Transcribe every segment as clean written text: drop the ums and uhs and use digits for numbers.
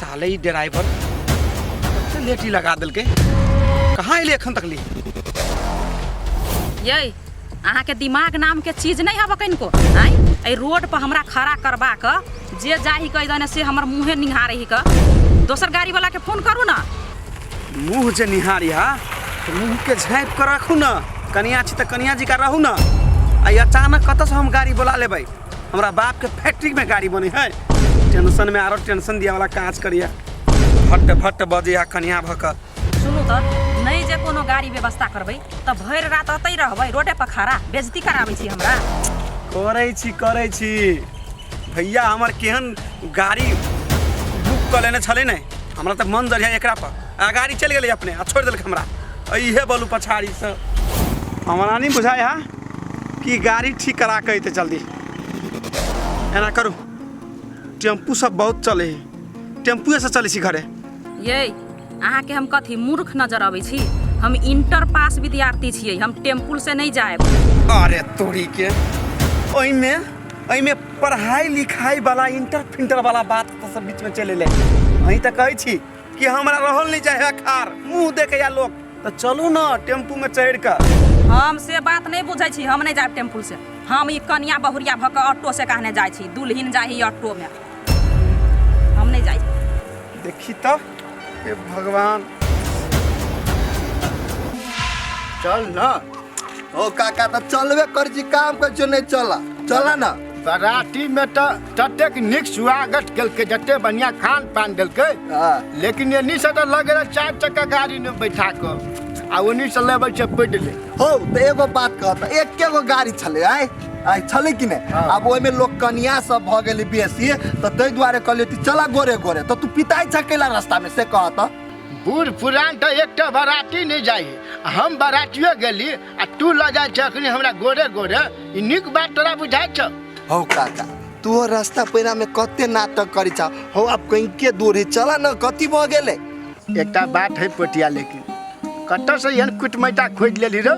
साले ई ड्राइवर कते लेट ही लगा देलकै। कहाँ एलै एखन तक ली? यै, अहाँके दिमाग नामके चीज नहि हबऽ कनिको? आँय, एहि रोड पर हमरा खड़ा करबा कऽ जे जाही कहि दने से हमर मुँहे निहारे ही कऽ। दोसर गाड़ी वाला के फोन करू ना। मुँह जे निहारी हा तऽ मुँहके झाँपि कऽ राखू ने। कनिया छी तऽ कनिया जी का रहू ने। आ ई अचानक कतऽसँ हम गाड़ी बोला लेबै? हमरा बापके फैक्ट्रीमे गाड़ी बनै है। टेंशनमे आरो टेंशन दिया वाला काज करिया, भट्ट भट्ट बजे हा कनिया भऽ कऽ। सुनू तऽ, नहि जे कोनो गाड़ी व्यवस्था करबै तऽ भरि रात अतै रहबै रोडे पर खड़ा, बेजती कराबै छी हमरा। करै छी, करै छी। भैया हमर केहन गाड़ी बुक कऽ लेने छलै ने, हमरा तऽ मन जरिया एकरा पर आ गाड़ी चलि गेलै अपने आ छोड़ि देलक हमरा इहे बलू पछाड़ीसँ। हमरा नहि बुझाइ हा कि गाड़ी ठीक करा कऽ अयतै जल्दी। एना करू, टेम्पू सब बहुत चलै है, टेम्पुएसँ चलै छी घरे। यै, अहाँके हम कथी मूर्ख नजर अबै छी? हम इंटर पास विद्यार्थी छियै, हम टेम्पुल से नहि जायब। अरे तोरी के, ओहिमे एहिमे पढ़ाई लिखाई वाला इंटर फिंटर वाला बात तऽ सब बीचमे चलि एलै। अहीं तऽ कहै छी कि हमरा रहल नहि जाइ है खार मुँह देखैया लोक, तऽ चलू ने टेम्पूमे चढ़ि कऽ। हम से बात नहि बुझै छी, हम नहि जायब टेम्पुल से। हम ई कनिया बहुरिया भऽ कऽ ऑटो से कहने जाइ छी, दुल्हिन जाही ऑटो में, हम नहि जाइ। देखी तऽ, हे भगवान। चल न। ओ काका, तऽ चलबे कर छी, काम कर छियो नहीं, चला चला ना। बराती में तऽ ततेक नीक स्वागत केलकै, जते बढ़िया खान पान देलकै। हाँ। लेकिन एनी से तऽ लग रहल चारि चक्का गाड़ी में बैठा कऽ आ ओनी से लेबै छै पैदले। हो तऽ एगो बात कह, तऽ एके गो गाड़ी छलै, आय आय छलै कि नहि? हाँ। आब ओहिमे लोक कनिया सब भऽ गेलै बेसी, तऽ ताहि दुआरे कहलियै कि चला गोरे गोरे। तऽ तू पिताइ छ कैला रास्ता में, से कह तऽ। बूढ़ पुरान तऽ एकटा बराती नहि जाइ है, हम बरातियो गेली आ तू लऽ जाइ छ अखनी हमरा गोरे गोरे, ई नीक बात तोरा बुझाइ छौ? हौ काका, तू रास्ता पैरा में कते नाटक करै छ। हौ, आब कहीं दूर है, चला न, कथी भऽ गेलै? एकटा बात है पोटिया, लेकिन कतऽसँ एहन कुटमैता खोजि लेली रौ?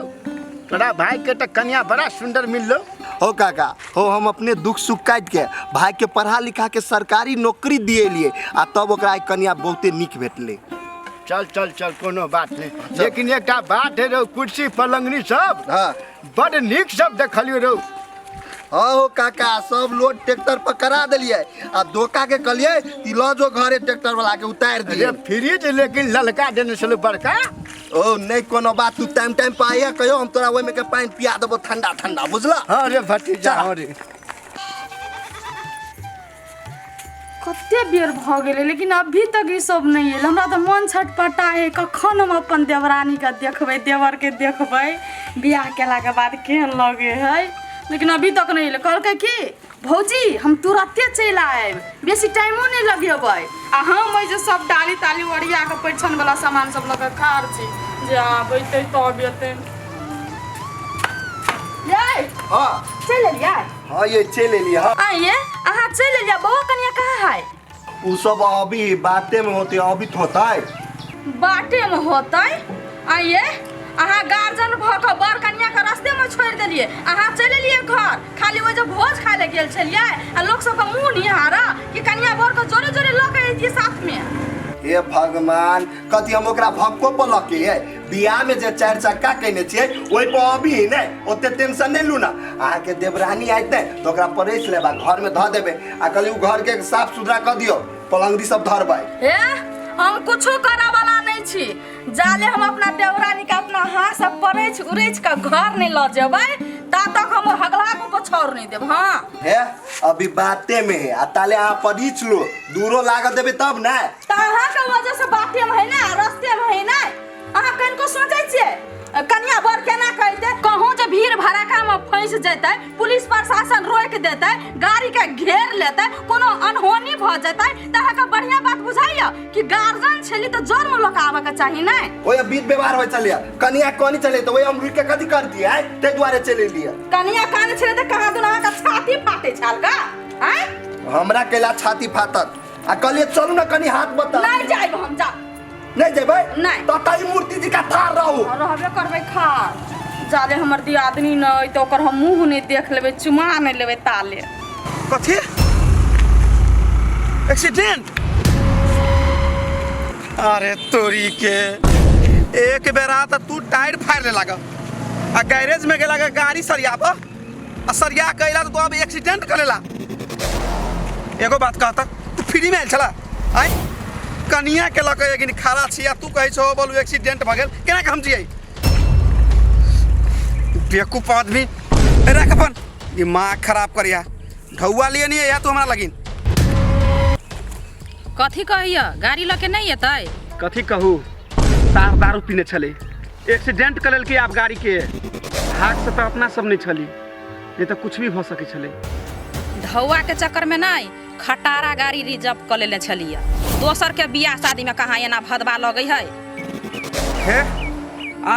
तोरा भाई के तऽ कनिया बड़ा सुंदर मिललो। हो काका हो, हम अपने दुख सुख काटि के भाई के पढ़ा लिखा के सरकारी नौकरी दिएलिए आ तब ओकरा आई कनिया बहुते नीक भेटलै। चल चल चल, कोनो बात नहीं, लेकिन एकटा बात है रौ, कुर्सी पलंगनी सब हाँ। बड़ नीक सब देखलियो रौ। हाँ हो काका, सब लोड ट्रैक्टर पर करा देलिए आ धोखा के कहलिए कि लऽ जो घरे, ट्रैक्टर वाला के उतारि दिए। अरे फ्रिज लेकिन ललका देने छलो बड़का। ओ नहीं कोनो बात, तू टाइम टाइम पर आइया कहियो, हम तोरा ओहिमे के पानि पिया देबो ठंडा ठंडा, बुझला? हाँ रे भतीजा। चल। हाँ रे। कते बेर भऽ गेलै लेकिन अभी तक ई सब नहि एल। हमरा तऽ मन छटपटा है, कखन हम अपन देवरानीके देखबै, देवरके देखबै, बियाह केलाके बाद केहन लगै है। लेकिन अभी तक नहि एलै। कहलकै कि भौजी हम तुरते चलि आयब, बेसी टाइमो नहि लगेबै। आ हम एहि जे सब डाली ताली ओरिया कऽ परिछन वाला सामान सब लऽ कऽ खाड़ छी जे आब अयतै तब एतै। यै। हाँ। चलि एलियै? हाँ ये चलि एलियै। हाँ। आ ये अहाँ चलि एलियै, बौआ कनिया कहाँ है? उ सब अभी बाते में होते, अभी तो होतै। बाटे में होतै? आ ये अहाँ गार्जियन भऽ कऽ बर कनिया के रास्ते में छोड़ि देलियै, अहाँ चलि एलियै घर, खाली ओहि जे भोज खाय लए गेल छलियै आ लोक सबके मुँह निहार कि कनिया बर के जोरे जोरे लऽ के अइतियै साथ में। हे भगवान, कथी हम ओकरा भक्को पर लऽ के ये? बियाह में जे चारि चक्का केने छियै ओहि पर अभी ने ओते टेंशन नहीं लू ना। अहाँके देवरानी आयत ने तऽ ओकरा परसि लेब आ घर में धऽ देबै आ कहली उ घर के साफ सुथरा कऽ दियौ, पलंगड़ी सब धरबै। हे, हम कुछो करऽ वाला नहीं छी, जाले हम अपना देवरानी के अपना हाथ से परछि उरछि के घर नहीं लऽ जेबै ता तक हम हगला को पछौर नहीं देब। हाँ। हे, अभी बाते में है आ ताले अहाँ परिच लो, दूरो लागत देबै तब ने। तऽ अहाँके वजह से बाटे में है ना, रस्ते में है ना। अहाँ कनिको सोचै छियै कनिया बर केना कहितै? कहूँ जे भीड़ भड़ाका में फंसि जेतै, पुलिस प्रशासन रोकि देतै, गाड़ी के घेर लेतै, कोनो अनहोनी भऽ जेतै तऽ अहाँके बढ़िया बात बुझाइया कि गार्जियन छली तऽ जर में लोक आबऽ के चाही नै? ओए बीत व्यवहार होइ छलियै, कनिया कनी छलै तऽ ओए हम रुकि के कथी करतियै? आँय, ताहि दुआरे चलि एलियै। कनिया काने छलै तऽ कहाँ दुन अहाँके छाती फाटै छल का? आँय, हमरा कैला छाती फाटत? आ कहलियै चलू ने कनी हाथ बता। नहीं जाइब हम, जा। नहीं जेबै? नहीं। तऽ तई मूर्ति जी का थार रहू। रहबे करबै खार, जाले हमर दियादनी नहि तऽ ओकर हम मुँह नहि देख लेबै, चुमा नहि लेबै ताले। कथी एक्सीडेंट? अरे तोरी के एक बेरा त तू टायर फाड़ ले लाग आ गैरेज में गेला गाड़ी सरियाब आ सरिया के अइला त तू अब एक्सीडेंट कर लेला। एगो बात कहता तू फ्री में आयल छला आय कनिया के लऽ के एगिन खड़ा छी आ तू कहै छहो बोलू एक्सीडेंट भऽ गेल केना के हम जियै बेवकूफ आदमी। रख अपन दिमाग खराब करिया ढौआ लिए नहीं या तू हमरा लगिन। कथी कहैया गाड़ी लऽ के नहि एतै? कथी कहू साफ दारू पीने छलै एक्सीडेंट कर लेलकै आब गाड़ी के भाग से तऽ अपना सब नहीं छली नहीं तऽ कुछ भी भऽ सकै छलै। ढौआ के चक्कर में नहीं खटारा गाड़ी रिजर्व कऽ लेने छलियै दोसर के बियाह शादी में कहाँ एना भदवा लगै है। हे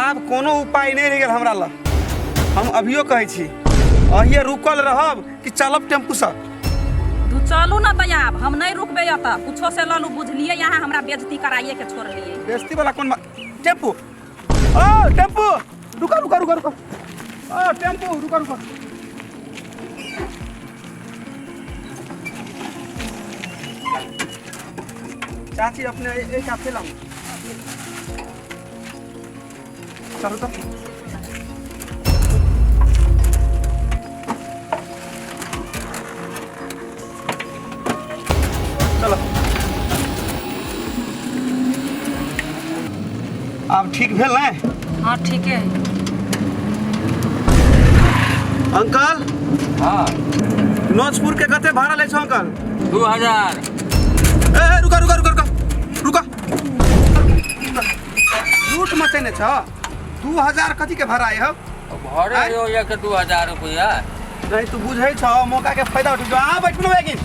आब कोनो उपाय नहीं रहि गेल हमरा लग। हम अभियो कहै छी अहिए रुकल रहब कि चलब टेम्पू से? तू चलू ना तऽ आब हम नहीं रुकबै एतऽ कुछो से लऽ लू बुझलियै यहाँ हमरा बेइज्जती कराइए के छोड़लियै। बेइज्जती वाला कोन बात? टेम्पू ओ टेम्पू रुका रुका रुका रुका ओ टेम्पू रुका रुका। चाची अपने एक हाथ लाऊं चलो तो। चलो आब ठीक भेल ने? हाँ ठीक है। अंकल हाँ नोजपुर के कते भाड़ा लै छौ अंकल? 2000। ए रुका रुका रुका रुका रुका लूट मचेने छ 2000 कथी के भाड़ा है? भरे यो एक 2000 रुपया। नहीं तू बुझै छ मौका के फायदा उठा आ बैठ न बैगिन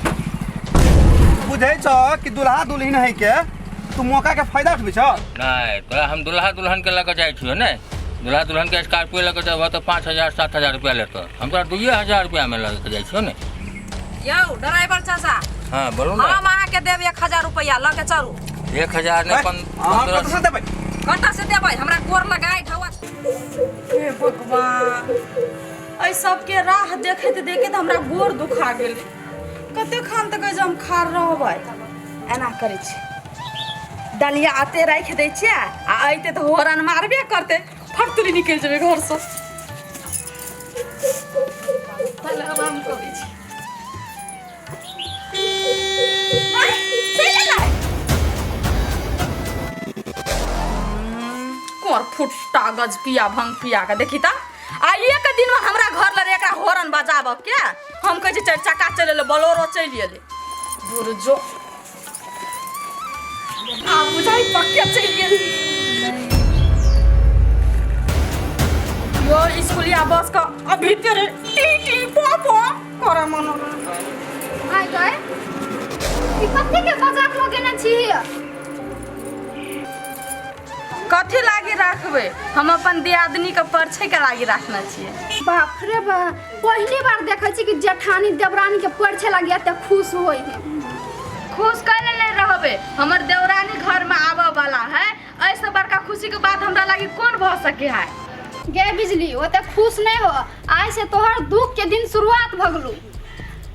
बुझै छ कि दुल्हा दुल्हन है के तू मौका के फायदा उठबै छ? नहीं तोरा हम दुल्हा दुल्हन के लग जाइ छियो ने दुल्हा दुल्हन के स्कॉर्पियो लग जेबह तऽ 5000 7000 रुपया लेतौ हम तोरा 2000 रुपया में लग जाइ छियो ने। यौ ड्राइवर चाचा हाँ बोलू ना। हम अहाँ के देब 1000 रुपया लऽ के चलू। 1000 नहीं 15 से देबै? कतऽ से देबै हमरा गोर लगाय ढौआ। हे भगवान एहि सबके राह देखैत देखैत हमरा गोर दुखा गेल। कते खान तक जे हम खार रहबै। एना करै छी डलिया आते राखि दै छियै आ अयतै तऽ होरन मारबे करतै फटतुरी निकलि जेबै घरसँ। आराम करै छी। कोर फुट्टा गज पिया भंग पिया के देखी त आ एक दिन में हमरा घर लरे एकरा होरन बजाब के हम कहै छी चारि चक्का चलि एलै बोलेरो चलि एलै दूर जो आ बुझाइ पक्के चलि गेल। यो स्कूलिया बस के अभी तेरे टी टी पो पो करे मन। आइ गए ई कथी के मजाक लगेने छी? कथी लागी राखबै हम अपन दियादनी के परछे के लागी राखने छियै। बाप रे बा पहली बार देखै छी कि जेठानी देवरानी के परछे लागी एते खुश होय है। खुश कैले नहीं रहबै हमर देवरानी घर में आबऽ वाला है ऐसे बड़का खुशी के बात हमरा लागी कोन भऽ सके है। गे बिजली ओते खुश नहीं हो आइ से तोहर दुख के दिन शुरुआत भऽ गेलौ।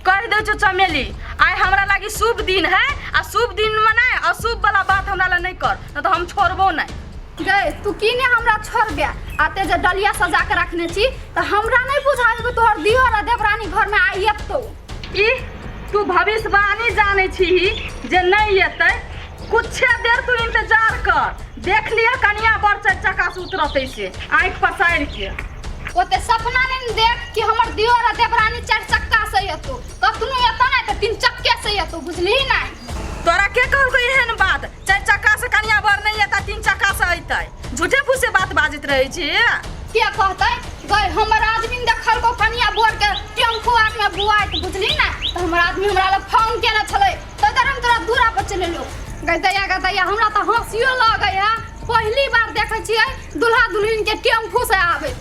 कह दे छौ चमेली आइ हमरा लागी शुभ दिन है आ शुभ दिन में नहीं अशुभ वाला बात हमरा ला नहीं कर न तो हम छोड़बो नहीं। गे तू की ने हमरा छोड़बे आते जे डलिया सजा के रखने छी त हमरा नहीं बुझाय कि तोहर दियर आ देवरानी घर में आई एतौ। ई तू भविष्यवाणी जानै छी जे नहीं एतै कुछे देर तू इंतजार कर देख लिया कनिया बड़ चारि चक्का से उतरतै से आँखि पसारि के। ओते सपना नहीं देख कि हमर दियर आ देवरानी चारि चक्का से एतौ कखनो एतौ नहीं त तीन चक्के से एतौ बुझली नहीं? तोरा के कहलको एहन बात चारि चक्का से कनिया बर नहीं एतै तीन चक्का से एतै झूठे फूसे बात बाजैत रहै छी। के कहतै गई हमर आदमी देखलको कनिया बर के टेम्पू आर में बुआइत बुझली ना त हमर आदमी हमरा लग फोन केने छलै तदर हम तोरा दूरा पर चलि एलौ। गई दैया गई दैया हमरा त हंसियो लगै है पहली बार देखै छियै दुल्हा दुल्हन के टेम्पू से आबैत।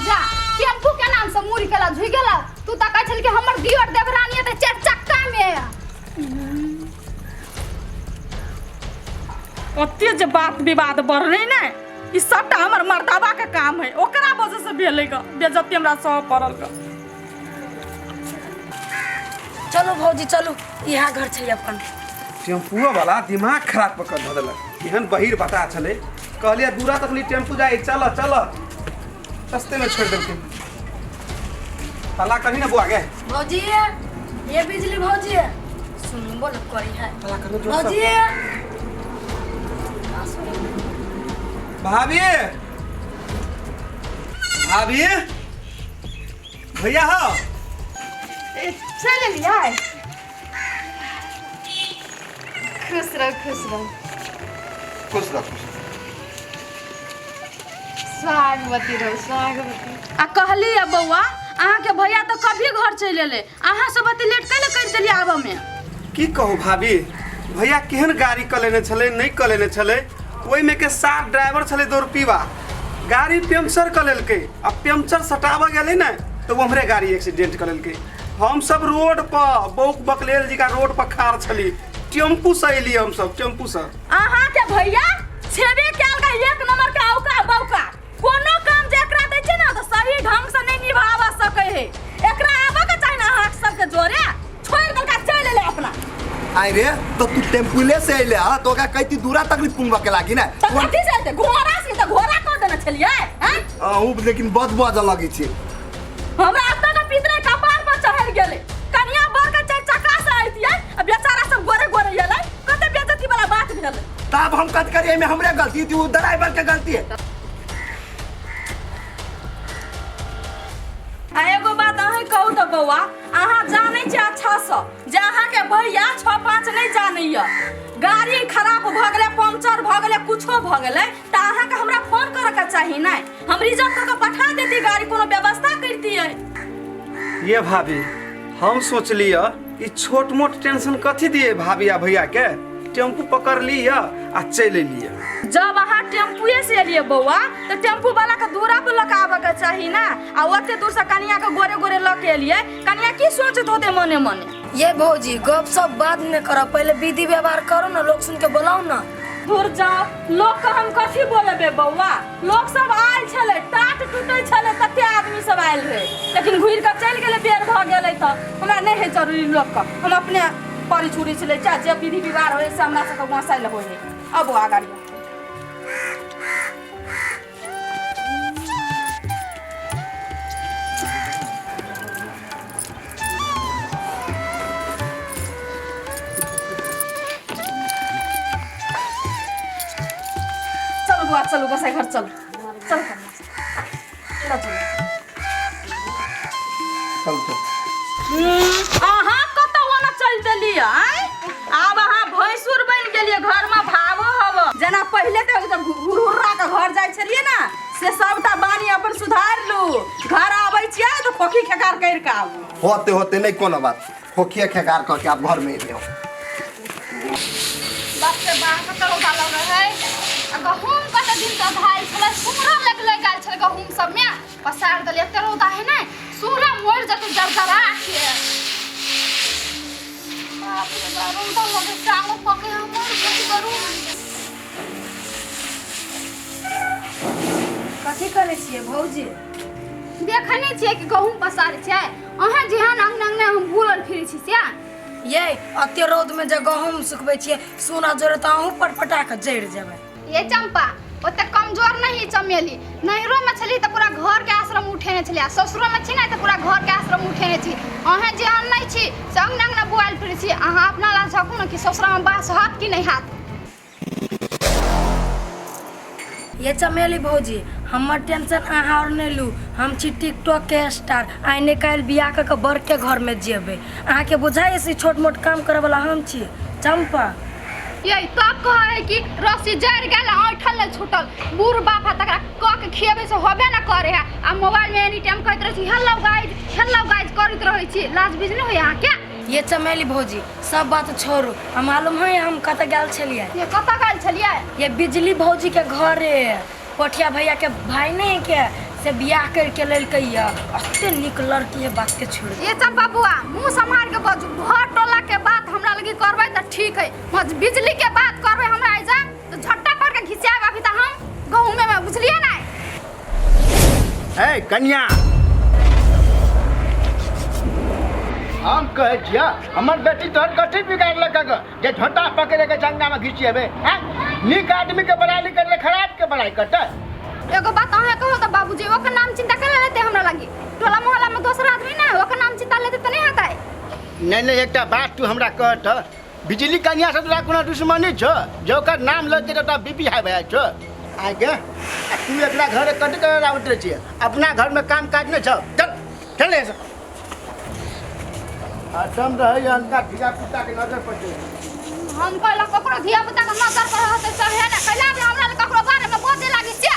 जा टेम्पू के नाम से मुड़ी केला झुकि गेला तू त कहै छल कि हमर दियर देवरानी त चारि चक्का में। ओते जे बात विवाद बढ़लै ने ई सबटा हमर मर्दाबा के काम है ओकरा वजह से भेलै ग बेइज्जती हमरा सह पड़ल ग। चलू भौजी चलू, इएह घर छै अपन। टेम्पुओ वाला दिमाग खराब कऽ धऽ देलक, एहन बहिर बता छलै। कहलियै दूरा तक ली टेम्पू जाइ, चल चल, सस्ते में छोड़ि देलकै। हल्ला करही ना बुआ गे। भौजी ये बिजली भौजी सुनबो न करी है। हल्ला करही जोर से। भौजी भाभी, भाभी भैया हो। चल एलियै। खुश रह, खुश रह। खुश रह, खुश रह। स्वागवती रहो, स्वागवती। आ कहली है बौआ, अहाँके भैया तऽ कभी घर चलि एलै, अहाँ सब एते लेट कैले करि देलियै आबऽ में? की कहू भाभी, भैया केहन गाड़ी कऽ लेने छलै, नहि कऽ लेने छलै, ओहिमे के साथ ड्राइवर छलै दौड़पीबा, गाड़ी पंक्चर कऽ लेलकै आ पंक्चर सटाबऽ गेलै ने तऽ ओम्हरे गाड़ी एक्सीडेंट कऽ लेलकै। हम सब रोड पर बौक बकलेल जी का रोड पर खाड़ छली, टेम्पू से एलियै हम सब टेम्पू से। अहाँके भैया छेबे कयल का एक नंबर के औका बौका, कोनो काम जे एकरा दै छै ने तऽ सही ढंग से नहि निभाबऽ सकै है। एकरा आबऽ के चाही ने अहाँ सबके जोरे, छोड़ि देलका चलि एलै अपना। आइ रे तो तू टेम्पुले से अइले ह तो ओकरा कहती दूरा तक पुंगवा के लागी ना। तऽ कथी से एतै? घोड़ा से तऽ घोड़ा कऽ देने छलियै हैं? अहूँ लेकिन बद बज लगै छै। हमरा एतऽ के पितरे कपार पर चढ़ि गेलै। कनिया बर के चारि चक्का से अइतियै आ बेचारा सब गोरे गोरे एलै, कते बेइज्जती वाला बात भेलै। तब हम कथी करियै, एहिमे हमरे गलती थी, उ ड्राइवर के गलती है। आ एगो बात अहीं कहू तऽ बौआ, अहाँ जानै छियै अच्छासँ जे अहाँके भैया 6-5 नहि जानैया, गाड़ी खराब भऽ गेलै, पंक्चर भऽ गेलै, कुछो भऽ गेलै तऽ अहाँके हमरा फोन करऽके चाही नहि, हम रिजर्व कऽ के पठा देती गाड़ी, कोनो व्यवस्था करितियै। ये भाभी, हम सोचलियै ई छोट मोट टेंशन कथी दिए भाभी आ भैया के, टेम्पू पकड़ लिअ आ चलि एलियै। जब अहाँ टेम्पुए से एलियै बौआ तऽ टेम्पू वाला के दूरा पर लऽ के आबऽ के चाही ना, आ ओते दूर से कनिया के गोरे गोरे लऽ के एलियै, कनिया की सोचैत होतै मने मने? ये भौजी गप सब बाद में करब, पहले विधि व्यवहार करो ना, लोग सुन के बोलाओ ना। दूर जाओ, लोग के हम कथी बोलेबे बौआ, लोग सब आयल छलै, टाट टूटै छलै, कते आदमी सब आयल रहै, लेकिन घुरि कऽ चलि गेलै, बेर भऽ गेलै तऽ हमरा नहि है जरूरी लोग के, हम अपने परी छुरी छलै, चाहे जे विधि व्यवहार होइ से हमरा सबके घोंसायल होइ है। अब बौआ गाड़ी। चलू बौआ चलू, गोसाई घर चलू, चलू चलू चलू। अहाँ कतऽ ओना चलि देलियै? आब अहाँ भैंसुर बनि गेलियै, घरमे भावो हब। जेना पहिले तऽ एकदम हुरहुर्रा के घर जाइ छलियै ने, से सबटा बानी अपन सुधारि लू, घर आबै छियै तऽ खोखी खेकार करि कऽ आबू। होते होते नहीं कोनो बात, खोखिए खेकार कऽ के आब घर में एबै। बाप रे बाप, कतऽ रौदा लगै है। आ गहूम कते दिन से धायल छलै, सूरा लग लग गेल छलै गहूम सबमे, पसार देलियै, एते रौदा है ने, सूरा मरि जेतै जरजरा के। बाप रे बाप, रौदा लगै टांगो पके हमर, कथी करू? कथी करै छियै भौजी? देखै नहि छियै कि गहूम पसारै छियै, अहाँ जेहन अंगना अंगना हम घूरल फिरै छी से। ये अते रौद में जे गहूम सुखबै छियै, सोना जरे तऽ अहूँ पटपटा कऽ जरि जेबै। ये चंपा, ओते कमजोर नहीं चमेली, नैहरो में छली तऽ पूरा घर के आश्रम उठेने छली, आ ससुरो में छी ने तऽ पूरा घर के आश्रम उठेने छी। अहाँ जेहन नहीं छी से अंगना अंगना बुआल फिरै छी, अहाँ अपना ला झकू ने कि ससुरा में बास हाथ कि नहीं हाथ। ये चमेली भौजी, हमर टेंशन अहाँ और नहीं लू, हम छी टिकटॉक के स्टार, आइ ने काल्हि बियाह कऽ के बर के घर में जेबै। अहाँके बुझाइ से छोट मोट काम करे वाला हम छी चंपा। ये तब कहै है कि रस्सी जरि गेल आ ऐंठल नहि छूटल, बूढ़ बाप है तकरा कऽ के खिएबै से होबे न करे है, आ मोबाइल में एनी टाइम कहैत रहै छी हेलो गाइज हेलो गाइज करैत रहै छी, लाज बीज नहि होइए अहाँके? ये चमेली भौजी सब बात छोड़ू, हम मालूम है हम कतऽ गेल छलियै। ये कतऽ गेल छलियै? ये बिजली भौजी के घरे, पोठिया भैया के भाई नहीं के से बियाह करके लेलकै ये, अते नीक लड़की है, बात के छोड़। ये चंपा बुआ मुंह संभाल के बजू, घर टोला के बात हमरा लगी करबै तऽ ठीक है, बस बिजली के बात करबै हमरा ऐजा तऽ झट्टा पर के घिचाएब अभी तऽ हम गहूमे में, बुझलियै ना? ए कन्या, हम कहै छियै हमर बेटी तोहर कथी बिगाड़लक ग जे झोंटा पकड़े के चंगा में घिचिएबे हैं? नीक आदमी के बड़ाई नहीं करले, खराब के बड़ाई करते। एगो बात अहाँ कहू तऽ बाबूजी, ओकर नाम चिंता करे लेते हमरा लागी? टोला मोहल्ला में दोसर आदमी ना ओकर नाम चिंता लेते तऽ नहीं होतै। नहीं नहीं, एकटा बात तू हमरा कह तऽ, बिजली कन्या से तोरा कोनो दुश्मनी छौ जे ओकर नाम लऽ के तोरा बीपी हाई भए छौ? आगे आ तू एकरा घर कट कर आबैत रहै छियै, अपना घर में काम काज नहीं छौ? चल चल एहिसँ। हरदम रहै अनका धिया पुता के नजर पर चलि। हम कहलक ककरो धिया पुता के नजर पर रहतै सहे ने कैला भी हमरा लग ककरो बारे में बजे लागी से।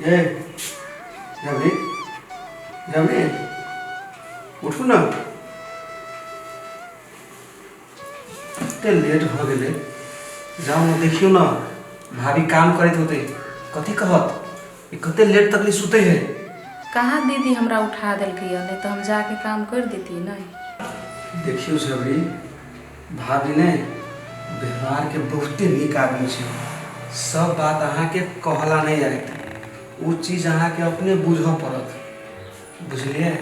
ये रवि, रवि, उठू ना, कते लेट भऽ गेलै। जाउ ने, देखियौ ने, भाभी काम करैत होतै, कथी कहत, ई कते लेट तक सुतै है। कहाँ दीदी हमरा उठा देलकै यऽ, नहीं तो हम जाके काम कर देती। नहीं। देखियौ सबरी, भाभी ने व्यवहारके बहुते नीक आदमी छै। सब बात अहाँके कहला नहि आयत, ओ चीज अहाँके अपने बुझऽ पड़त, बुझलियै?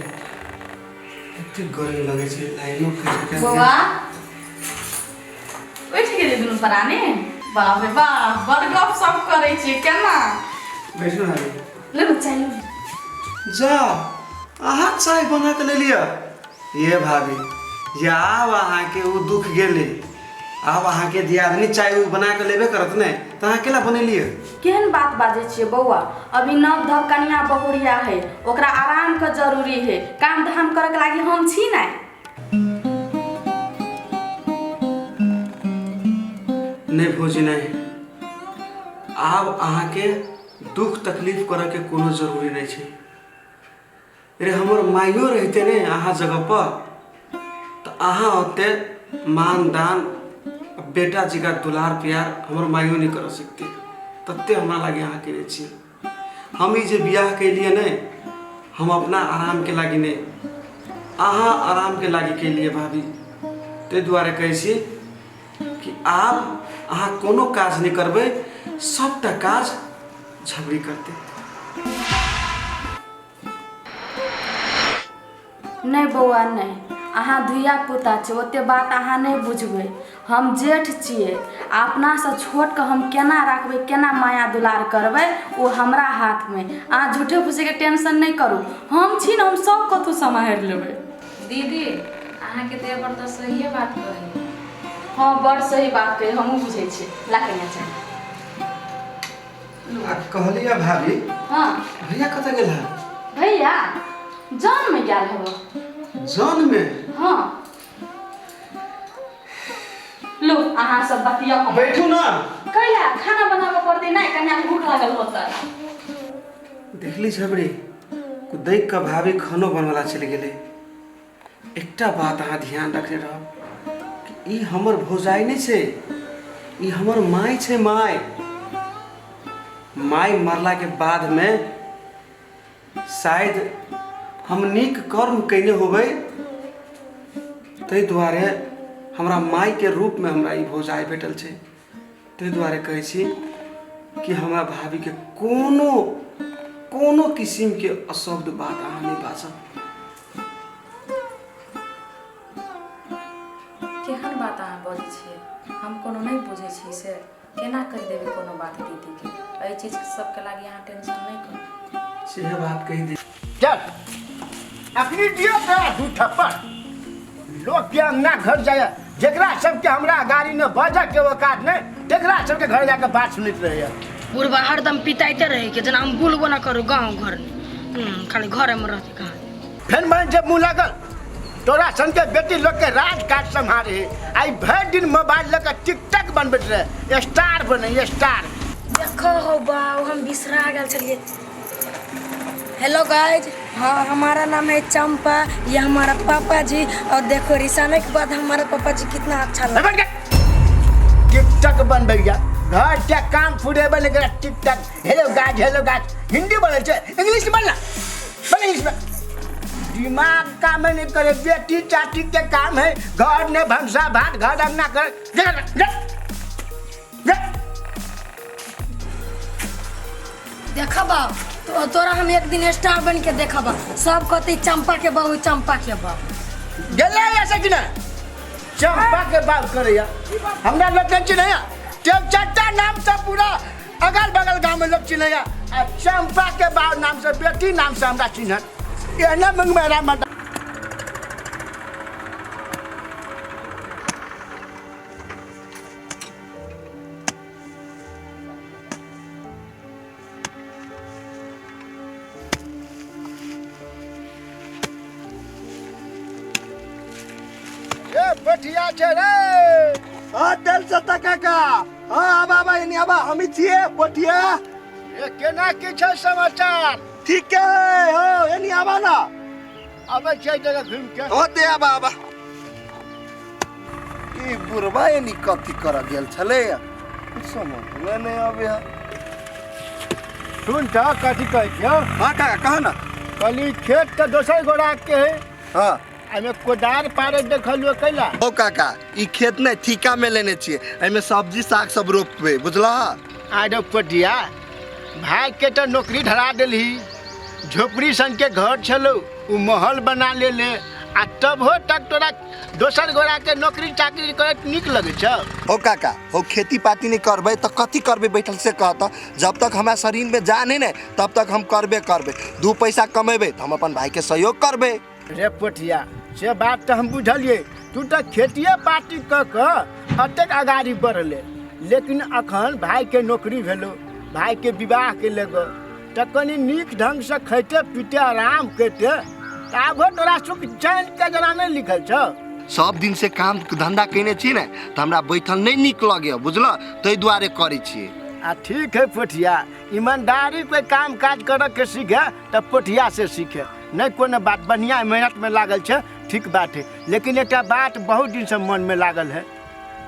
एते गर्मी लगै छै, लाइनो कटि गेल। बौआ, उठि गेलै दुनू प्राणी? बाप रे बाप, बड़ गप सप करै छियै केना? बैठू भाभी। ले चाय लू। जा, अहाँ चाय बना के ले लिअ। ये भाभी, ये आब अहाँके ओ दुख गेलै, आब अहाँके दियादनी चाय ओ बना के लेबे करत ने, तऽ अहाँ केला बनेलियै? केहन बात बाजै छियै बौआ? अभी नव धव कनिया बहुरिया है, ओकरा आराम के जरूरी है। काम धाम करे के लागी हम छी नै? नहि भौजी, नहि, आब अहाँके दुख तकलीफ करऽके कोनो जरूरी नहि छै। रे, हमर माइयो रहिते ने अहाँ जगह पर तऽ अहाँ ओते मान दान, बेटा जकाँ दुलार प्यार हमर माइयो नहि करऽ सकतै, तते हमरा लागे अहाँ केने छियै। हम ई जे बियाह केलियै ने, हम अपना आरामके लागी नहि, अहाँ आरामके लागी केलियै भाभी। ताहि दुआरे कहै छी कि आब अहाँ कोनो काज नहि करबै, सबटा काज झबरी करतै। नहि बौआ, नहि, अहाँ धिया पुता छी, ओते बात अहाँ नहि बुझबै। हम जेठ छियै आ अपनासँ छोटके हम केना राखबै, केना माया दुलार करबै, ओ हमरा हाथमे। अहाँ झूठे फूसेके टेंशन नहि करू, हम छी ने, हम सब कतहु सम्हारि लेबै। दीदी, अहाँके देवर तऽ सहिए बात कहै। हँ, बड़ सही बात कहै, हमहूँ बुझै छियै। ला कनिया चाय। आ कहलियै भाभी। हँ। भैया कतऽ गेल है? भैया जनमे गेल हबो। जनमे? हँ, लो अहाँ सब बतिया। बैठू ना। कैला? खाना बनाबऽ पड़तै नहि? कनिया के भूख लागल होतै। देखली झबरी, कुदैक कऽ भाभी खानो बनवला चलि गेलै। एकटा बात अहाँ ध्यान रखने रहब कि ई हमर भौजाइ नहि छै, ई हमर माय छै, माय। माय मरलाके बादमे शायद हम नीक कर्म कयने होबै, ताहि दुआरे हमरा मायके रूपमे हमरा ई भौजाइ भेटल छै। ताहि दुआरे कहै छी कि हमरा भाभीके कोनो कोनो किसिमके अशब्द बात अहाँ नहि बाजब। केहन बात अहाँ बजै छियै? हम कोनो नहि बुझै छी से केना कहि देबै कोनो बात दीदीके? एहि चीज सबके लागी अहाँ टेंशन नहि करू। सेहे बात कहि दे। चल, अखनी दियो तोरा दू थप्पड़। लोग के अंगना घर जाय, जेकरा सबके हमरा गाड़ी में बजऽ के औकात नहीं, तेकरा सबके घर जाके बात सुनैत रहैया। बुढ़बा हरदम पिताइते रहे के जेना हम बुलबो ना करू गाँव घर में, खाली घरे में रहते कहाँ। फेर मन जब मुँह लागल तोरा सन के बेटी लोग के राज काज सम्हारे, आई भरि दिन मोबाइल लऽ के टिकटॉक बनबैत रहे, स्टार बने स्टार। देखो हो बाऊ, हम बिसरा गेल छलिए। हेलो गाइज, हाँ, हमारा नाम है चंपा, ये हमारा पापा जी, और देखो रिसाने के बाद हमारा पापा जी कितना अच्छा लगा। टिकटॉक बनबैया, घर के काम फुरेबे नहीं करे, TikTok hello guys hello guys. Hindi बोलै छै, इंग्लिश बोलना, बोल इंग्लिश में। दिमाग काम नहीं करे, बेटी चाटी के काम है घर ने भनसा भात घर अंगना कर। जा जा जा। देखब तो तोरा हम एक दिन स्टार बन के देखब, सब कहते चंपा के बहू, चंपा के बहू। गेलै ऐसे कि नहि? चंपा के बात करैया, हमरा लोग नहीं चिन्हैया। चाचा नाम से पूरा अगल बगल गांव में लोग चिन्हैया, आ चंपा के बाप नाम से बेटी नाम से हमरा चिन्हत। एहने मंग मेरा मत। बठिया छै रे। हाँ दिल से काका। हाँ आबा आबा एनी आबा, हमी छियै बठिया। ए केना की छै समाचार? ठीक है हो, एनी आबा ना। आबै छै जगह घुमि के। होते आबा आबा। ई बुढ़बा एनी कथी कर गेल छलै, कुछ समझ में नहीं आबे। सुन त कथी कहै छियौ? हाँ काका कह ना। कहली खेत के दोसर गोरा के है। हाँ एहिमे कोदार पारे देखलियो कैला? ओ काका ई खेत ने ठीका में लेने छियै, एहिमे सब्जी साग सब रोपबै, बुझलह? आरे पटिया भाई के तो नौकरी धरा देलही, झोपड़ी सन के घर छलो उ महल बना लेले, आ तब हो तक तोरा दोसर गोरा के नौकरी चाकरी करे नीक लगे छौ? हो काका हो, खेती पाती नहीं करबै तो कथी करबै बैठल से कहता। जब तक हमरा शरीर में जान है ने तब तक हम करबे करबै, 2 पैसा कमेबै तो हम अपन भाई के सहयोग करबै। रे पोठिया से बात तो हम बुझलिए, तू तो खेतिए पाती कऽ कऽ अतेक अगाड़ी बढ़ले, लेकिन अखन भाई के नौकरी भेलो, भाई के विवाह के लेगो, तऽ कनि नीक ढंग से खैते पीते आराम करते, आबो तोरा सुख चैन के जना नहीं लिखल छौ? सब दिन से काम धंधा केने छी ने तऽ हमरा बैठल नहीं नीक लगे, बुझल? ताहि दुआरे करै छियै। आ ठीक है पोठिया, ईमानदारी पे काम काज करऽ के सीखे तऽ पोठिया से सीखे, नहीं कोनो बात, बढ़िया मेहनत में लागल छै, ठीक बात है। लेकिन एकटा बात बहुत दिन से मन में लागल है,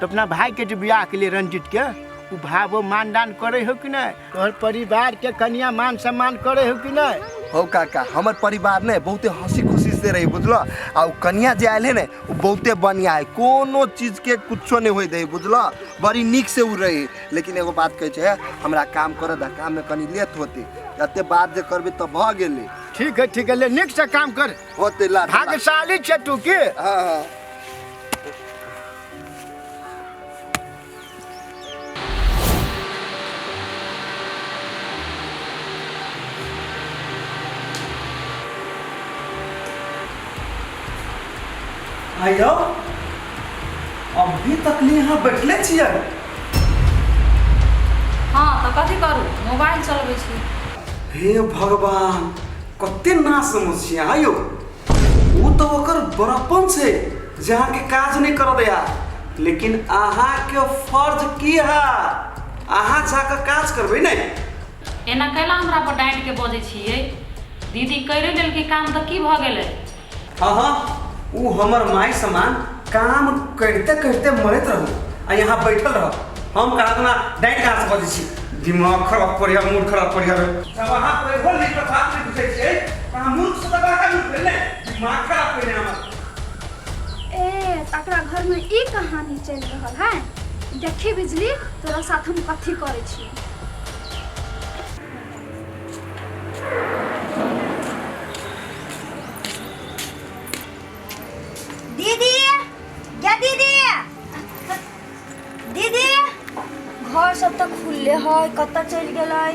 तो अपना भाई के जे बियाह के लिए रंजित के उ भावो मानदान करे हो कि नहीं? तोहर परिवार के कन्या मान सम्मान करे हो कि नहीं? हो काका हमर परिवार ने बहुते हंसी खुशी से रही, बुझल? आ उ कन्या जे आयल है ने उ बहुते बढ़िया है, कोनो चीज के कुछो नहीं होय दे, बुझल? बड़ी नीक से उ रही। लेकिन एगो बात कहै छै, हमरा काम करऽ दे, काम में कनी लेट होते, एते बात जे करबे तऽ भऽ गेलै। ठीक है ठीक है, ले नीक से काम कर। होते ला भाग्यशाली छै तू की। हाँ हाँ। आइयो अभी तक नहीं यहाँ बैठले छियै। हाँ तो कथी करू, मोबाइल चलबै छी। हे भगवान कते ना समझ छियै आइयो। उ तो ओकर बड़प्पन छै जे अहाँके काज नहीं कर दया, लेकिन अहाँके फर्ज की है, अहाँ जाके काज करबै ने। एना कैला हमरा पर डाँटि के बजै छियै? दीदी करि लेलकै काम तऽ की भऽ गेलै? हाँ हाँ उ हमर माई समान काम करते करते मरैत रहू आ यहाँ बैठल रहो। हम कहाँ ना डाँटि कहाँ से बजै छी, दिमाग खराब करिया, मूड खराब करिया। जब अहाँ पढ़ल लिखल बात नहीं बुझै छियै अहाँ मूर्ख से तऽ बड़का मूर्ख भेल ने, दिमाग खराब करिया हमर। ए तकरा घर में ई कहानी चलि रहल है, देखी बिजली तोरा साथ हम कथी करै छी। दीदी या दीदी, दीदी घर सब तऽ खुलले है, कतऽ चलि गेलै?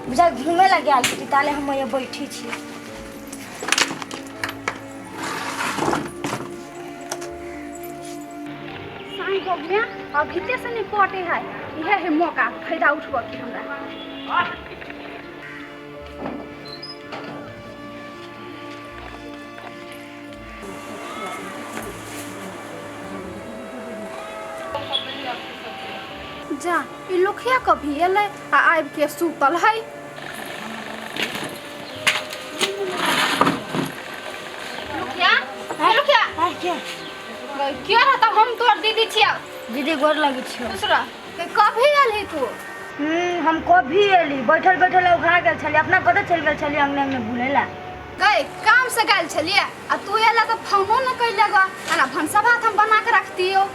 बुझा घूमे ला गेल छी, ताले हम यहाँ बैठी छी। साईं बबुआ अभीते से नहीं पटे है, इहे है मौका फायदा उठबऽ के हमरा। जा ई लोखिया कभी एलै आ आबि के सुतल है। लोखिया लोखिया के रहता, हम तोर दीदी छियौ। दीदी गोर लगै छियौ। खुश रह। कभी एलही तू? हम कभी एली, बैठल बैठल उघा गेल छलियै, अपना कतऽ चलि गेल छलियै अंगने अंगने बुलै ला। गई काम से गेल छलियै आ तू एला तऽ फोनो न कैले ग, आ भनसा भात हम बना के रखतियौ।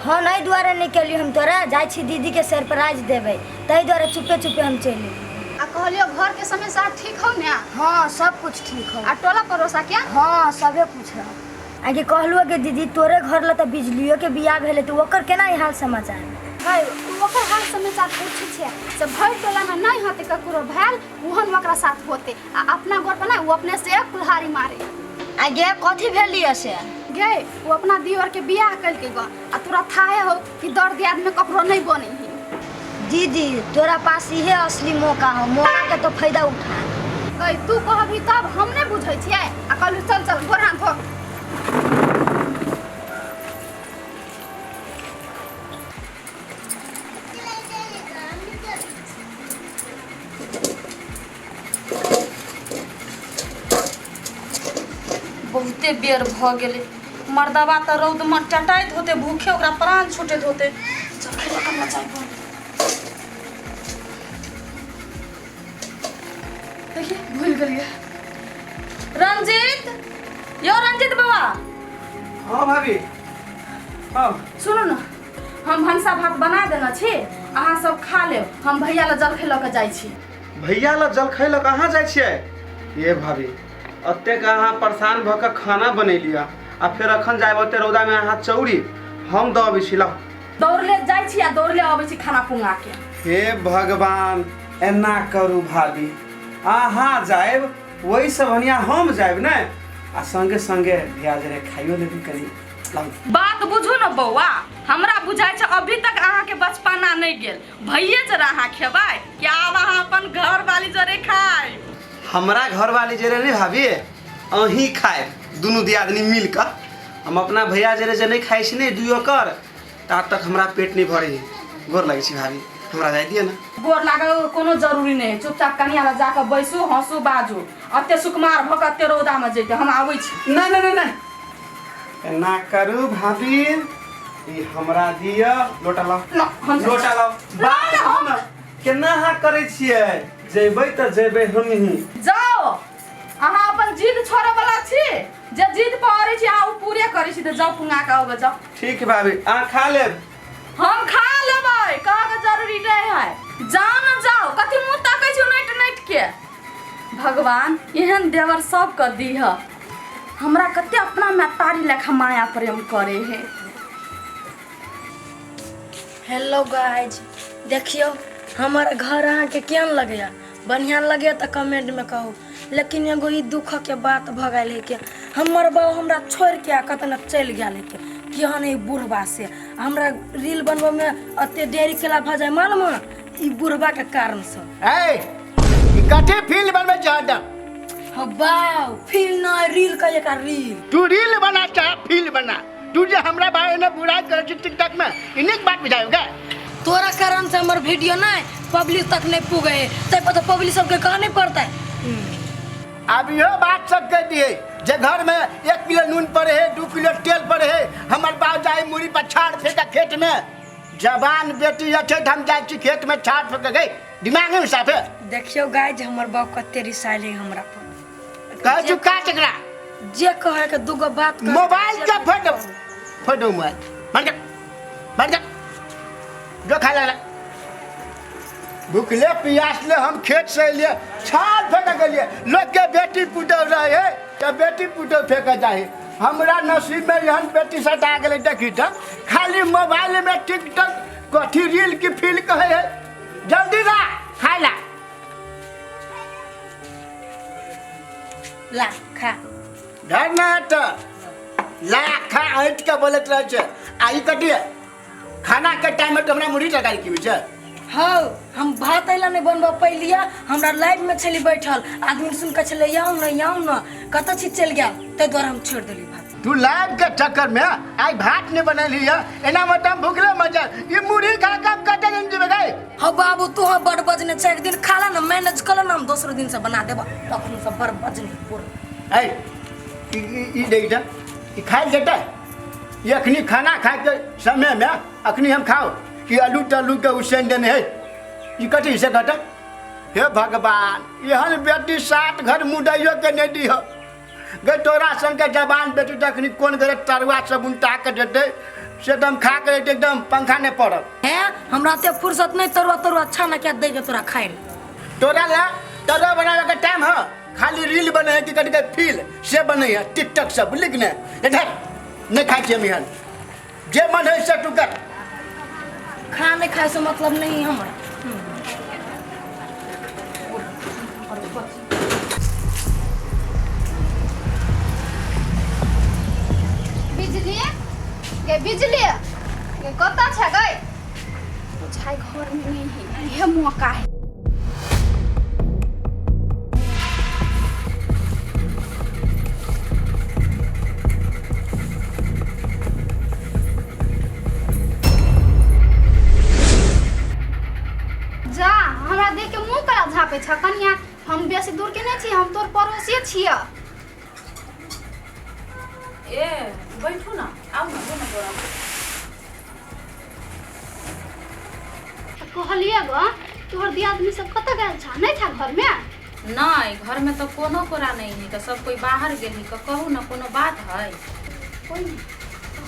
हाँ नहीं दुआरे नहीं कैली हम, तोरा जाइ छी दीदी के सरप्राइज देबै, ताहि दुआरे चुपे चुपे हम चलि। आ आ कहलियो घर के समाचार ठीक हो ने? हाँ सब कुछ ठीक हो। आ टोला पड़ोसा के? हाँ सबे कुछ है। आगे कहलू कि दीदी तोरे घर ला तऽ बिजलियो के बियाह भेलै तऽ ओकर केना ई हाल समाचार? गई ओकर हाल समाचार पूछै छै से भरि टोला में नहीं होते ककरो भेल ओहन ओकरा साथ होते आ अपना घर पर ना वो अपने से कुल्हाड़ी मारे। आगे कथी भेलिए से? गे वो अपना दियोर के बियाह कलके ग आ तोरा थाहे हो कि दर दियाद में ककरो नहीं बने ही। दीदी तोरा पास इहे असली मौका हो, मौका के तो फायदा उठा। गई तू कहबी तब हम नहीं बुझै छियै आ कहलू चल चल गोर हाथ धो। बहुते बेर भऽ गेलै, मर्दबा तऽ रौदमे टटाइत होतै, भूखे ओकरा प्राण छूटैत होतै। चल कमरा चाय बन। देखिए भूल गेलियै। रंजीत, यो रंजीत बाबा। हाँ भाभी। हाँ सुनू ने, हम भनसा भात बना देने छी, अहाँ सब खा लेब, हम भैया लग जलखै लऽ कऽ जाइ छी। भैया लग जलखै लऽ कऽ अहाँ जाइ छियै? ये भाभी एतेक अहाँ परेशान भऽ कऽ खाना बनेलियै आ फेर अखन जायब ओते रौदामे अहाँ चौरी, हम दऽ अबै छी। लाउ दौड़ले जाइ छी आ दौड़ले अबै छी खाना पुंगा के। हे भगवान एना करू भाभी, अहाँ जायब ओहिसँ बढ़िआँ हम जायब ने, आ संगे संगे भैया जरे खाइयो लेबी कनी। लाउ बात बुझू ने बौआ, हमरा बुझाइ छै अभी तक अहाँके बचपना नहि गेल। भैये जरा अहाँ खेबै कि आब अहाँ अपन घरवाली जरे खाइ? हमरा घरवाली जरे नहीं भाभी, अहीं खाए दुनू दियादनी मिल कऽ। हम अपना भैया जरे जे नहीं खाइ छी ने दुइयो कर, ता तक हमरा पेट नहीं भरे। गोर लगै छी भाभी, हमरा जाय दिअ ने। गोर लागल कोनो जरूरी नहि है, चुपचाप कनिया लग जाकऽ बैसू, हँसू बाजू। एते सुकुमार भऽ कऽ एते रौदामे जैते, हम आबै छी। नहि नहि नहि नहि एना करू भाभी, ई हमरा दिअ लोटा लाउ, लोटा लाउ। बात हम केना अहाँ करै छियै? जेबै तऽ जेबै हमही। जाओ, अहाँ अपन जिद छोड़ै वाला छी? जे जिद पर अड़ै छी अहाँ ओ पूरे करै छी, तऽ जाउ पुंगा कऽ आउ जाउ। ठीक है भाभी, अहाँ खा लेब। हम खा लेबै, कहऽ के जरूरी नहीं है। जाओ न जाओ, कथी मुँह तकै छी उनटि उनटि के। भगवान एहन देवर सबके दीह, हमरा कते अपना महतारी लेखा माया प्रेम करे है। हेलो गाइज, देखियौ हमर घर अहाँके केहन लगैया? बढ़िआँ लगैया तऽ कमेंटमे कहू। लेकिन एगो ई दुखके बात भऽ गेल है कि हमर बाबू हमरा छोड़िके आ कतना चलि गेल है कि केहन है बुढ़बा से। हमरा रील बनबैमे एते देरी केला भऽ जाय मालूम है ई बुढ़बाके कारणसँ। ए कथी फील्ड बनबै छै हरदम? हाँ बाउ फील्ड नहि, रील कहिए का रील। तू रील बना चाहे फील्ड बना, तू जे हमरा बारे में बुराई करै छी टिकटॉक में, ई नीक बात बुझायो गे? तोरा कारण से हमर वीडियो नहीं पब्लिक तक नहीं पुगे, तै पर तो पब्लिक सबके कह नहीं पड़ता। अब इहो बात सब कह दिए जे घर में 1 किलो नून पड़े है, 2 किलो तेल पड़े है, हमर बाप जाए मुड़ी पर छाड़ फेंका खेत में। जवान बेटी अछे हम जाए छी खेत में छाड़ फेंक गई, दिमाग में साफे। देखियो गाइस हमर बाप कते रिसाइल है हमरा पर। कह चुका एकरा जे कहे के दूगो बात मोबाइल के फोटो फोटो मोबाइल बंद कर, बंद कर, जो खा लगा। भूखले प्यासले हम खेत से लिए छाल फेंक गेलिए, लोग के बेटी पुतोह रहे है तो बेटी पुतोह फेंक जाए। हमरा नसीब में एहन बेटी सटा गेलै देखी तऽ खाली मोबाइल में टिकटॉक कथी रील की फील कहे है। जल्दी ला खाय ला ला खा डर ना तऽ ला खा ऐठ के बोलैत रहै छै। आ ई कथी है खाना के टाइम में तो हमरा मुड़ी तरकारी की छै? हौ हम भात अइला नहीं बनबऽ पैलिया, हमरा लाइव में छली बैठल आदमी सुन के छलै आउ न आउ न कतऽ छी चलि गेल, ताहि दुआरे हम छोड़ि देली भात। तू लाइव के चक्कर में आइ भात नहीं बनैली है, एना में हम भूखले मर जाए, ई मुड़ी खा के हम कते दिन जीबै गई? हौ बाबू तू हम बड़ बजने छै, एक दिन खा ले न मैनेज कर ले न, हम दोसरो दिन से बना देब, तखन से बड़ बजने पूर। ऐ ई देख जा, ई खाइल जेतै? ई अखनी खाना खाए के समय में अखनी हम खाओ कि आलू तालू के उसैन देने है, ई कथी से घटत? हे भगवान एहन बेटी 7 घर मुदैयो के नहीं दीह गे। तोरा संग के जवान बेटी तखनी कोन घरे तरुआ सब उनटा के देतै से एकदम खा के एकदम पंखा नहीं पड़त। है हमरा ते फुर्सत नहीं तरुआ तरुआ छाना के दे के तोरा खाइ ले। तोरा ला तोरा बनावे के टाइम है खाली रील बने है कि कट के फील से बने है टिकटॉक सब बुझली कि नहीं इधर नहीं खाइ छियै हम एहन जे मन है से तू कर। खाना नहीं खाए से मतलब नहीं हमरा। बिजली गे बिजली गे कतऽ छै गै? बुझाइ घर में नहीं है, इहे मौका है। जा हमरा देख के मुंह करा झापे छ कनिया, हम बेसी दूर के नहीं छी, हम तोर पड़ोसिए छियै। ए बैठू ना, आउ ना, दो ना तोरा। तऽ कहलियै ग तोहर दियादनी सब कतऽ गेल छ? नहीं छ घर में? नहीं, घर में तो कोनो कोरा नहीं है, के सब कोई बाहर गेल है। कहू ना कोनो बात है? कोई नहीं।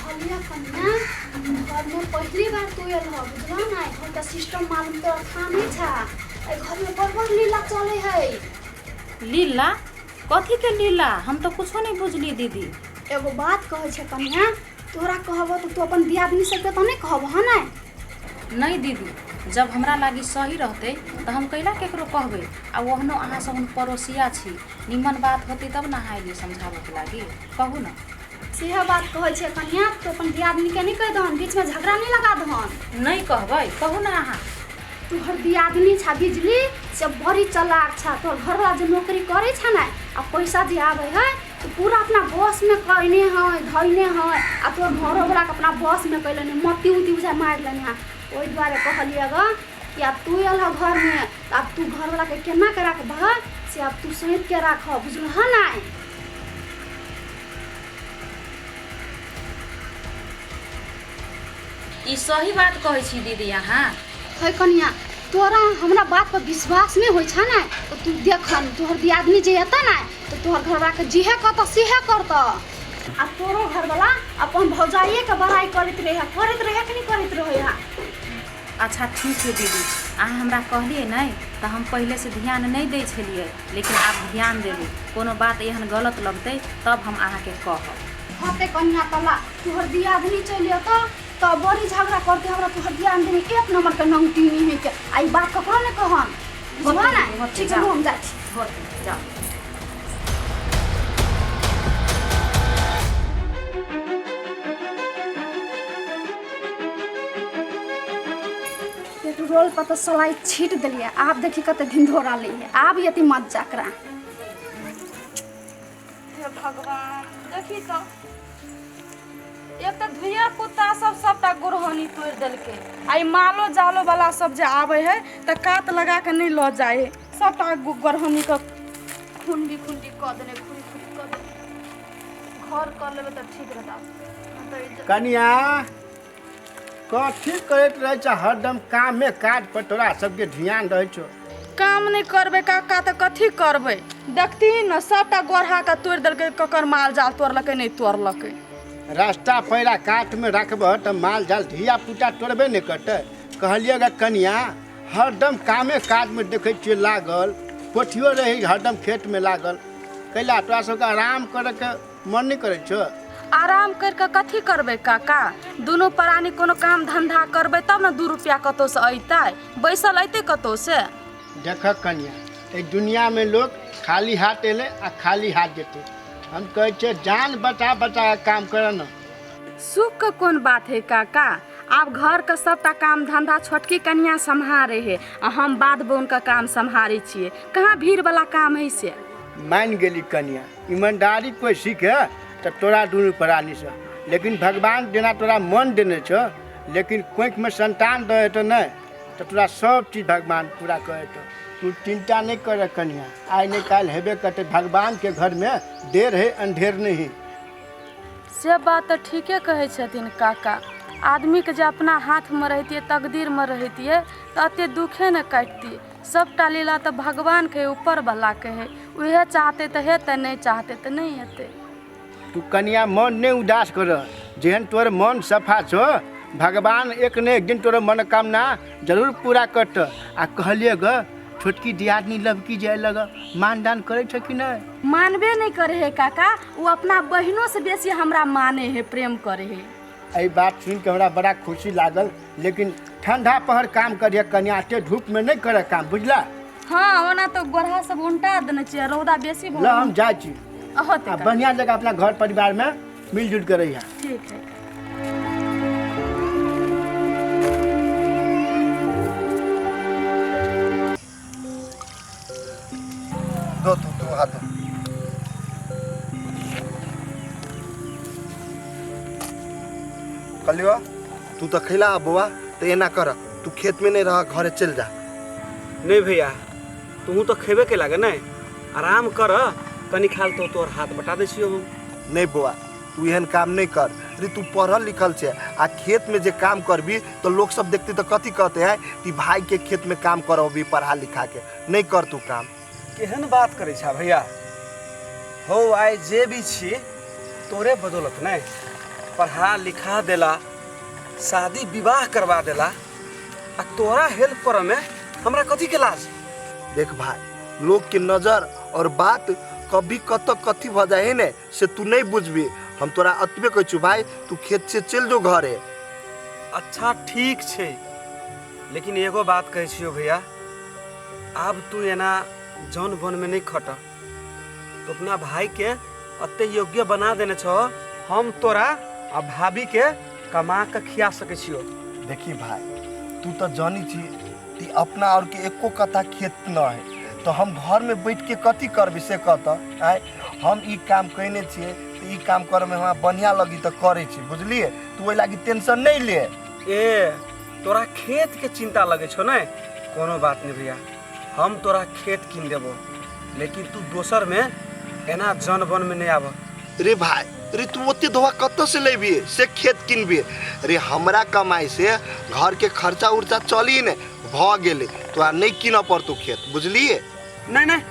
कहलियै कन्या घर में पहली बार तू एल ह बुझल ना, घर के सिस्टम मालूम तोरा था नहीं छ, एहि घर में बड़ बड़ लीला चले है। लीला? कथी के लीला? हम तो कुछो नहीं बुझली दीदी। एगो बात कहै छै कन्या, तोरा कहबो तऽ तू अपन दियादनी सबके तऽ नहीं कहबह ने? नहीं दीदी, जब हमरा लागी सही रहते तो हम कैला केकरो कहबै। आ ओहनो अहाँ सब हम पड़ोसिया छी, निमन बात होती तब ना अहाँ एलियै समझाबऽ के लागी। कहू ना। सेह बात कहै छै कन्या, तू अपन दियादनी के नहीं कहि दहन, बीच में झगड़ा नहीं लगा दहन। नहीं कहबै, कहू ना अहाँ। तोहर दियादनी छा बिजली से बड़ी चालाक छा, तोहर घरवाला जे नौकरी करे छा ने आ पैसा जे आबै है तो पूरा अपना बस में कयने है धैने है, आ तोहर घरोवला के अपना बस में कैलने मती उती बुझा मारि लेने है। ओहि दुआरे कहलियै ग कि आब तू एल ह घर में तऽ आब तू घरवला के केना के राखबह से आब तू सैंत के राख, बुझलह ने? ई सही बात कहै छी दीदी अहाँ। है कनिया तोरा हमरा बात पर विश्वास नहीं होइ छ ने तऽ तू देखन तोहर दियादनी जे एतऽ ने तऽ तोहर घरवला के जेहे कहतऽ सेहे करतऽ। आ तोरो घरवला अपन भौजाइए के बड़ाई करैत रहे, करैत रहे कि नहीं करैत रहे? अच्छा ठीक है दीदी, अहाँ हमरा कहलियै नहि तऽ हम पहिले से ध्यान नहीं दै छलियै, लेकिन आब ध्यान देबै। कोनो बात एहन गलत लगतै तब हम अहाँके कहब। हते कनिया तला तोहर दियादनी चलि एतऽ तऽ बड़ी झगड़ा करते हमरा। तोहर दियादनी एक नंबर के नंगटीनी है के, आ ई बात ककरो नहीं कहन, बुझलह ने? ठीक है हम जाइ छी। होतै, जाउ। पेट्रोल पर तऽ सलाई छीट देलियै, आब देखी कते धिंधोरा लै है, आब यति मत जाकरा। हे भगवान, देखी तो एक तऽ धिया पुता सब सबटा गोरहनी तोड़ि देलकै, आ ई मालो जालो वाला सब जे आबै है तऽ कात लगा के नहीं लऽ जाइ है, सबटा गोरहनी के खुंडी खुंडी कऽ देने, खुरी खुरी कऽ देने। घर कऽ लेबै तऽ ठीक रहता। कनिया कथी करैत रहै छ हरदम कामे काज पर तोरा सबके ध्यान रहै छौ? काम नहीं करबै काका तऽ कथी करबै? देखती ने सबटा गोरहा के तोड़ि देलकै, ककर माल जाल तोड़लकै नहीं तोड़लकै। रास्ता पैरा काट में राखबह तऽ माल जाल धिया पुता तोड़बे नहीं करतै। कहलियै गे कनिया हरदम कामे काज में देखै छियै लागल, पोठियो रही हरदम खेत में लागल, कैला तोरा सबके आराम करैके मन नहीं करै छौ? आराम करि कऽ कथी करबै काका? दुनू प्राणी कोनो काम धंधा करबै तब ने 2 रुपया कतौ से अयतै, बैसल अयतै कतौ से? देखऽ कनिया, एहि दुनिया में लोग खाली हाथ एलै आ खाली हाथ जेतै। हम कहै छियै जान बचा बचा के काम कर न। सुख के कोन बात है काका, आब घर के सबटा काम धंधा छोटकी कनिया सम्हारे है आ हम बाध बोन के काम सम्हारे छियै, कहाँ भीड़ वाला काम है से। मान गेली कनिया, ईमानदारी कोई सीखे तऽ तोरा दुनू प्राणी से, लेकिन भगवान जेना तोरा मन देने छौ, लेकिन कोखि में संतान दऽ हेतौ नहि तऽ तोरा सब चीज भगवान पूरा कऽ हेतौ। तू चिंता नहीं कर कनिया, आइ नहीं काल्हि हेबे करतै। भगवान के घर में देर है अंधेर नहीं। से बात तऽ ठीके कहै छथिन काका, आदमी के जे अपना हाथ में रहितियै, तकदीर में रहितियै तऽ एते दुखे ने काटतियै। सबटा लीला तऽ भगवान के ऊपर वाला के है, उहे चाहते तऽ हेतै, नहीं चाहते तऽ नहीं हेतै। तू कनिया मन नहीं उदास कर, जेहन तोर मन सफा छौ भगवान एक ने एक दिन तोर मनोकामना जरूर पूरा करत। आ कहलियै ग छोटकी दियादनी लबकी जाय लग मानदान करै छ कि नहि? मानबे नहीं करे है काका, वो अपना बहिनों से बेसी हमरा माने है, प्रेम करे है। एहि बात सुनि के हमरा बड़ा खुशी लागल, लेकिन ठंडा पहर काम करिए कनिया, एते धूप में नहीं करे काम, बुझला? हाँ, ओना तो गोरहा सब उल्टा देने छियै, रौदा बेसी भऽ ल हम जाइ छी। अहत आ बढ़िया जगह अपना घर परिवार में मिलजुल के रहिए। ठीक है। दो तू तू हाथ दो। कहलियो तू तो खैला बौआ, तो एना कर तू खेत में नहीं रह, घरे चल जा। नहीं भैया, तू तो खेबे के लागे नहीं, आराम कर कनी खाल तो तोर हाथ बटा दै छियो हम। नहीं बौआ, तू एहन काम नहीं कर रे, तू पढ़ल लिखल छे आ खेत में जे काम करबी तो लोग सब देखते तो कथी कहते हैं कि भाई के खेत में काम करबी पढ़ा लिखा के, नहीं कर तू काम। केहन बात करै छा भैया, हो आइ जे भी छी तोरे बदौलत नहीं, पढ़ा लिखा देला, शादी विवाह करवा देला, आ तोरा हेल्प कर में हमरा कथी के लाज। देख भाई, लोग के नजर और बात कभी कत कथी भ जाए ने से तू नहीं बुझबी। हम तोरा अतबे कहै छु भाई, तू खेत से चल जो घरे। अच्छा ठीक छे, लेकिन एगो बात कहै छियो भैया, आब तू एना जन बन में नहीं खट, तो अपना भाई के अते योग्य बना देने छो, हम तोरा आ भाभी के कमा के खिया सकै छियो। देखी भाई, तू तो जानी छी ती अपना और के एको कथा खेत न है, तो हम घर में बैठ के कथी करबी से कहत। आय हम ई काम कयने छियै तो ई काम करे में हमरा बढ़िया लगी तो करै छी, बुझलिए? तू ओहि लागी टेंशन नहीं ले। ए तोरा खेत के चिंता लगे छो ने? कोनो बात नहीं भैया, हम तोरा खेत किन देबो, लेकिन तू दोसर में एना जन बन में नहीं आब। रे भाई रे, तू ओते धोआ कतऽ से लेबी से खेत किनबी? रे हमरा कमाई से घर के खर्चा उर्चा चली ने भ गेलै, तोरा नहीं किनऽ पड़तौ खेत, बुझलिए? नहीं नहीं,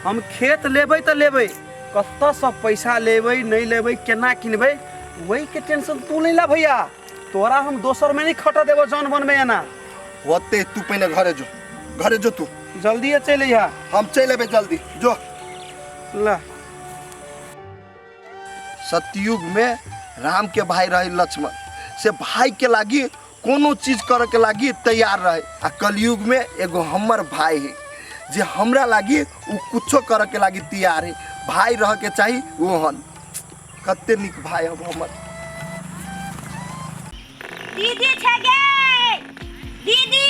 हम खेत लेबै तऽ लेबै, कतऽ से पैसा लेबै नहीं लेबै केना किनबै वही के टेंशन तू नहीं ला भैया, तोरा हम दोसर में नहीं खटा देबो जन बन में एना। ओते तू पहिने घरे जो, घरे जो तू जल्दी चलि अइहा। हम चलि एबै जल्दी, जो। ला। सतयुग में राम के भाई रहे लक्ष्मण, से भाई के लागी कोनो चीज करे के लागी तैयार रहे, आ कलयुग में एगो हमर भाई है जे हमरा लागी उ कुछो करे के लागी तैयार है। भाई रह के चाही ओहन, कते निक भाई हम हमर। दीदी छे गे, दीदी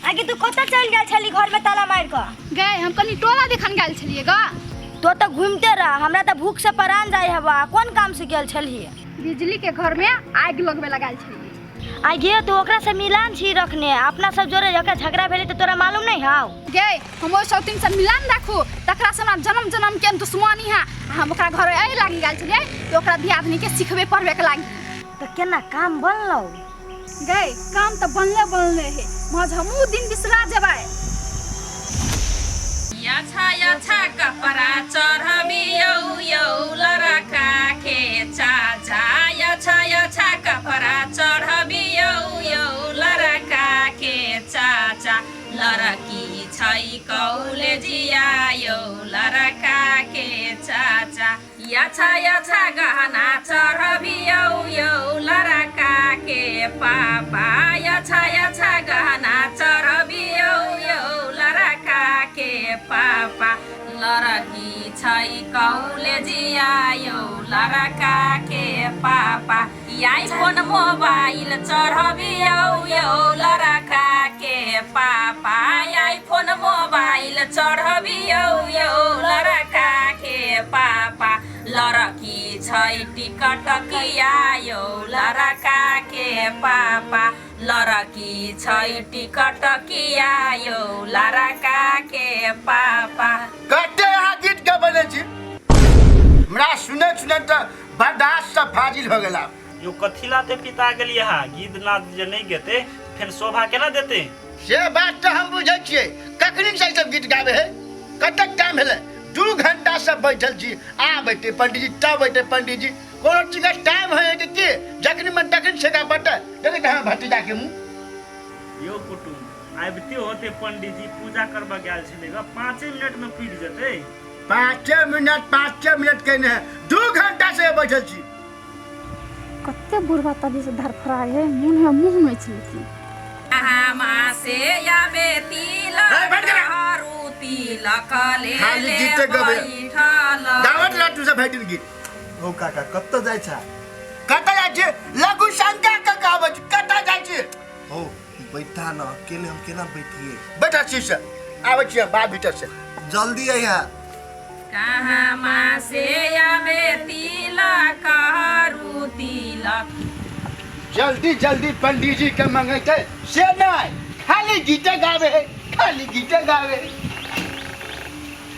आगे तू कतऽ चलि गेल छली घर में ताला मारि कऽ? गए हम कनी टोला देखन गेल छलियै गा। तो तऽ घूमते रह, हमरा तऽ भूख से परान जाय हवा। कोन काम से गेल छलियै? बिजली के घर में आगि लगबे लगायल छलियै। आ गे तू ओकरा से मिलान छी रखने, अपना सब जोरे ओकरा झगड़ा भेलै तऽ तोरा मालूम नहीं हाउ? गे हम ओहि शौतीन से मिलान राखू तकरा से हमरा जन्म जन्म के दुश्मनी है। हम ओकरा घर एहि लागी गेल छलियै कि ओकरा दियादनी के सिखबे पढ़बे के लागी। तऽ केना काम बनलौ? गए काम तऽ बनले बनले है, महज हमहूँ दिन बिसरा जेबै। अच्छा अच्छा कपड़ा चढ़बियौ यौ लड़का के चाचा, अच्छा अच्छा कपड़ा चढ़बियौ यौ लड़का के चाचा, लड़की छै कॉलेजिया यौ लड़का के चाचा, अच्छा अच्छा गहना चढ़बियौ यौ लड़का के पापा, अच्छा अच्छा गहना चढ़बियौ यौ लड़का के पापा, लड़की छै कॉलेजिया यौ लड़का के पापा, आईफोन मोबाइल चढ़बियौ यौ लड़का के पापा, आईफोन मोबाइल चढ़बियौ यौ लड़का के पापा, लड़की छै टिकटकिया यौ लड़का के पापा, लड़की छै टिकटकिया यौ लड़का के पापा। कते अहाँ गीत गबैले छी, हमरा सुनैत सुनैत तऽ बर्दाश्त सब फाजिल हो गेला। यो कथी लाते पिता गेलियै हा, गीत नाद जे नहीं गेते फेर शोभा केना देते? से बात तऽ हम बुझै छियै, कखनी से सब गीत गाबै है, कतेक टाइम भेलै, 2 घंटा से बैठल छी, आब अयतै पंडीजी तब अयतै पंडीजी, कोनो चीजके टाइम है कि की, जखनी मन तखनी छेका बटै, देखै हँ भतीजाके मुँह। यो कुटुम आबिते होते पंडीजी पूजा करबऽ गेल छलै ग, 5 मिनट में पुरि जेतै। 5 मिनट, 5 मिनट कहने है, 2 घंटा से बैठल छी। कते बुढ़वा तभी से धरफड़ाय है, मुँह है मुँह नोचि लेती। से आबे तिलक। हे, बैठ गेला। हरू तिलक ले खाली ले गीते गबै। बैठल। गावत रह तू सब भरि दिन गीत। हो काका, कतऽ जाइ छा? कतऽ जाइ छी? लघु शंका के कहबै छी, कतऽ जाइ छी? हो बैठा न, अकेले हम केना बैठिए? बैठा छी से आबै छी हम बाहर भीतर से। जल्दी अइहा। कहाँ से आबे तिलक हरू तिलक। जल्दी जल्दी पंडीजी के मंगेतै से नहीं, खाली गीते गावे है, खाली गीते गावे है।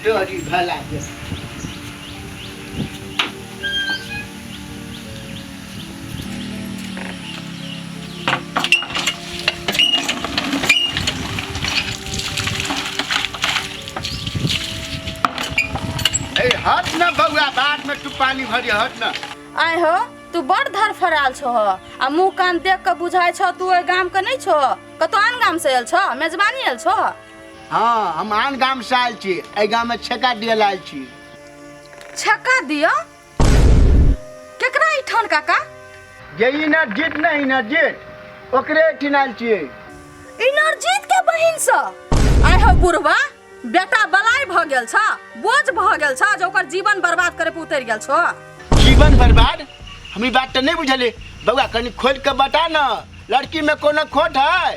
डोरी भला के। ए हट न बउआ, बाद में तू पानी भरी, हट न। आय हो, तू बड़ धरफड़ायल छो आ मुँह कान देख के बुझाइ छौ तू ओहि गाम के नहि छो, कतौ आन गाम से आयल छो, मेजबानी आयल छो? हाँ, हम आन गाम से आयल छी, एहि गाम में छेका दियल आयल छी। छक्का दियो केकरा एहिठाम काका? जे इनरजीत नहीं, इनरजीत, ओकरे एहिठिन आयल छियै। इनरजीत के बहिन से? आय हो बुढ़वा, बेटा बलाय भऽ गेल छ, बोझ भऽ गेल छ जे ओकर जीवन बर्बाद करे पे उतरि गेल छो। जीवन बर्बाद? हम ई बात तऽ नहीं बुझलियै बउआ, कनि खोलि कऽ बता न, लड़की में कोनो खोट है?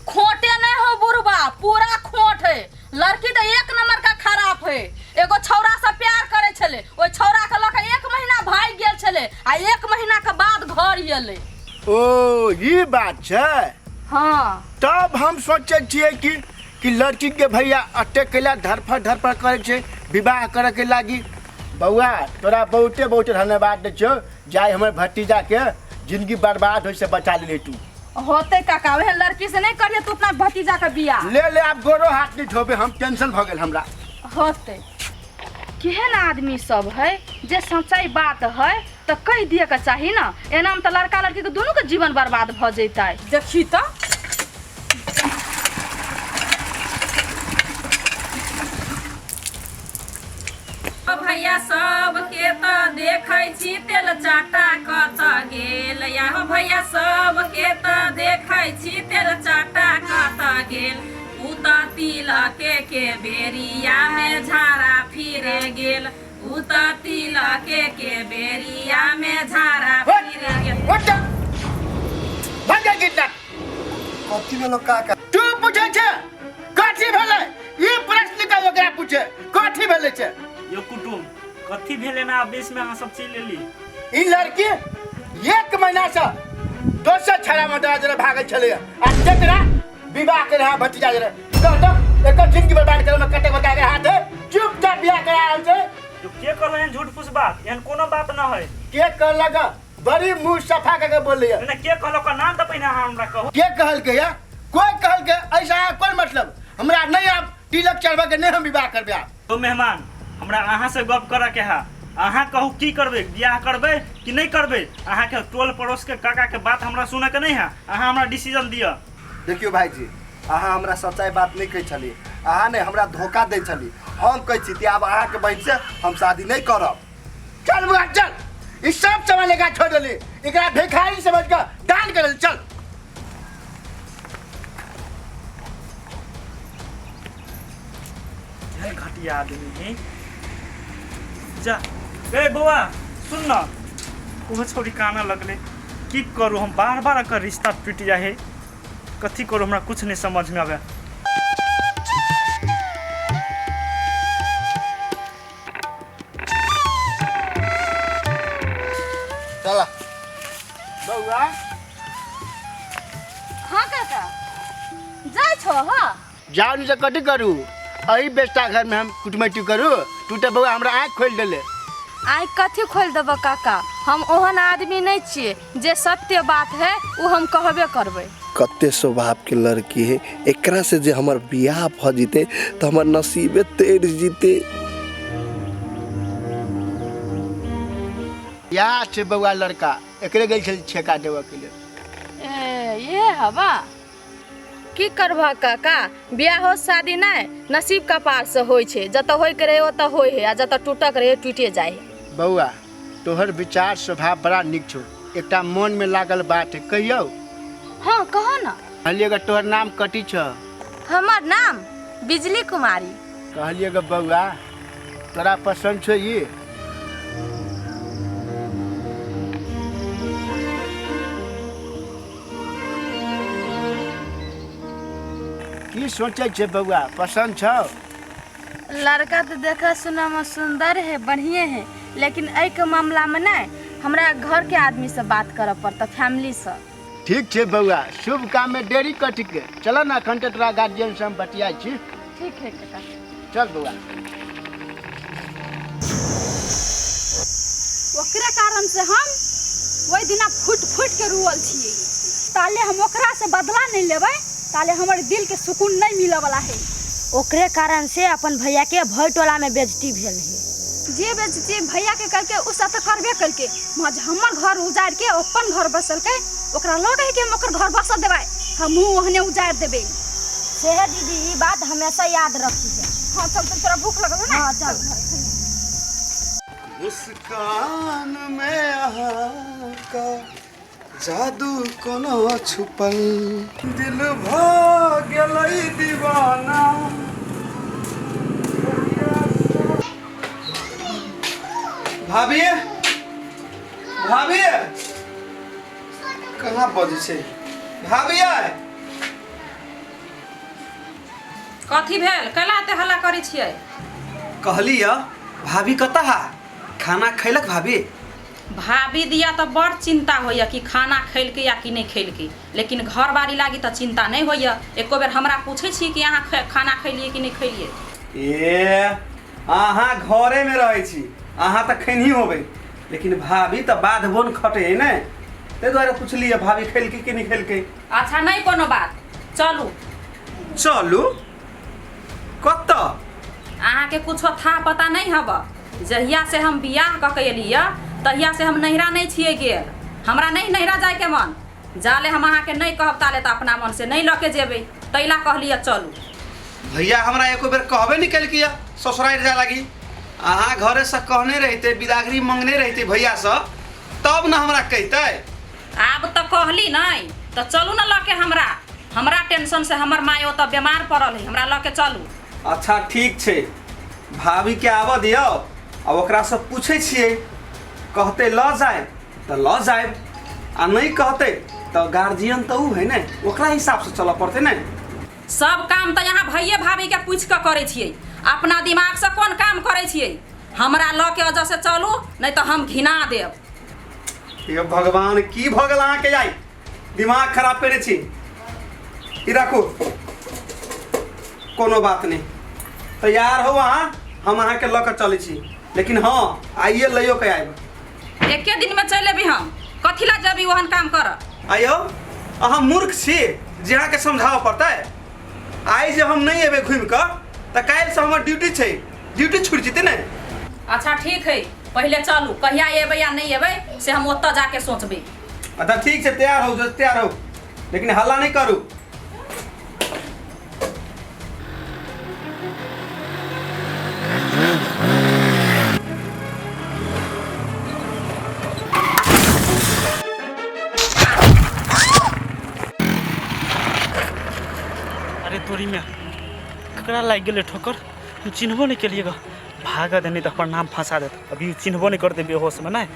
खोटे नहीं हो बुढ़वा, पूरा खोट है। लड़की तो एक नंबर का खराब है। एगो छौड़ा से प्यार करे छले, ओहि छौड़ा के लऽ के एक महीना भागि गेल छले आ एक महीना के बाद घर एलै। ओ, ई बात छै? हाँ। तब हम सोचै छियै कि लड़की के भैया अटे कैला धरफड़ धरफड़ करै छै विवाह करे के लागी। बउआ, तोरा बहुते बहुते धन्यवाद दै छियौ, जाय हमर भतीजा के जिंदगी बर्बाद होइ से बचा लेले तू। होते काका, वह लड़की से नहीं करिए तू अपना भतीजा का बियाह। ले ले, आब गोरो हाथ नहीं धोबे हम, टेंशन भऽ गेल हमरा। होते, केहन आदमी सब है जे सच्चाई बात है तऽ कहि दिए के चाही ना। एना में तऽ लड़का लड़की के दुनू के जीवन बर्बाद भऽ जैतै। देखी तऽ। भैया सबके तऽ देखै छी तेल चाटा कतऽ गेल, या हो भैया सबके तऽ देखै छी तेल चाटा कतऽ गेल। उ तऽ तिलके के बेरिया में झाड़ा फिरे गेल, उ तऽ तिलके के बेरिया में झाड़ा फिरे गेल। उठ, भऽ गेल गीत नाद। कथी भेलो काका? तू पूछै छै कथी भेलै? ई प्रश्न के ओकरा पूछे कथी भेलै छै। यो कुटुम, कथी भेलै ना आवेश में अहाँ सब चलि एली? ई लड़की एक महीना से दोसर छड़ा में डरा जरा भागल छलै आ तेकरा विवाह के रहा भतीजा जरा। कह तऽ, एकर जिंदगी बर्बाद करे में कतेक बड़का एकर हाथ है? चुपचाप बियाह करा रहल छै। यो के कहलो एहन झूठ फूस बात? एहन कोनो बात न है। के कहलक? बड़ी मुंह सफा करके बोलैया। नहीं, के कहलो का नाम तऽ पहिने अहाँ हमरा कहू। के कहलकै या कोई कहलकै, ऐसा कोन मतलब? हमरा नहीं आब तिलक चढ़बे के, नहीं हम विवाह करबे आब। तो मेहमान, हमरा अहाँ से गप करऽ के है। अहाँ कहू की करबै, बियाह करबै कि नहीं करबै? अहाँके टोल पड़ोस के काका के बात हमरा सुनऽ के नहीं है, अहाँ हमरा डिसीजन दिअ। देखियौ भाईजी, अहाँ हमरा सच्चाई बात नहीं कहै छली, अहाँ ने हमरा धोखा दै छली। हम कहै छी कि आब अहाँके बहिन से हम शादी नहीं करब। चल बुआ चल, ई सब सामान एकरा छोड़ देली, एकरा भिखारी समझ के दान कर देली, चल। एहन घटिया आदमी है। जा ए बौआ, सुन न, ओहो छौड़ी काना लगले। की करू हम? बार बार एकर रिश्ता टूटि जाइ है। कथी करू, हमरा कुछ नहीं समझ में आवे। चला। बौआ। हाँ काका, जाइ छो? हाँ। जाउ नहीं तऽ कथी करू? एहि बेस्ता घर में हम कुटमैती करू? तू तऽ बौआ हमरा आँखि खोलि देले। आइ कथी खोलि देबऽ काका? हम ओहन आदमी नहीं छियै, जे सत्य बात है ओ हम कहबे करबै। कते स्वभाव के लड़की है, एकरा से जे हमर बियाह भ जीते तो हमर नसीबे तेर जीते। इएह छै बौआ लड़का, एकरे गेल छल छेका देबऽ के लेल। ए ये हवा। की करबह काका, बियाहो शादी नहि नसीब कपार से होइ छै, जतऽ होइके रहै ओतऽ होइ है आ जतऽ टूटक रहै टूटे जाइ है। बौआ तोहर विचार स्वभाव बड़ा नीक छौ, एकटा मनमे लागल बात है, कहियौ? हाँ कहो ना। कहलियै ग तोहर नाम कथी छौ? हमर नाम बिजली कुमारी। कहलियै ग बौआ तोरा पसन्द छौ ई? की सोचै छै बौआ, पसन्द छौ? लड़का तो देखा सुना में सुंदर है, बढ़िया है, लेकिन एहि के मामला में नहीं हमरा घर के आदमी से बात करऽ पड़ता, फैमिली से। ठीक छै बौआ, शुभ काम में देरी कथी के, चल ना अखन तऽ तोरा गार्जियन से हम बतियाइ छी। ठीक है काका। चल बौआ। ओकरे कारण से हम ओहि दिना फुट फुट के रुअल छियै, ताले हम ओकरा से बदला नहीं लेबै ताले हमर दिल के सुकून नहीं मिले वाला है। ओकरे कारण से अपन भैया के भय टोला में बेइज्जती भेल है। जे बेइज्जती भैया के करके उ सब तो करबे करके, मज हमर घर उजाड़ के अपन घर बसलकै, ओकरा लगे है कि हम ओकर घर बसऽ देबै, हमहूँ ओहने उजाड़ देबै। से है दीदी, ई बात हमेशा याद रखी है। हाँ चल, चल तोरा भूख लगल ना? हाँ चल। मुस्कान में अहाँ का जादू कोनो छुपल, दिल भ गेलै दीवाना। भाभी, भाभी कहाँ बजै छै? भाभी कथी भेल, कैला एते हल्ला करै छियै? कहली भाभी कतऽ हा, खाना खैलक भाभी? भाभी दिया तऽ बड़ चिंता होइया कि खाना खैलकै या कि नहि खैलकै, लेकिन घर बारी लागी तऽ चिंता नहि होइया। एको बेर हमरा पूछै छी कि अहाँ खाना खैलियै कि नहि खैलियै? ए अहाँ घरे में रहै छी, अहाँ तऽ खैनही होबै, लेकिन भाभी तऽ बाध बोन खटे है ने, ताहि दुआरे पुछलियै भाभी खैलकै कि नहि खैलकै। अच्छा नहि कोनो बात, चलू। चलू कतऽ? अहाँके कुछो था पता नहीं हब, जहिया से हम बियाह कऽ के एलियै तहिया से हम नैहरा नहीं छियै गेल, हमरा नहीं नैहरा जायके मन, जाले हम अहाँके नहीं कहब ताले तऽ अपना मन से नहीं लऽ के जेबै, तैला कहलियै चलू। भैया हमरा एको बेर कहबे नहीं केलकै ससुरारि जाय लागी, अहाँ घरे से कहने रहिते, बिदागरी मंगने रहिते भैया से, तब न हमरा कहिते। आब तऽ कहली नहीं तऽ चलू न लऽ के, हमरा हमरा टेंशन से हमर माय ओतऽ बीमार पड़ल है, हमरा लऽ के चलू। अच्छा ठीक छै, भाभी के आबऽ दियौ आ ओकरा से पूछै छियै, कहते लऽ जायब तऽ लऽ जायब, आ नहीं कहते तऽ गार्जियन तऽ उ है ने, ओकरा हिसाब से चलऽ पड़तै ने। सब काम तऽ यहाँ भैये भाभी के पूछि कऽ करै छियै, अपना दिमाग से कोन काम करै छियै? हमरा लऽ के अजय से चलू नहीं तऽ हम घिना देब। हे भगवान की भऽ गेल अहाँके, आइ दिमाग खराब करै छी। ई राखू, कोनो बात नहीं, तैयार हो अहाँ, हम अहाँके लऽ कऽ चलै छी, लेकिन हाँ आइए लैयो के आयब। एके दिन में चलि एबी हम, कथी ला जेबी ओहन काम कर? आइयो अहाँ मूर्ख छी जे अहाँके समझाबऽ पड़तै? आइ जे हम नहीं एबै घुमि कऽ तऽ काल्हिसँ हमर ड्यूटी छै, ड्यूटी छुटि जेतै ने। अच्छा ठीक है, पहिले चलू, कहिया एबै या नहीं एबै से हम ओतऽ जाके सोचबै। अच्छा ठीक छै, तैयार हो, तैयार हो, लेकिन हल्ला नहीं करू। अरे तोरी में ककरा लागि गेलै ठोकर, हम चिन्हबो नहीं केलिए ग, भागऽ दे नहीं तऽ अपन नाम फंसा देत, अभी चिन्हबो नहीं करते बेहोश में। नहीं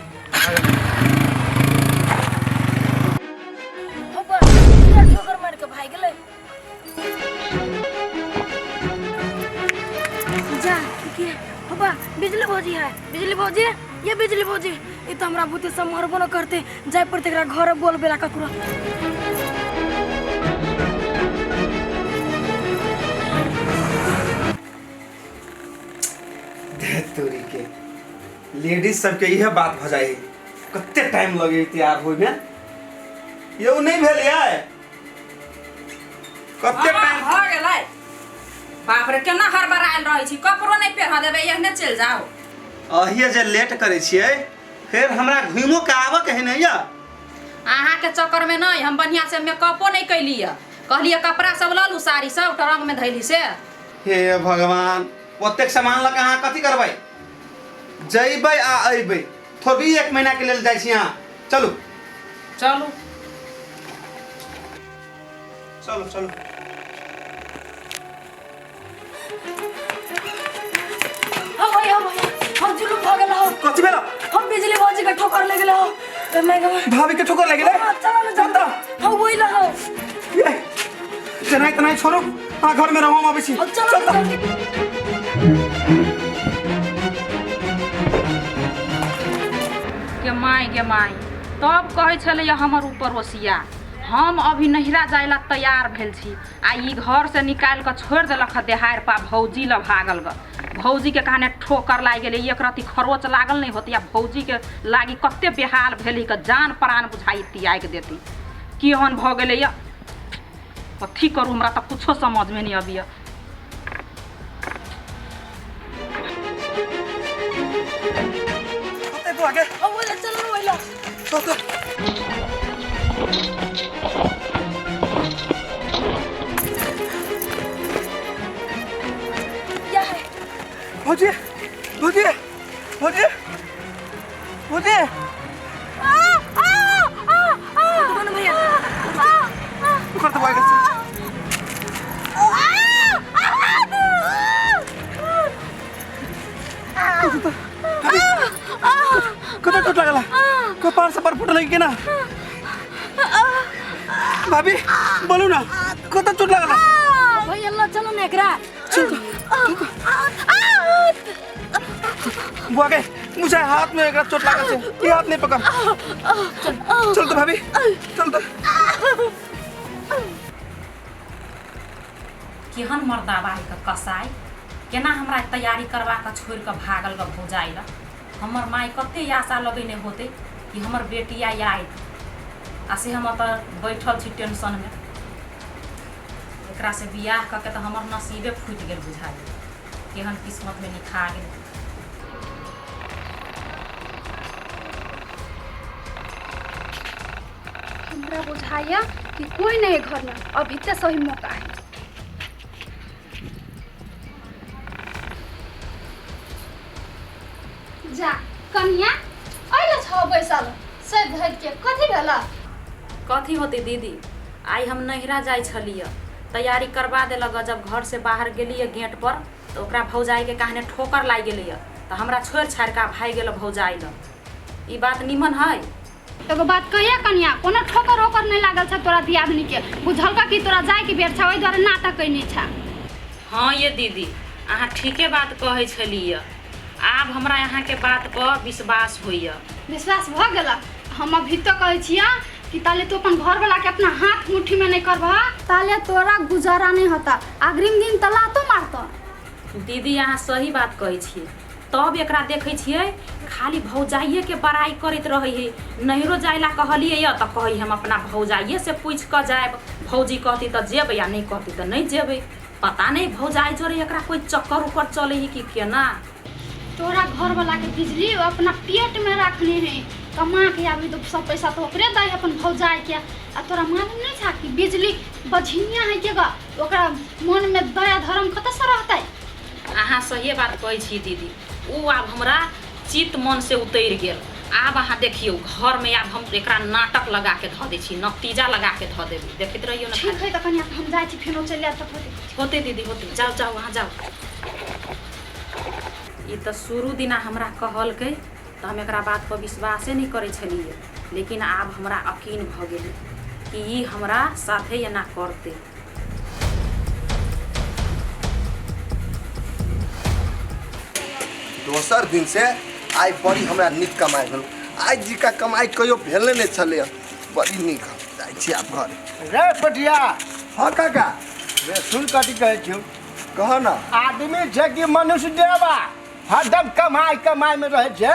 ठोकर मार के भागि गेलै। जा के बाबा बिजली भौजी है, बिजली भौजी, ये बिजली भौजी, ई तऽ हमरा बुते सब मरबो न करते, जाय पड़ते एकरा घरे बोलबे ला ककरो। तोरी के लेडीज सबके इहे बात भऽ जाइ, कते टाइम लगे तैयार होय में, यौ नहीं भेल यार, कते टाइम भऽ गेलै। बाप रे केना हड़बड़ायल रहै छी, कपड़ो नहीं पहिरऽ देबै, एहने चलि जाउ। अहिए जे लेट करै छियै फेर हमरा घुमो के आबऽ के है ने या? अहाँके चक्कर में नहीं हम बढ़िया से मेकअपो नहीं कैली। कहलियै कपड़ा सब लऽ लू, साड़ी सब ट्रंक में धैली से। हे भगवान, ओतेक सामान लऽ कऽ अहाँ कथी करबै? जैबै आ अयबै थोड़ी, एक महीना के लेल जाइ छी अहाँ। चलू। चलू। चलू चलू। हाँ भैया, भैया, हम जुलुम भऽ गेल हो। कथी भेल? हम बिजली भौजी के ठोकर लग गेल हो। मैं भाभी के ठोकर लागि गेलै? हाँ, चलो ना जल्दी। हाँ, वही लगा। ये तेनाही तेनाही छोड़ू, अहाँ घर में रहू, हम अबै छी। हाँ, चलो ना जल्दी। गे माय, गे माय, तब कहै छलैया हमर ऊपर ओसिया, हम अभी नहिरा जाय ला तैयार भेल छी आ ई घर से निकालि कऽ छोड़ि देलक हँ देहारि पा भौजी लग भागल ग। भौजी के कहने ठोकर लागि गेलै, एक रत्ती खरोच लागल नहि होती आ भौजी के लागि कते बेहाल भेली के जान प्राण बुझाई त्यागि देती। केहन भऽ गेलैया, कथी करू, हमरा तऽ कुछो समझमे नहि अबैया। कतै बुआ के? हाँ, वही लगा, चलो ना वही लगा। चल, चल। क्या है? भौजी, भौजी, भौजी, भौजी। कौन भैया? ओकर तऽ बुआ के। कतऽ चोट लागल? कपार से पर फूटल कि केना? भाभी, बोलू ना, कतऽ चोट लागल? भैया ल चलो ना एकरा। चल। बुआ के मुझे हाथ में एकरा चोट लागल छै, ई हाथ नहीं पकड़। चल तो भाभी, चल तो। केहन मर्दाबा है के कसाई, केना हमरा तैयारी करवा के छोड़ि के भागल ग भौजाइ ल। हमर माय कते आशा लगेने होतै कि हमर बेटिया आयत, आ से हम ओतऽ बैठल छी टेंशनमे। एकरा से बियाह कऽ के तऽ हमर नसीबे फूटि गेल बुझाइ, केहन किस्मतमे लिखा गेल। हमरा बुझाइया कि कोई नहीं है घर में, अभी ते सही मौका है। जा कनिया, अइले छौ बैसल सज धज के, कथी भेला? कथी होतै दीदी, आइ हम नैहरा जाइ छलियै, तैयारी करवा देलक। जब घर से बाहर गेलियै गेट पर तऽ ओकरा भौजाइके कहने ठोकर लागि गेलैया, तऽ हमरा छोड़ि छाड़ि कऽ भागि गेल भौजाइ लग। ई बात निमन है? एगो बात कहिया कनिया, कोनो ठोकर ओकर नहीं लागल छ तोरा दियादनी के, बुझलका कि तोरा जाय के बेर छ, ओहि दुआरे नाटक कैने छ। हाँ ये दीदी, अहाँ ठीके बात कहै छलियै, आब हमरा अहाँके बात पर विश्वास होइया। विश्वास भऽ गेल? हम अभी तो कहै छियै कि ताले तू अपन घरवाला के अपना हाथ मुट्ठी में नहीं करबह ताले तोरा गुजारा नहीं होता, अग्रिम दिन तला तो मारता। दीदी अहाँ सही बात कहै छियै। तब एकरा देखै छियै खाली भौजाइए के बड़ाई करैत रहै है। नैहरो जाय ला कहलियै यऽ तऽ कहै हम अपना भौजाइए से पूछि कऽ जायब, भौजी कहती तऽ जेबै आ नहि कहती तऽ नहि जेबै। पता नहि भौजाइ जोरे एकरा कोइ चक्कर उक्कर चलै है कि केना। तोरा घरवाला के बिजली ओ अपना पेट में रखने है, कमा के आबी तो सब पैसा तो ओकरे दै अपन भौजाइ के। आ तोरा मालूम नहीं छा कि बिजली बझिनिया है के गा, ओकरा मन में दया धर्म कतऽ से रहतै? अहाँ सहिए बात कहै छी दीदी, ओ आब हमरा चित्त मन से उतरि गेल। आब अहाँ देखियौ घरमे आब हम एकरा नाटक लगा के धऽ दै छी, नतीजा लगा के धऽ देबै, देखैत रहियौ ने। ठीक है तऽ कनिया, हम जाइ छी, फेनो चलि आयब तऽ होतै। होतै दीदी, होतै, जाउ जाउ, अहाँ जाउ। ई तऽ शुरू दिना हमरा कहलकै तऽ हम एकरा बात पर विश्वासे नहि करै छलियै, लेकिन आब हमरा यकीन भऽ गेलै कि ई हमरा साथे एना करतै। दोसर दिन से आइ बड़ी हमरा नीक कमाइ भेल। आइ जिका कमाइ कहियो भेले नहि छलै, बड़ी नीक। जाइ छी आब घर। रे पटिया। हाँ काका। रे सुन, कथी कहै छियौ? कह ना। आदमी छै कि मनुष्य देवा हरदम कमाइ कमाइ में रहै छै।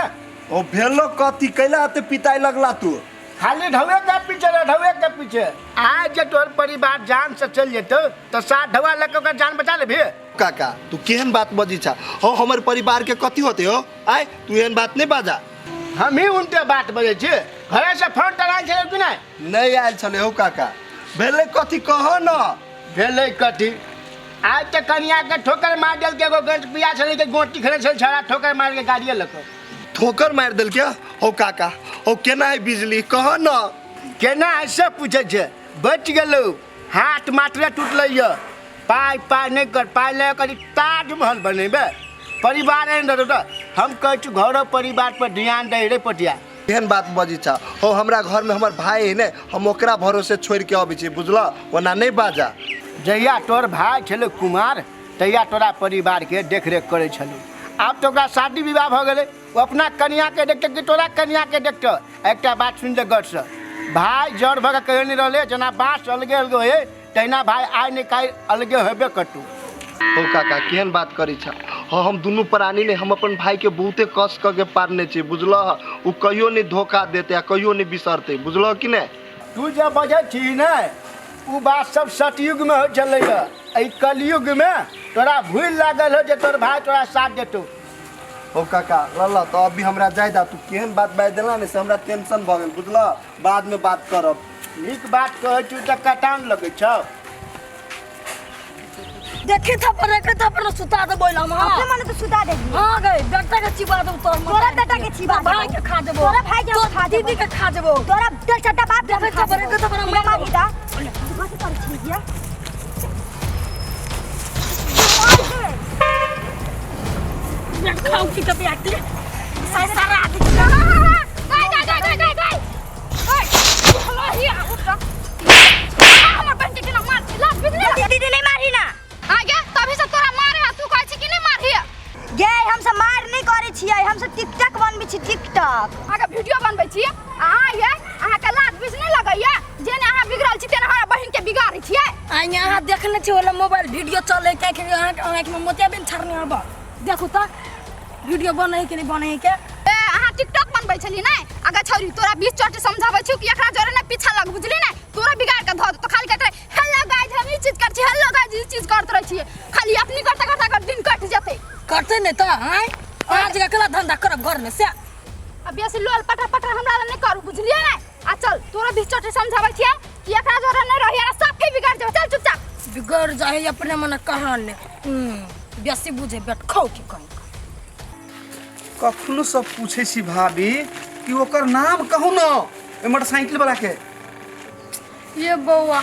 ओ भेलो कथी, कैला एते पिताइ लगला तू? खाली ढौए के पीछे रे, ढौए के पीछे। आज जे तोहर परिवार जान से चलि जेतौ तऽ सात ढौआ लऽ के ओकर जान बचा लेबही? काका, तू केहन बात बजै छा हो? हमर परिवार के कथी होते हो? आय तू एहन बात नहीं बाजा। हम ही उनटे बात बजै छी। घरे से फोन तर आयल छलै कि नहि? नहीं आयल छलै हो काका। भेलै कथी कह न। भेलै कथी? आइ तऽ कनियाके ठोकर मारि देलकै। एगो गंज पिया छलै के गोटी खेलै छलै छड़ा, ठोकर मारि के गाड़िए लऽ कऽ ठोकर मारि देलकै। हौ काका, हौ केना है बिजली, कह न। केना है से पूछै छै? बचि गेलौ, हाथ मात्रे टूटलै यऽ। पाइ पाइ नहि कर, पाइ लऽ कऽ ताजमहल बनेबै, परिवार एहन रहतौ तऽ। हम कहै छी घरो परिवार पर ध्यान दै रे पटिया। केहन बात बजै छा हौ? हमरा घरमे हमर भाय है ने, हम ओकरा भरोसे छोड़ि के अबै छी, बुझल? ओना नहि बाजा। जहिया तोहर भाय छलै कुमार तहिया तोरा परिवारके देखरेख करै छलौ। आब तऽ ओकरा शादी विवाह भऽ गेलै, ओ अपना कनियाके देखतै कि तोरा कनियाके देखतौ? एकटा बात सुनि ले गौरसँ, भाय जड़ भऽ कऽ कहियो नहि रहलै। जेना बाँस अलगे अलगे होइ तहिना भाय आइ नहि काल्हि अलगे हेबे करतौ। हौ काका, केहन बात करै छह? हँ, हम दुनू प्राणी ने हम अपन भाईके बहुते कष्ट कऽ के पारने छी, बुझलह? ओ कहियो नहि धोखा देतै आ कहियो नहि बिसरतै, बुझलह कि नहि? तू जे बजै छी ने ओ बात सब सतयुगमे होइ छलैए। एहि कलयुगमे तोरा भूल लागल हो जे तोर भाय तोरा साथ देतौ। हौ काका, ल ल तऽ अभी हमरा जाय दा। तू केहन बात बाजि देला ने से हमरा टेंशन भऽ गेल, बुझलह? बादमे बात करब। नीक बात कहै छी तऽ कटान लगै छौ। देखी थप्पड़, एक थप्पड़ सुता दे बोल हम। हां, अपने मने तो सुता देबी। हां गई, बेटा के चिबा देबो तोर। तोरा बेटा के चिबा देबो। भाई के खा देबो। तोरा भाई के हम खा देबो। दीदी के खा देबो। तोरा दिल चड्डा बाप के हम देखै खा थप्पड़, देबो। एक थप्पड़ तू मारि मारी देबो। दा तू कथी करै छी गे? खाऊ की कभी आती सारा आदमी। गाय गाय गाय गाय गाय गाय गाय हलो ही उठ हमर बहन के केना मार लाज बिगड़े। दीदी, नहीं मारी ना। आगे तभी से तोरा मारे आ तू कहै छी कि नहीं मारही। गे, हम सब मार नहीं करै छियै, हम सब टिकटॉक बनबै छी, टिकटॉक। अहाँके वीडियो बनबै छी अहाँ? ये अहाँके लाज बीज नहीं लगैया? जेना अहाँ बिगड़ल छी तेना हमरा बहिन के बिगाड़ै छियै। आ यहाँ देखने छी वाला मोबाइल वीडियो चले के कि अहाँ के आँख में मोतियाबिंद छड़ने आब। देखू तऽ वीडियो बनै कि नहीं बनै के। ए, अहाँ टिकटॉक बनबै छली ने? अगर छौरी तोरा 20 चोट समझाबै छी कि एकरा जरे ने पीछा लग, बुझली ने? तोरा बिगाड़ के धऽ देतौ। खाली कहत रहे हेलो गाइस, हम ई चीज कर छी, हेलो गाइस, ई चीज करत रहै छियै। खाली अपनी करते करते अगर दिन कटि जेतै। करते नहीं तऽ आँय अहाँ जगह केला धंधा करब घर में से। आ बेसी लोल पटर पटर हमरा लग नहि करू, बुझलियै ने? आ चल, तोरा 20 चोट समझाबै छियै कि एकरा जरे नहि रही, साफे बिगाड़ जेबै। चल चुपचाप। बिगड़ जाए अपने मन कहान ने बेसी बुझे बेट खाऊ की कहीं। कखनो सब पूछै छी भाभी कि ओकर नाम कहू न ओहि मोटरसाइकिल वाला के। ये बौआ,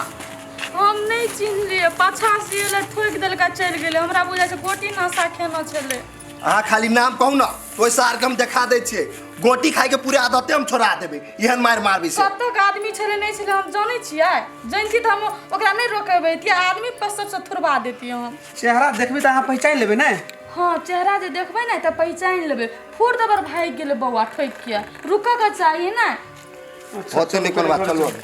हम नहि चिन्हलियै, पाछाँ से एलै, ठोकि देलकै, चलि गेलै। हमरा बुझाइ छै गोटी नशा खेने छलै। अहाँ खाली नाम कहू न, ओहि सारके हम देखा दै छियै। गोटी खाइके पूरे आदते हम छोड़ा देबै, एहन मारि मारबै से। कतक आदमी छलै नहि छलै हम जानै छियै? जानती तऽ हम ओकरा नहि रोकेबै, किया आदमी पर सबसँ थुरबा देतियै हम। चेहरा देखबै तऽ अहाँ पहिचानि लेबै ने? हँ, चेहरा जे देखबै ने तऽ पहिचानि लेबै। फुर दबर भागि गेलै बौआ ठोकि के, रुकऽ के चाही ने। होते नहि कोनो बात, चलू अभी।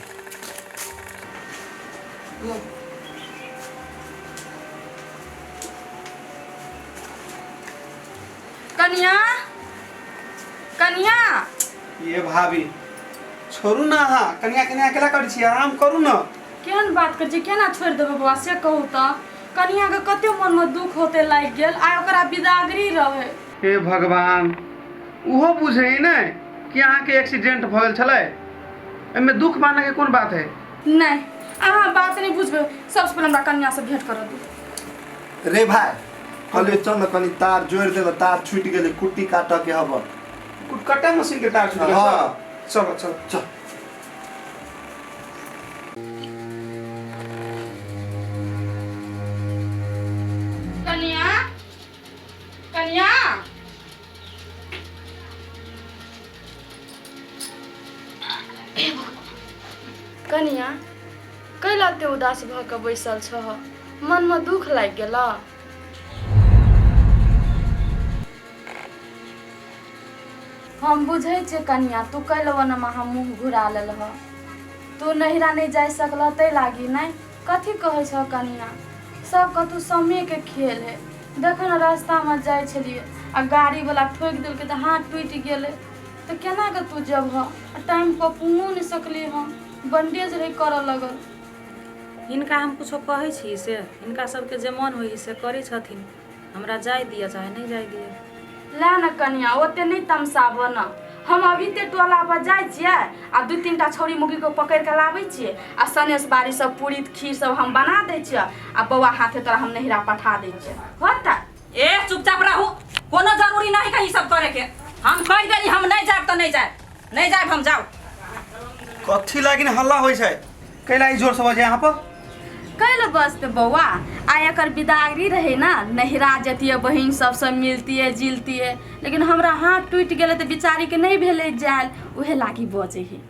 कनिया, कनिया। ये भाभी, छोड़ू ना अहाँ, कनिया कनिया अकेला करै छी, आराम करू न। केहन बात करै छी? केना छोड़ि देबै बौआ से कहू तऽ? कनियाके कते मनमे दुख होते लागि गेल, आइ ओकरा बिदागरी रहै। हे भगवान, ओहो बुझै ने कि अहाँके एक्सीडेंट भऽ गेल छलै, एहिमे दुख मानैके कोन बात है? नहि, अहाँ बात नहि बुझबै। सबसँ पहिले हमरा कनियासँ भेंट करऽ दू। रे भाय, कहलियै चल ने कनि तार जोड़ि दे ने, तार छूटि गेलै, कुट्टी काटऽ के हब। कुटकटा मशीन के तार छूटि गेल? हाँ। चलो चलो। चल। कनिया, कनिया। कनिया, कैला एते उदास भऽ कऽ बैसल छह? मनमे दुख लागि गेल? हम बुझै छियै कनिया, तू कैला ओनामे अहाँ मुँह घुरा लेलह। तू नैहरा नहि जाय सकलह ताहि लागी नहि? कथी कहै छह कनिया, सब कतहु समयके खेल है। देखऽ ने, रास्तामे जाइ छलियै आ गाड़ीवला ठोकि देलकै तऽ हाथ टूटि गेलै, तऽ केना कऽ तू जेबह? आ टाइमपर पुंगो नहि सकली हम, बंडेज रहै करऽ लगल। हिनका हम कुछो कहै छी से हिनका सबके जे मन होइ से करै छथिन। हमरा जाय दिअ चाहे नहि जाय दिअ। लए ने कनिया, ओते नहि तमसाबऽ ने। हम अभी ते टोला पर जाइ छियै आ दू तीन टा छौरी मुगी के पकड़ि के लाबै छियै आ सनेस बारी सब पूरी खीर सब हम बना दै छियै आ बौआ हाथे तोरा हम नहिरा पठा दै छियै होतै। ए चुपचाप रहू, कोनो जरूरी नहीं कहीं सब करे के। हम कह देली हम नहीं जायब तो नहीं जायब, नहीं जायब हम, जाओ। कथी लागिन हल्ला होइ छै, कैला ई जोर से बजे यहाँ पर? कैल बस ते बौआ, आ एकर बिदागरी रहे ना, नहिरा जतियै, बहिन सबसँ मिलतियै जिलतियै, लेकिन हमरा हाथ टूटि गेलै तऽ बिचारीके नहि भेलै जायल, उहे लागी बजै है।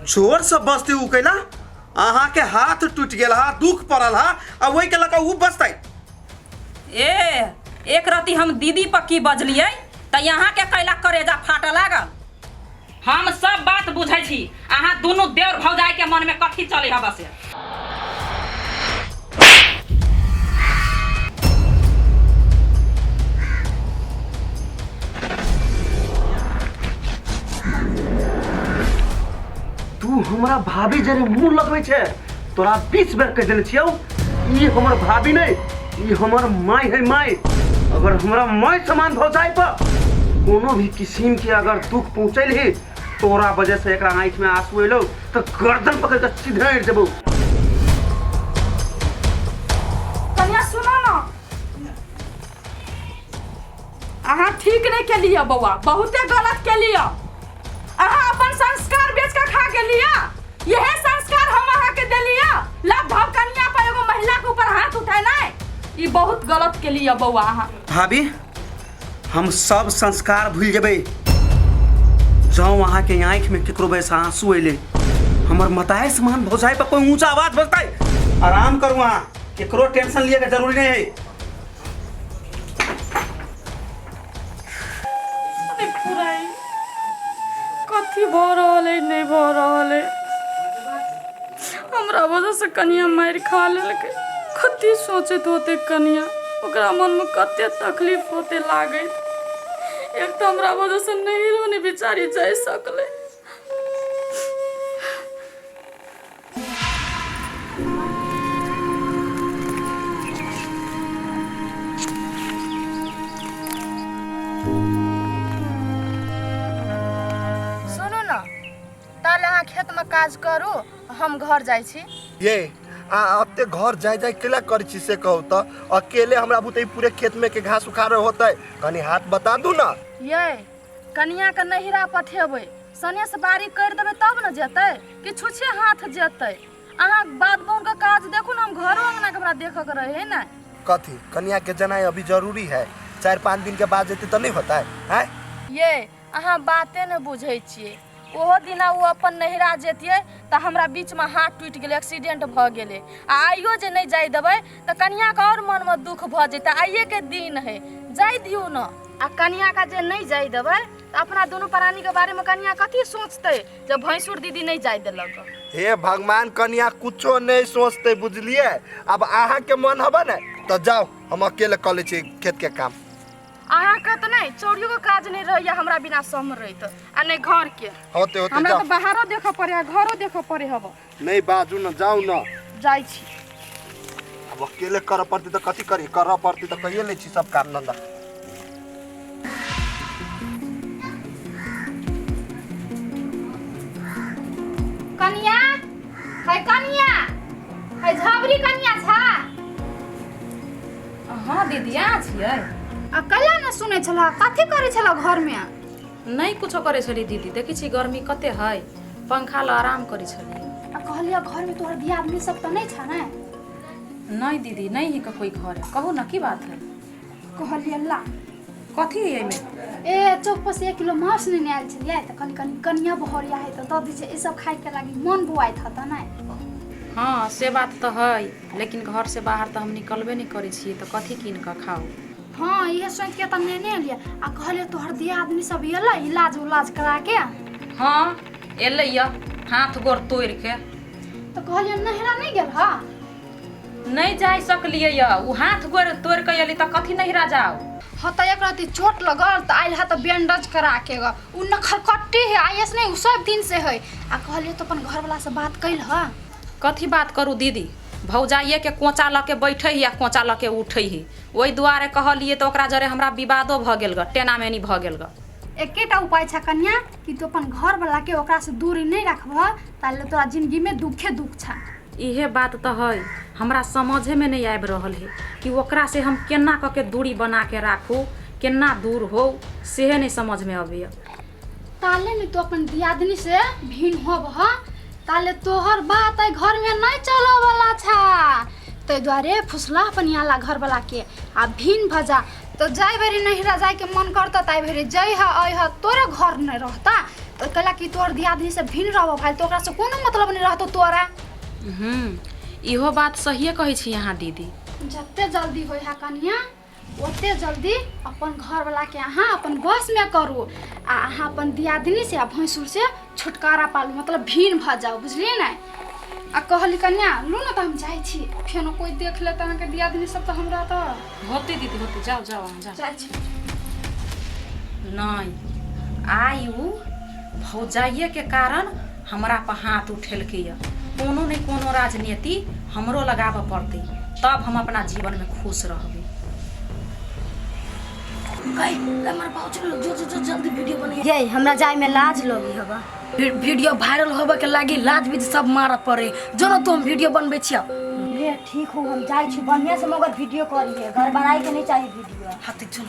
जोर से बजतै उ कैला? अहाँके हाथ टूटि गेल हा, दुख पड़ल हा, आ ओहि के लऽ कऽ उ बजतै? ए एक रति हम दीदी पर की बजलियै तऽ यहाँ के कैला करेजा फाटऽ लागल। हम सब बात बुझै छी, अहाँ दुनू देवर भौजाई के मन में कथी चलै हबा से। तू हमरा भाभी जरे मुंह लगबै छै, तोरा 20 बेर कहि देने छियौ ई हमर भाभी नहीं, ई हमर माय है माय। अगर हमरा माय समान भौजाई पर कोनो भी किस्म के अगर दुख पहुँचैलही, तोरा वजह से एकरा आँखि में आंसू एलौ तो गर्दन पकड़ के सीधे अड़ि देबौ। कनिया सुनो ना, अहाँ ठीक नहीं केलियै बौआ, बहुते गलत केलियै। अहाँ अपन संस्कार बेच के खा गेलियै, यहे संस्कार हम अहाँ के देलियै। लव कनिया पर एगो महिला के ऊपर हाथ उठेनाइ ई बहुत गलत केलियै बौआ अहाँ। भाभी हम सब संस्कार भूल जेबै जँ अहाँके आँखिमे केकरो वजहसँ आंसू अयलै, हमर मताए समान भौजाई पर कोई ऊँचा आवाज बजतै। आराम करू अहाँ, केकरो टेंशन लिए के जरूरी नहीं है। अरे पुराई कथी भऽ रहल है, नहि भऽ रहल है, हमरा वजह से कनिया मारि खा लेलकै। कथी सोचैत होतै कनिया, ओकरा मनमे कते तकलीफ होतै लागैत। एक तऽ हमरा वजह से नहिरो नहि बेचारी जाइ सकलै। सुनू ने, ताले अहाँ खेतमे काज करू, हम घर जाइ छी। ये आ अते घर जाय जाय केला करै छी से कहू तऽ? अकेले हमरा बुते ई पूरे खेत में के घास उखाड़े होतै, कनी हाथ बता दू ना। ये कनियाके नहिरा पठेबै, सनेस बारी करि देबै तब ने जेतै, कि छुछे हाथ जेतै? अहाँ बात बहुके काज देखू ने, हम घरो अङ्गनाके हमरा देखऽके रहै ने। कथी कनिया के जनाई अभी जरूरी है? 4-5 दिन के बाद जेतै तऽ नहीं होतै? हैं ये अहाँ बाते ने बुझै छियै। ओहो दिना ओ अपन नहिरा जैतियै तऽ हमरा बीचमे हाथ टूटि गेलै, एक्सीडेंट भऽ गेलै। आ आइयो जे नहि जाय देबै तऽ कनियाके आओर मनमे दुख भऽ जेतै। आइएके दिन है, जाय दियौ ने। आ कनियाके जे नहि जाय देबै तऽ अपना दुनू प्राणीके बारेमे कनिया कथी सोचतै, जे भैंसुर दीदी नहि जाय देलक। हे भगवान, कनिया कुछो नहीं सोचते बुझलिए। अब अहाँ के मन हबे ने तो जाओ, हम अकेले कर लै छी खेत के काम। अहाँके तऽ नहि चोरियो के काज नहि रहैया हमरा बिना सम्हरैत, आ नहि घर के। होते होते हमरा जाओ। तऽ बाहरो देखऽ पड़े आ घरो देखऽ पड़े हब। नहीं बाजू न, जाओ न। जाइ छी। अब अकेले करऽ पड़तै तऽ कथी करी, करऽ पड़तै तऽ कहिए लै छी सब काम धंधा। कनिया है, कनिया है, झबरी कनिया छा? हाँ दीदी, अहाँ छियै? आ कला ने सुनै छलह, कथी करै छलह घरमे? नहि कुछो करै छली दीदी, देखै छी गर्मी कते है, पंखा लऽ आराम करै छली। आ कहलियै घरमे तोहर दियादनी सब तऽ नहि छ ने? नहीं दीदी, नहीं ही कोई घर है। कहू ना की बात है? कहलियै ला। कथी है एहिमे? ए चौक पर से 1 किलो माछ नेने आयल छलियै तऽ कनि कनि कनिया बहरिया है तऽ दऽ दै छै, ई सब खाइके लागी मन बुआइत हतऽ ने। हाँ से बात तऽ है, लेकिन घर से बाहर तऽ हम निकलबे नहीं करै छियै तऽ कथी कीन कऽ खाउ? हाँ इहे सोचि के तऽ नेने एलियै। आ कहलियै तोहर दियादनी सब एलै इलाज उलाज करा के? हाँ एलै यऽ हाथ गोर तोड़ि के। तऽ कहलियै नहिरा नहि गेल हा? नहीं जाय सकलियै यऽ, उ हाथ गोर तोड़ि के एली तऽ कथी नहिरा जाउ? हाँ तऽ एक राति चोट लगल तऽ आयल हा तऽ बैंडेज करा के ग, उ नखरकट्टी है आइस नहीं, उ सब दिन से है। आ कहलियै तऽ अपन घरवाला से बात कैल हा? कथी बात करू दीदी, भौजाइए के कोचा लऽ के बैठे ही आ कोचा लऽ के उठे ही, ओहि दुआरे कहलियै तऽ ओकरा जरे हमरा विवादो भऽ गेल ग, टेना मेनी भऽ गेल ग। एकेटा उपाय छै कन्या कि तू अपन घरवला के ओकरा से दूरी नहीं रखबह ताले तोरा जिंदगी में दुखे दुख छै। इहे बात तऽ है, हमरा समझेमे नहि आबि रहल है कि ओकरा से हम केना कऽ के दूरी बना के राखू, केना दूर हो, सेहे नहि समझमे अबैया। ताले में तू अपन दियादनी से भिन्न होबह ताले तोहर बात एहि घर में नहीं चलो वाला छा, ताहि दुआरे फुसला अपन आला घर वाला के आ भिन्न भऽ जा। तो जाय बेरी नहिरा जाय के मन करता ताहि बेरी जइह अइह, तोरे घर नहीं रहता तो कहला कि तोहर दियादनी से भिन्न रहबह भाई, तो ओकरा से कोनो मतलब नहीं रहतो तोरा। इहो बात सहिए कहै छी अहाँ दीदी। जते जल्दी होइ है कन्या ओते जल्दी अपन घरवाला के अहाँ अपन बस में करू आ अहाँ अपन दियादनी से आ भैंसुर से छुटकारा पालू, मतलब भिन्न भऽ जाउ, बुझलियै ने। आ कहली कन्या लू ने तऽ हम जाइ छी, फेनो कोइ देख लेत अहाँके दियादनी सब तऽ हमरा तऽ होते दीदी होते, जाओ जाओ अहाँ जाओ। जाइ छी। नहीं आइ उ भौजाइए के कारण हमरा पर हाथ उठेलकै यऽ, कोनो ने कोनो राजनीति हमरो लगाबऽ पड़तै तब हम अपना जीवन में खुश रहबै। गई हमर बाबू जो जो जो जल्दी वीडियो बने। ये हमरा जाय में लाज लगी हवा, वीडियो वायरल होबे के लागी लाज भी सब मारऽ पड़े, जो न तुम वीडियो बनबे छियो। ले ठीक हो, हम जाइ छी बढ़िया से मगर वीडियो करिए, गड़बड़ाई के नहीं चाहिए वीडियो। हां तो चलो।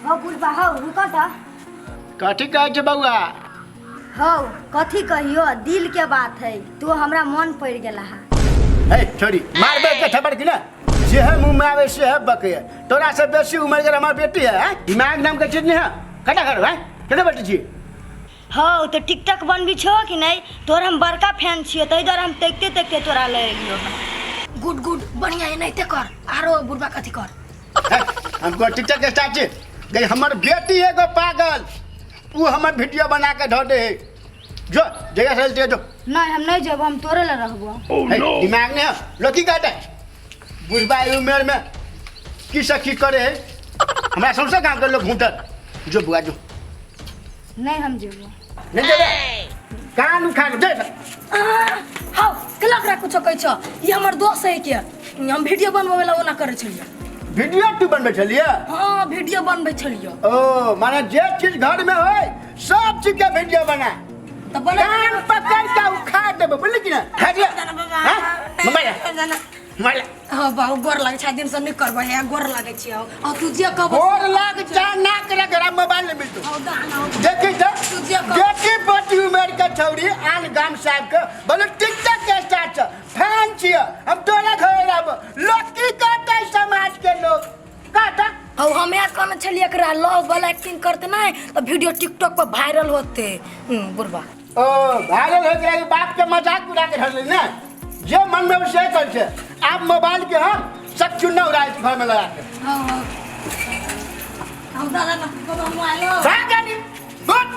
हो बुढ़बा हो रुको त। कथी कहै छै बौआ? हौ कथी कहियो, दिल के बात है, तू हमरा मन पड़ गेला हा। हे छोरी मारबे के थप्पड़ की ना, जे है मुंह में आवे से है बके, तोरा से बेसी उम्र के हमार बेटी है, हैं? दिमाग नाम के चीज नहीं है, कटा कर हैं केना बेटी छी? हौ तो टिकटॉक बनबी छो कि नहीं, तोर हम बड़का फैन छियो, तै दुआरे हम देखते देखते तोरा ले एलियो। गुड गुड बढ़िया एनाहिते कर, आरो बुढ़बा कथी कर। हमको टिकटॉक स्टार छी गई, हमर बेटी एगो पागल उ हमर वीडियो बना के धऽ दे है, जो जगह से जो नहीं हम नहीं जेबो, हम तोरे ले रहबो। दिमाग नहीं है लोकी काटे बुढ़बा उम्र में की सखी करे है, हमरा सौंसे गाँव के लोग घूटत। जो बुआ जो। नहीं हम जेबो। नहीं जेबे कान उखा के दे। हां कला करा कुछो कहै छ, ई हमर दोस्त है के हम वीडियो बनबै वाला ओना करै छलियै। वीडियो तू बनबै छलियै? हां वीडियो बनबै छलियै। ओ माने जे चीज घर में होय सब चीज के वीडियो बना त बना, कान पकड़ के उखाड़ देबो, बुझली कि ना? खा लिया हां मोबाइल मोबाइल। हां बाबू गोर लागै छै, दिन से नहीं करबै है, गोर लागै छै। आ तू जे कहबो गोर लाग जा ना करे गरा मोबाइल नहीं मिलतो। हां दाना देखी त तू जे कहबो। बेटी बेटी उम्र के छौरी आन गाम साहब के बोले टिकटॉक के स्टार छ फैन छिय, हम तोरा घर आब लोग की कहतै समाज के लोग कहता। हौ हम यार कहने छलियै एकरा लव वाला एक्टिंग करते नहीं तो वीडियो टिकटॉक पर वायरल होते। बुढ़बा ओ वायरल हो गया बाप के मजाक उड़ा के धरले ना, जे मन में से कर छे। आप मोबाइल के हम सब चुन्ना उड़ा के घर में लगा के। हां हां हम दादा ना बाबा मोबाइल भाग जानी गुड।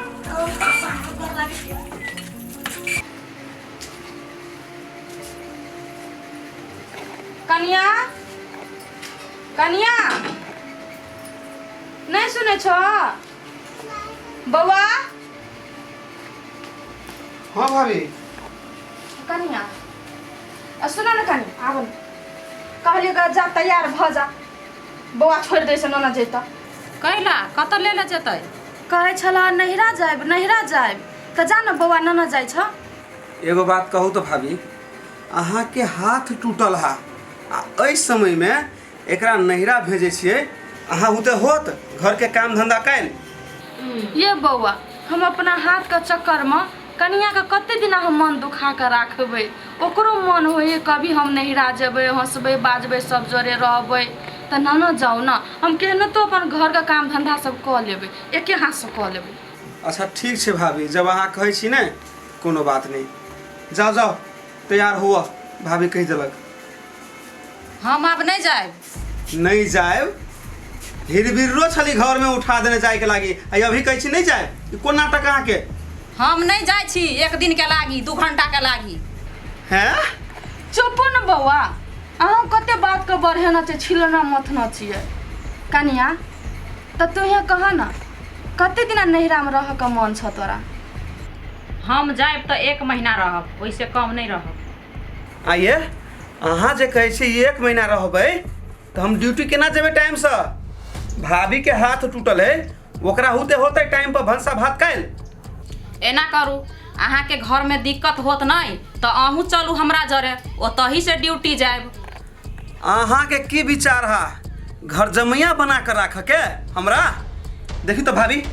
कन्या कन्या नहीं सुनै छो बौआ? हाँ भाभी। कन्या आ सुन न कन्या आब न, कहलियै ग जा तैयार भऽ जा, बौआ छोड़ि दै से नना जैतऽ। कैला कतऽ ले ले जेतै? कहै छलऽ नैहरा जायब नैहरा जायब, तऽ जा न बौआ नना जाइ छ। एगो बात कहू तो भाभी, अहाँ के हाथ टूटल हा आ एहि समय में एकरा नैहरा भेजै छियै, अहाँ हुते होत घर के काम धंधा कैल। ये बौआ हम अपना हाथ के चक्कर में कनिया के कते दिना हम मन दुखा के राखबै, ओकरो मन होइए कभी हम नैहरा जेबै, हँसबै बाजबै सब जोरे रहबै, तऽ नाना जाउ न, हम केहनो तो अपन घर के काम धंधा सब कऽ लेबै, एके हाथ से कऽ लेबै। अच्छा ठीक छै भाभी, जब अहाँ कहै छी ने कोनो बात नहीं, जाओ जाओ तैयार हुआ, भाभी कहि देलक। हम आब नहीं जायब। नहीं जायब? हिरबिरो छली घर में उठा देने जाय के लागी, आ अभी कहै छी नहीं जायब, ई कोन नाटक अहाँ के? हम नहीं जाइ छी, एक दिन के लागी 2 घंटा के लागी। हैं? चुपो न बौआ, अहाँ कते बात के बढ़ेना छै, छिलना मथना छियै। कनिया तऽ तोहे कह न कते दिना नैहरा में रह के मन छ तोरा? हम जायब तऽ 1 महीना रहब, ओहिसे कम नहीं रहब। आइए अहाँ जे कहै छी एक महीना रहबै तऽ हम ड्यूटी केना जेबै टाइमसँ? भाभीके हाथ टूटल है, ओकरा होते होते टाइम पर भनसा भात काल्हि। एना करू, अहाँके घरमे दिक्कत होत नहि तऽ अहूँ चलू हमरा जरे, ओतहि से ड्यूटी जायब। अहाँके की विचार है घर जमैया बना कर राखऽ के हमरा? देखी तऽ भाभी,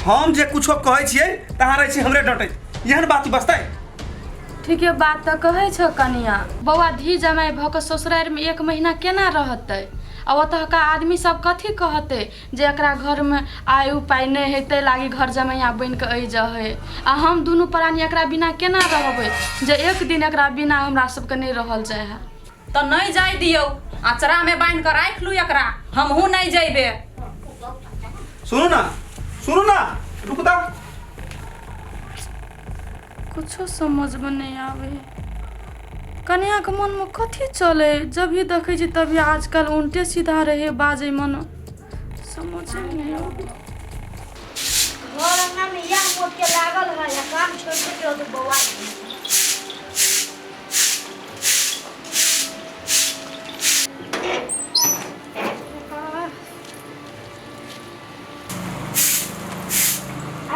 हम जे कुछो कहै छियै तऽ अहाँ रहै छी हमरे डँटैत, एहन बात बसतै? ठीके बात तऽ कहै छौ कनिया। बौआ, धी जमाइ भऽ कऽ ससुरारिमे एक महीना केना रहतै? आ ओतहका आदमी सब कथी कहतै जे एकरा घरमे आय उपाय नहि है, ताहि लागी घर जमैया बनि कऽ अइ जहै। आ हम दुनू प्राणी एकरा बिना केना रहबै, जे एक दिन एकरा बिना हमरा सबके नहि रहल जाइ है। तऽ नहि जाय दियौ, अचरामे बान्हि कऽ राखि लू एकरा, हमहूँ नहि जयबै। सुनू ना, सुनू ना, रुकू तऽ। कुछो समझमे नहि आबै है कनियाके मनमे कथी चलै। जब भी देखै छी तभी आजकल उल्टे सीधा रहै बाजै, मन समझे नहि आबै। घर अंगना में इएह मोट के लागल है आ काम छोड़ छोड़ के होते बौआ।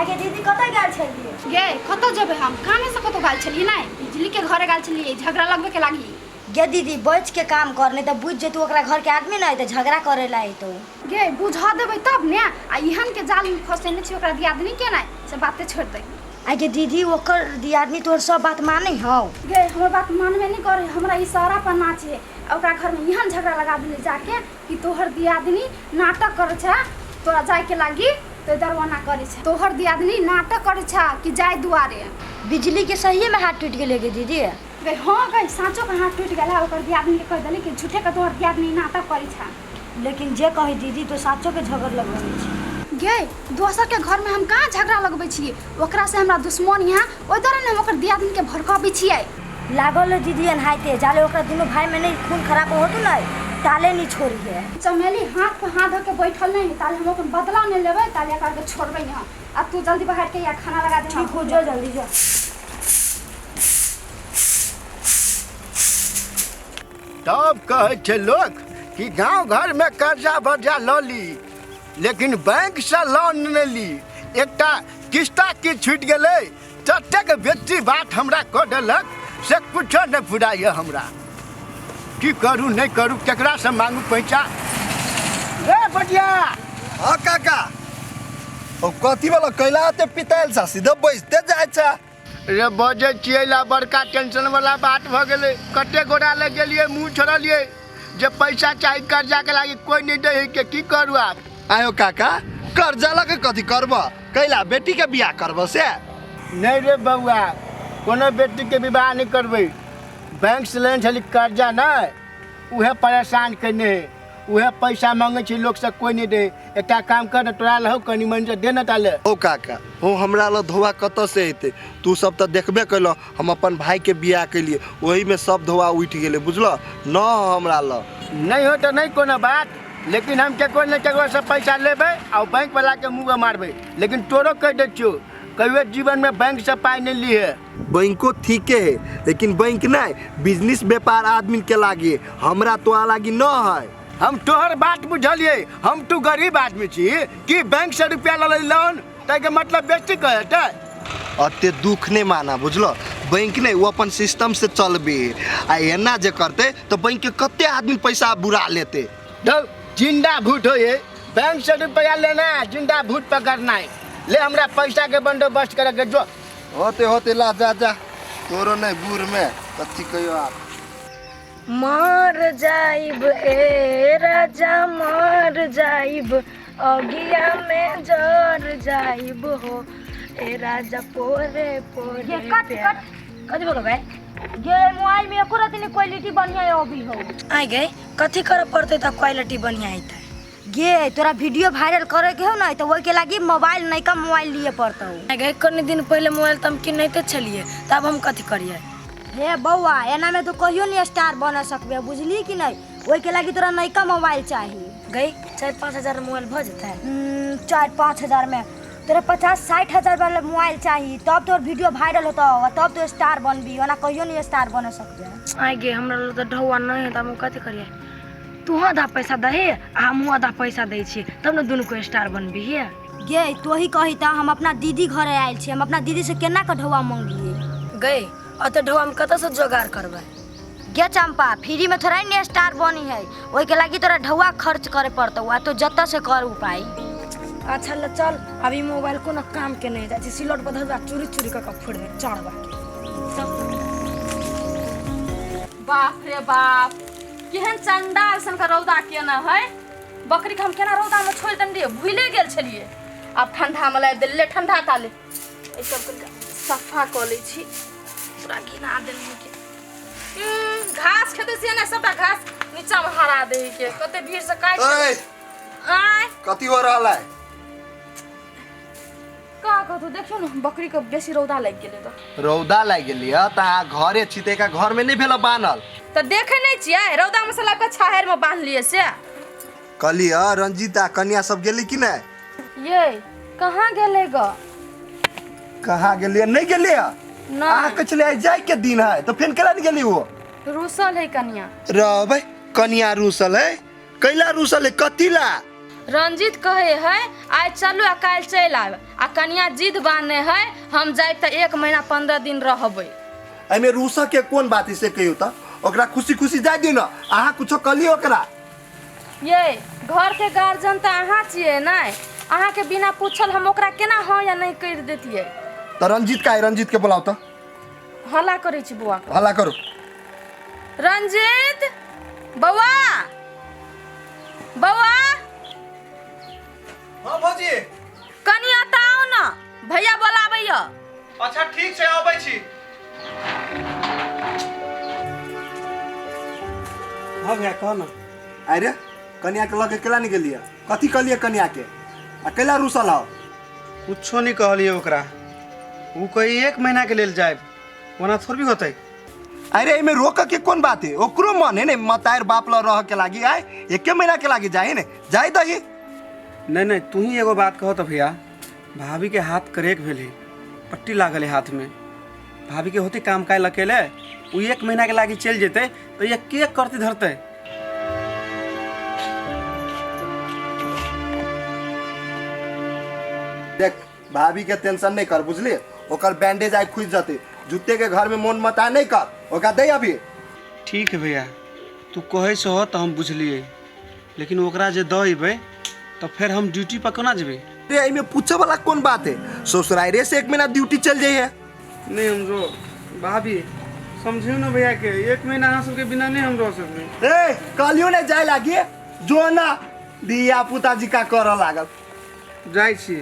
आगे दीदी, कतऽ गेल छलियै? गे, कतऽ जेबै हम? कामे से कतौ गेल छलियै? नहि, बिजली के घरे गेल छलियै झगड़ा लगबे के लागी। गे दीदी, बच के काम कर, नहीं तऽ बुझ जेतू ओकरा घर के आदमी, नहीं तऽ झगड़ा करे ला अयतौ। गे, बुझा देबै तब ने। आ एहन के जाल में फंसेने छी ओकरा दियादनी के, नहि से बाते छोड़ि दे। आगे दीदी, ओकर दियादनी तोहर सब बात मानै हौ? गे, हमर बात मानबे नहि करे, हमरा इशारा पर नाचे। आ ओकरा घर में एहन झगड़ा लगा देली जाके कि तोहर दियादनी नाटक करै छै तोरा जायके लागी, तो दरवाना करै छै। तोहर दियादनी नाटक करै छै कि जाय दुआरे। बिजली के सही में हाथ टूट गेलै गे दीदी? गई हाँ गई, साँचो के हाथ टूटि गेल है। ओकर दियादनी के कहि देली कि झूठे के तोहर दियादनी नाटक करै छै। लेकिन जे कही दीदी, तो साचो के झगड़ लगबै छी। गे, दोसर के घर में हम कहाँ झगड़ा लगबै छियै? ओकरा से हमरा दुश्मन यहाँ, ओहि दुआरे ने हम ओकर दियादनी के भड़कबै छियै। लागल है दीदी एनाहिते, जाले ओकरा दुनू भाई में नहीं खून खराब होतू नहीं ताले नहीं छोड़ी है। चमेली, हाथ पर हाथ धऽ के बैठल नहीं, ताले हम अपन बदला नहीं लेबै ताले एकरा के छोड़बै नहीं हम। आ तू जल्दी बाहर के या खाना लगा दे। ठीक हो, जो जल्दी जो। तब कहै छै लोक कि गाँव घरमे कर्जा वर्जा लऽ ली, लेकिन बैंकसँ लोन नहि ली। एकटा किस्ता की छूटि गेलै, ततेक बेसी बात हमरा कऽ देलक से कुछो नहि फुराइए हमरा। की करू, नहि करू, केकरासँ मांगू पैसा? रे बटिया। हाँ काका, ओ कथी वाला कैला ते पितायल सा सीधा बैसते जाय छा? रे, बजै छियै ला बड़का टेंशन वाला बात भऽ गेलै। कते गोरा लग गेलियै, मुँह छोड़लियै जे पैसा चाही कर्जा के लागी, कोई नहीं दै है के। की करू आब? आयो काका, कर्जा लऽ के कथी करब? कैला बेटी के बियाह करब से? नहीं रे बउआ, कोनो बेटी के विवाह नहीं करबै। बैंक से लेने छली कर्जा, नहि उहे परेशान केने है। उहे पैसा मांगे छी लोग से, कोई नहीं दे। एकटा काम कर ने, तोरा लहौ कनी मनी से दे न ताले। ओ काका हो, हमरा लग धोआ कतऽ से अयतै? तू सब तऽ देखबे कैल, हम अपन भाई के बियाह केलिए, ओही में सब धोआ उठि गेलै, बुझल न? हमरा लग नहीं हो तऽ नहीं कोनो बात, लेकिन हम केकरो ने केकरो से पैसा लेबै आ बैंक वाला के मुँह में मारबै। लेकिन तोरो कहि दै छियौ, कहियो जीवन में बैंक से पाइ नहीं ली है। बैंको ठीके है, लेकिन बैंक नहीं बिजनेस व्यापार आदमी के लागे, हमरा तो लागी न है। हम तोहर बात बुझलियै। हम तू गरीब आदमी छी कि बैंक से रुपया लऽ लेली लोन, ताहिके मतलब बेइज्जती कहते? अते दुख नहीं माना, बुझल? बैंक नहीं वो अपन सिस्टम से चलबे, आ एना जे करते तो बैंक के कते आदमी पैसा बुरा लेते। दौ, जिंदा भूत हो ये। बैंक से रुपया लेना है, जिंदा भूत पकड़ना है। ले, हमरा पैसा के बंदोबस्त करे के जो। होते होते, ला जा जा, तोरो नहीं बूढ़ में कथी कहियो आप। मर जाइब ए राजा, मर जाइब, अगिया में जर जाइब हो ए राजा, पोरे पोरे। ये कट। प्यार। कट। कथी बोलो गए? गे, मोबाइल में एको रति क्वालिटी बढ़िया अभी हो। आइ गए, कथी करे पड़तै तऽ क्वालिटी बढ़िया अइतै? गे, तोरा वीडियो वायरल करे के हो ना, तो वही के लागी मोबाइल, नयका मोबाइल लिए पड़तौ। आइ गए, कनी दिन पहिले मोबाइल तऽ हम किनैते छलियै, तब हम कथी करियै? हे बौआ, एना में तो कहियो नहीं स्टार बन सकबे, बुझली कि नहीं? वही के लागी तोरा नयका मोबाइल चाही। गई, 4-5 हजार में मोबाइल भऽ जेतै? 4-5 हजार में तोरा 50-60 हजार वाला मोबाइल चाही, तब तोर वीडियो वायरल होतो आ तब तो स्टार बनबी, ओना कहियो नहीं स्टार बन सकबे। आइ गे, हमरा लग तऽ ढौआ नहि है, तऽ हम कथी करियै? तू आधा पैसा दही आ हमहूँ आधा पैसा दै छियै, तब ने दुनू को स्टार बनबी हे। गे, तोही कही तऽ, हम अपना दीदी घरे आयल छी, हम अपना दीदी से केना के ढौआ मंगिए? गई, अते ढौआ हम कतऽसँ जोगाड़ करबै? गे चंपा, फ्री में थोड़ा ने स्टार बनी है, ओहि के लागी तोरा ढौआ खर्च करे पड़तौ आ तो जतऽ से कर उपाय। अच्छा ले चल, अभी मोबाइल कोनो काम के नहीं जाइ छै, सिलौट पर धरबा, चूरी चूरी कऽ के फोड़ि दे चार बाके। बाप रे बाप, केहन चंडाल सन के रौदा केना है। बकरी के हम केना रौदा में छोड़ि देने रहियै, भूले गेल छलियै। आब ठंडा में लाबि देले, ठंडा ताले एहि सब कनिका सफा कऽ लै छी, पूरा घिना देने के। घास खेतै से ने सबटा घास नीचा में हरा दे के, कते भीड़ से काटि। ओए! आय। कथी हो रहल है? का कहतू, देखियौ ने, बकरी के बेसी रौदा लागि गेलै तऽ। रौदा लागि गेली है तऽ अहाँ घरे छी तऽ एकरा घर में नहीं भेल बान्हल? तऽ देखे नहि छियै, रौदा में से लाबि कऽ छाहरि में बान्हलियै से। कहलियै, रंजीता कन्या सब गेली कि नहि? ये कहाँ गेलै ग? कहाँ गेलियै? नहि गेलियै? नहि। अहाँ कहै छलियै आइ जाय के दिन है, तऽ फेर केना नहि गेली वो? रूसल है कनिया। रहबै, कनिया रूसल है? कैला रूसल है, कथी ला? रंजीत कहे है आइ चलू आ काल्हि चलि आयब, आ कनिया जिद बान्हे है, हम जायब तऽ 1 महीना 15 दिन रहबै। एहिमे रूसऽ के कोन बात है से कहियौ तऽ। ओकरा खुशी खुशी जाय दियौ ने, अहाँ कुछो कहलियै ओकरा? ये घर के गार्जियन तऽ अहाँ छियै ने, अहाँके बिना पूछल हम ओकरा केना हाँ या नहि करि देतियै? तऽ रंजीत का है? रंजीत के बुलाओ तऽ। हल्ला करै छी बौआ के। हल्ला करू। रंजीत बौआ, बौआ। हाँ भौजी। कनि एतऽ आउ ने, भैया बोलाबैया। अच्छा, ठीक छै, अबै छी। हाँ भैया, कह ना। अरे, कन्या के लऽ के केला नहीं गेलियै? कथी कहलियै कन्या के आ कैला रूसल हौ? कुछो नहीं कहलियै ओकरा। उ कही 1 महीना के लेल जायब, ओना थोड़बी होतै। अरे, एहिमे रोकऽ के कोन बात है? ओकरो मन है ने मतार बाप ल रह के लागी। आय एके महीना के लागी जाए ने, जाय दही। नहीं नहीं, तू ही एगो बात कहो तो भैया, भाभी के हाथ करेक भेल है, पट्टी लागल है हाथ में। भाभी के होते काम काज अकेले, उ 1 महीना के लागी चलि जेतै तो ये के करती धरते? देख, भाभी के टेंशन नहीं कर, बुझलिए? ओकर बैंडेज आइ खुजि जतै। जूते के घर में मोन मता नहीं कर, ओकरा दे अभी। ठीक है भैया, तू कहै छहो तऽ हम बुझलियै, लेकिन ओकरा जे दऽ अयबै तऽ फेर हम ड्यूटी पर कोना जेबै? अरे, एहिमे पूछे वाला कोन बात है? ससुरारे से 1 महीना ड्यूटी चल जाइए। नहीं, हमरो भाभी समझियौ ने भैया के, 1 महीना अहाँ सबके बिना नहीं हम रह सकबै। ए, कहलियो ने जाय लागी, जो ना, धिया पुता जी का करऽ लागल। जाइ छी।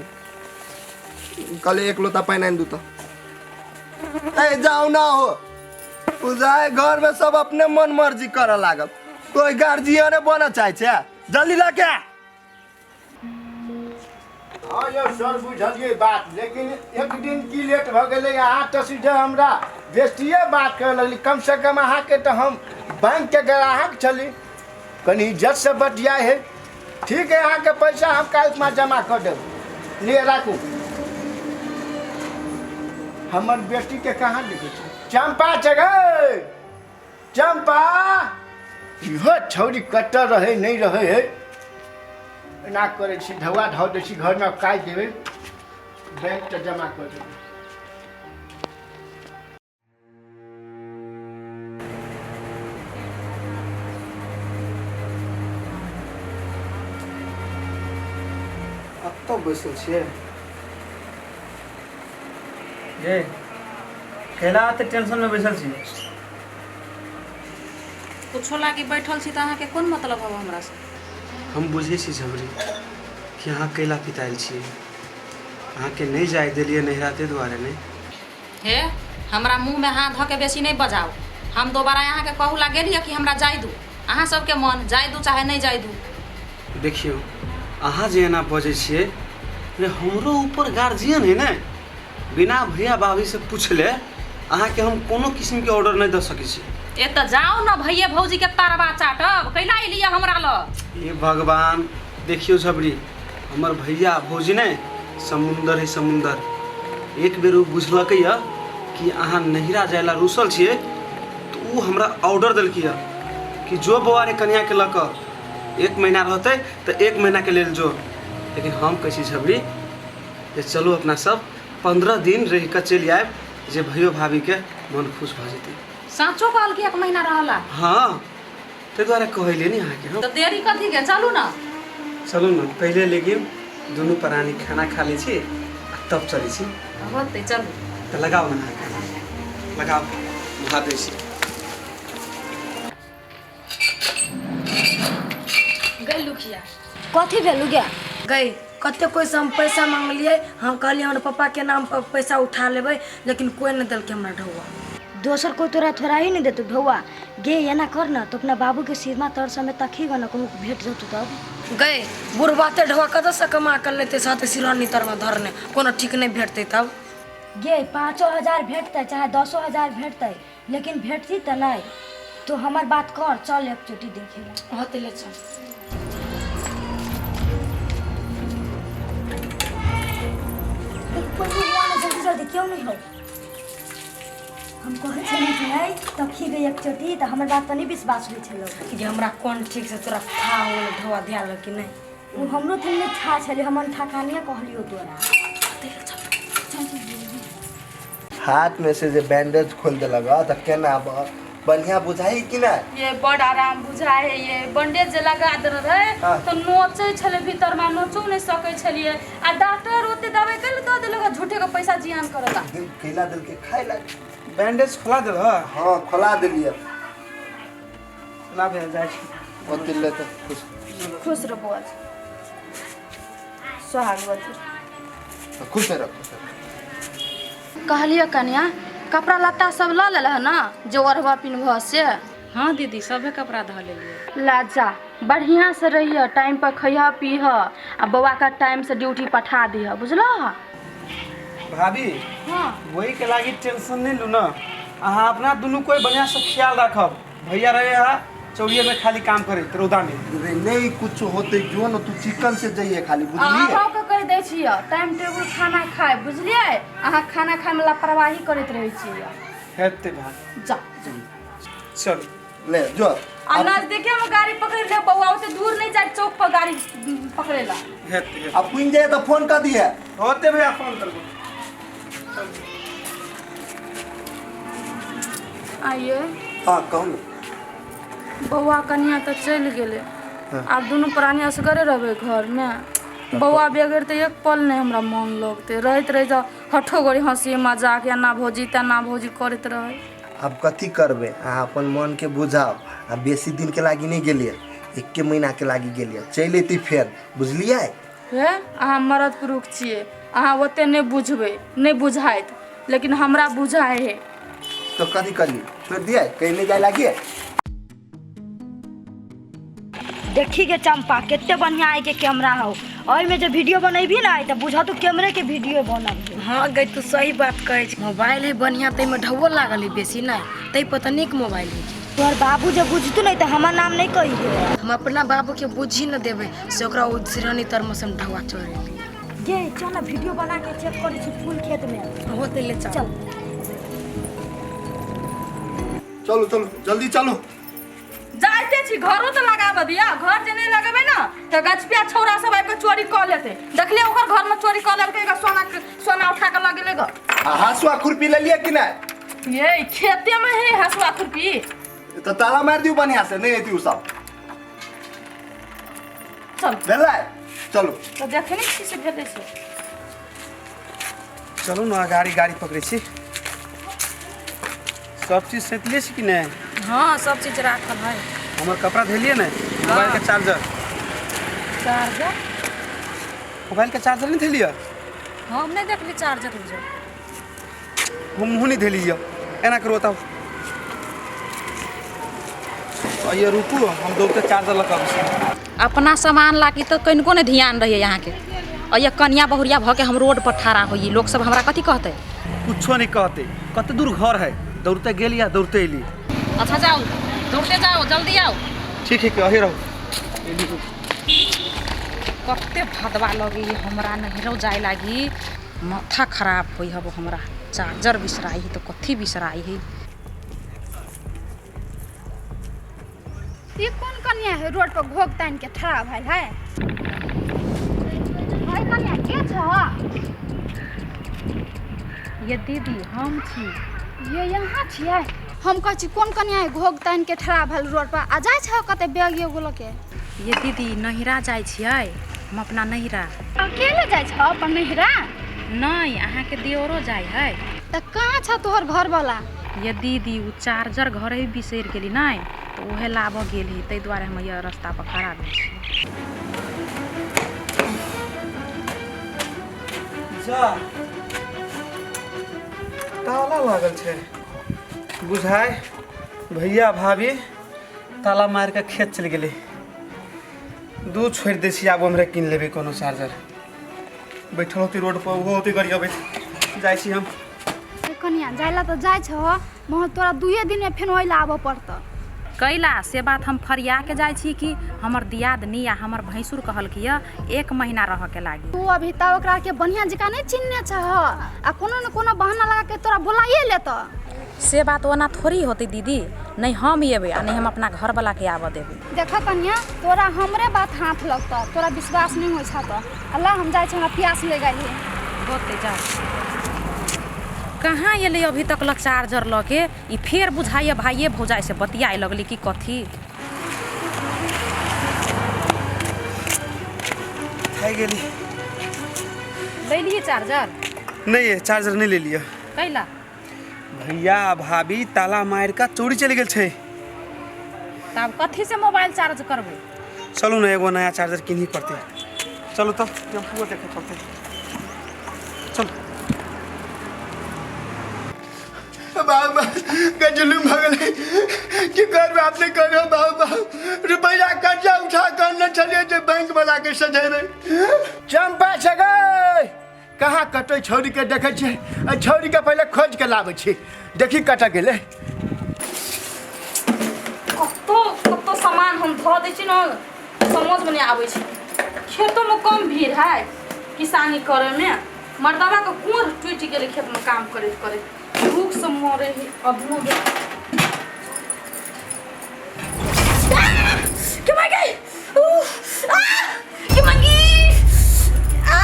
कहले एक लोटा पानि आनि दू तऽ। ए, जाओ ना हो बुझाए, घर में सब अपने मन मर्जी करऽ लागल, कोई गार्जियन बनऽ चाहे छै। जल्दी लऽ के आ। हाँ यौ सर, बुझलियै बात, लेकिन एक दिन की लेट भऽ गेलै? अहाँ तऽ सीधे हमरा बेस्तिए बात करऽ लगली। कमसँ कम अहाँके तऽ हम बैंकके ग्राहक छली, कनि इज्जतसँ बतियाए है। ठीक है, अहाँके पैसा हम काल्हि जमा कऽ देब। लिए, राखू। हमर बेटीके कहाँ देखै छी? चम्पा छै गै, चम्पा! इहो छौरी कतऽ रहै नहि रहै है। एना करै छी, ढौआ धऽ दै छी घरमे, काटि देबै, बैंक तऽ जमा कऽ देबै। एतऽ बैसल छियै ये? कैला एते टेंशन में बैसल छी? कुछो लागी बैठल छी तऽ अहाँके कोन मतलब हब हमरासँ? हम बुझै छी झबरी कि अहाँ कैला पितायल छियै। अहाँके नहि जाय देलियै नैहरा ताहि दुआरे नहि? हे, हमरा मुँहमे हाथ धऽ के बेसी नहि बजाउ। हम दोबारा अहाँके कहू ला गेलियै कि हमरा जाय दू? अहाँ सबके मन, जाय दू चाहे नहि जाय दू। देखियौ, अहाँ जे एना बजै छियै ने, हमरो ऊपर गार्जियन है ने। बिना भैया भाभी से पूछले अहाँके हम कोनो किस्मके ऑर्डर नहि दऽ सकै छी। ए, तऽ जाउ ने भैये भौजीके तरबा चाटब, कैला एलियै हमरा लग? हे भगवान! देखियौ झबरी, हमर भैया भौजी ने समुन्दर है समुन्दर। एक बेर ओ बुझलकै यऽ कि अहाँ नैहरा जाय ला रुसल छियै तऽ ओ हमरा ऑर्डर देलकै यऽ कि जो बौआ रे कनियाके लऽ कऽ एक महीना रहतै तऽ एक महीनाके लेल जो। लेकिन हम कहै छी झबरी जे चलू अपना सब 15 दिन रहि कऽ चलि आयब जे भैयो भाभीके मन खुश भऽ जेतै। साँचो कहलकै एक महीना रहला? हाँ, ताहि दुआरे कहलियै ने अहाँके हम। तऽ देरी कथी के, चलू ने। चलू ने पहिले, लेकिन दुनू प्राणी खाना खा लै छी आ तब चलै छी। होतै, चलू। तऽ लगाउ ने अहाँ खाना, लगाउ, भात दै छी। गई लुखिया। कथी भेलू गे? गई कते कोइ से हम पैसा मांगलियै, हम कहलियै हमर पापा के नाम पर पैसा उठा लेबै, लेकिन कोइ नहि देलकै हमरा ढौआ। दोसर कोई तोरा थोड़ा ही नहीं देतो ढौआ गे। एना कर न तो अपना बाबू के सीमा तर समय तखी ग न कहूँ भेट जतौ तब। गई बुढ़बा ते ढौआ कतऽसँ कमा कऽ लेतै साथे सिरहनी तरमे धरने, कोनो ठीक नहि भेटतै तब। गे 5,000 भेटतै चाहे 10,000 भेटतै, लेकिन भेटती तऽ नहीं। तो हमर बात कर, चल एक चोटी देखे ला। होते ले चल। कोई हुआ ना, जल्दी जल्दी क्यों नहीं हो। हम कहै छलियै कि नहीं तखी गई एक चोटी, तऽ हमर बात पर नहीं विश्वास होइ छलो। जे हमरा कोन ठीक से तोरा था हो गेलै ढौआ ध्यान कि नहीं। ओ हमरो थोड़ी नहीं छा छलै, हम अनठाकानिया कहलियो तोरा। चल चल जल्दी। हाथ में से जे बैंडेज खोल देलक तऽ केना बढ़िया बुझाई कि नहीं? ये बड़ आराम बुझाए है। ये बैंडेज जे लगा देने रहे तो नोचै छलै भीतर में, नोचो नहीं सकै छलियै। आ डॉक्टर ओते दवाई कैले दऽ देलक, झूठे के पैसा जियान करला। कैला देलकै खाइ ला। बैंडेज खोला देलह? हाँ खोला देलियै। ला भैया जाइ छी। ओते ले तऽ खुश खुश रह बौआ, सोहागवती। खुश रह। कहलियै कनिया कपड़ा लत्ता सब लऽ लेलह ने जे ओढ़बह पिन्हबह से? हाँ दीदी, सभे कपड़ा धऽ लेलियै। ला जा, बढ़िया से रहिह, टाइम पर खइह पीह आ बौआ के टाइम से ड्यूटी पठा दिह, बुझलह? भाभी हाँ वही के लागी टेंशन नहीं लू ना, अहाँ अपना दुनू कोई बढ़िया से ख्याल रखब। भैया रहे हा चौड़िए में खाली काम करे रौदा में। रे नहीं कुछ होते जो न तू चिकन से जाइए खाली, बुझलिए? अहाँके कहि दै छियै टाइम टेबुल खाना खाय, बुझलियै? अहाँ खाना खायमे लापरवाही करैत रहै छियै। हेतै भाभी। जा चल ले जो। आ नजदीके में गाड़ी पकड़ ले बौआ, ओते दूर नहीं जाए चौक पर गाड़ी पकड़े ला। हेतै। अब पुइन जाए तो फोन कर दिए। होते भैया फोन करबो। आइए। हाँ कहू ने। बौआ कनिया तऽ चलि गेलै, आब दुनू प्राणी असगरे रहबै घरमे। बौआ बगैर तऽ एक पल नहि हमरा मन लगतै। रहैत रहैत हठो गड़ी हँसी मजाक एना भौजी तेना भौजी करैत रहै। अब कथी करबै, अहाँ अपन मनके बुझाउ। आ बेसी दिनके लागि नहि गेलियै, एके महीनाके लागि गेलियै, चलि अयती फेर, बुझलियै? हे अहाँ मरद पुरुष छियै, अहाँ ओते नहि बुझबै, नहि बुझायत, लेकिन हमरा बुझाय है। तो कथी करिए, छोड़ दिए, कहीं नहीं जाए लागिए। देखी गे चंपा कते बढ़िया आइ के कैमरा हो, ओहिमे जे वीडियो बनेबी ना तऽ बुझा तू कैमरे के वीडियो बनल। हाँ गई तू सही बात कहै छी। मोबाइल है बढ़िया, ताहिमे ढौओ लागल है बेसी नहीं, ताहि पर तऽ नीक मोबाइल है। तोहर बाबू जे बुझतू नहीं तऽ हमर नाम नहीं कही। हम अपना बाबू के बुझी न देबै से ओकरा ओ सिरहनी तरमे से हम ढौआ चढ़ेबै। गे चल ना वीडियो बना के चेक करै छी फूल खेत में। होते ले चल। चल चलू चलू जल्दी चलू। जाइते छी, घरो तऽ लगाबऽ दिया, घर जे नहीं लगेबै ना तऽ गछपिया छौड़ा सब आबि कऽ चोरी कऽ लेतै। देखलियै ओकर घर में चोरी कऽ लेलकै, सोना सोना उठा कऽ लऽ गेलै ग। आ हँसुआ खुरपी लेलियै कि नहीं? ये खेते में है हँसुआ खुरपी। तो ताला मार दियौ बढ़िया से, नहीं एती उ सब। चल भेलै, चलू। तऽ देखै नहि छी से भेलै से। चलू ने गाड़ी गाड़ी पकड़ै छी। सब चीज सैतले छी कि नहीं? हाँ सब चीज राखल है। हमर कपड़ा धेलियै ने? मोबाइल के चार्जर। चार्जर? मोबाइल के चार्जर नहीं धेलियै? हम नहीं देखली चार्जर उर्जर। हमहूँ नहीं धेलियै। एना करू बताउ। ये रुकू, हम दौड़ते चार्जर लऽ कऽ अबै छी। अपना सामान लागी तऽ कनिको नहि ध्यान रहैए अहाँके। और ये कनिया बहुरिया भऽ के हम रोड पर ठाड़ा होइए, लोक सब हमरा कथी कहतै? कुछो नहीं कहते, कते दूर घर है, दौड़ते गेली आ दौड़ते अयली। अच्छा जाओ, दौड़ते जाओ, जल्दी आओ। ठीक है, अही रहू। कते भदवा लगी हमरा नहिरो जाए लागी, माथा खराब होई हबो हमरा। चार्जर बिसराई है तो कथी बिसराई है। ये कौन कन्या है रोड पर घोग तान के ठड़ा भइल है? भाई कन्या के छ? ये दीदी हम छी। ये यहाँ छियै? हम कहै छी कोन कन्या है घोग तान के ठड़ा भइल रोड पर आ जाइ छ कते बैग एगो लके? ये दीदी नहिरा जाइ छियै हम अपना नहिरा। अकेले जाइ छ अपन नहिरा? नहीं, अहाँ के दियोरो जाइ है। त कहाँ छ तोहर घर वाला? ये दीदी उ चार्जर घरे बिसरि गेली नहीं तो उहे लाबऽ गेल ही, ताहि दुआरे हम यह रास्ता पर खड़ा भेल छी। जा ताला लागल छै बुझाय भैया भाभी ताला मार के खेत चलि गेलै। दू छोड़ि दै छी, आब हमरा कीन लेबै कोनो चार्जर। बैठल होती रोड पर ओहो होती गरियबैत जाइ छी हम। कनिया जाइला तऽ जाइ छह, मगर तोरा दुए दिन में फेन ओहि आबऽ पड़तऽ। कैला से बात हम फरिया के जाइ छी कि हमर दियादनी आ हमर भैंसुर कहलकै 1 महीना रह के लागी। तू अभी तक ओकरा के बढ़िया जकाँ नहीं चिन्हने छह आ कोनो न कोनो बहाना लगा के तोरा बोलाइए लेतऽ। से बात ओना थोड़ी होती दीदी, नहीं हम एबै आ नहीं हम अपना घर वाला के आबऽ देबै। देख कनिया तोरा हमरे बात हाथ लगतऽ, तोरा विश्वास नहीं होइ छह तऽ अल्लाह हम जाइ छी, हमरा प्यास लागि गेल है। होते जा कहाँ एलै अभी तक लग चार्जर लऽ के? ई फेर बुझाइए भाइये भौजाइ से बतियाए लगली कि कथी। खाइ गेली। ले लिए चार्जर? नहीं, चार्जर नहीं ले लिया। कैला? भैया भाभी ताला मार के चोरी चलि गेल छै। तब कथी से मोबाइल चार्ज करबै? चलू ना एगो नया चार्जर किनही पड़तै। चलू तब टेम्पुओ देखे पड़तै। चलू। बाबा के जुलुम भऽ गेलै, की करबै अपने करो बाबा। रुपैआ कर्जा उठा कऽ अनने छलियै जे बैंक वाला के सजेबै। चंपा छै गै, कहाँ कतै छौड़ी के देखै छियै? एहि छौड़ी के पहिले खोजि के लाबै छी, देखी कतऽ गेलै। कतो कतो सामान हम धऽ दै छी ने, समझमे नहि आबै छै। खेतोमे कम भीड़ है किसानी करैमे, मर्दबाके कोढ़ टूटि गेलै खेतमे काम करैत करैत, भूख से मरे है अभियो। के मर गई? आ के मर गई? आ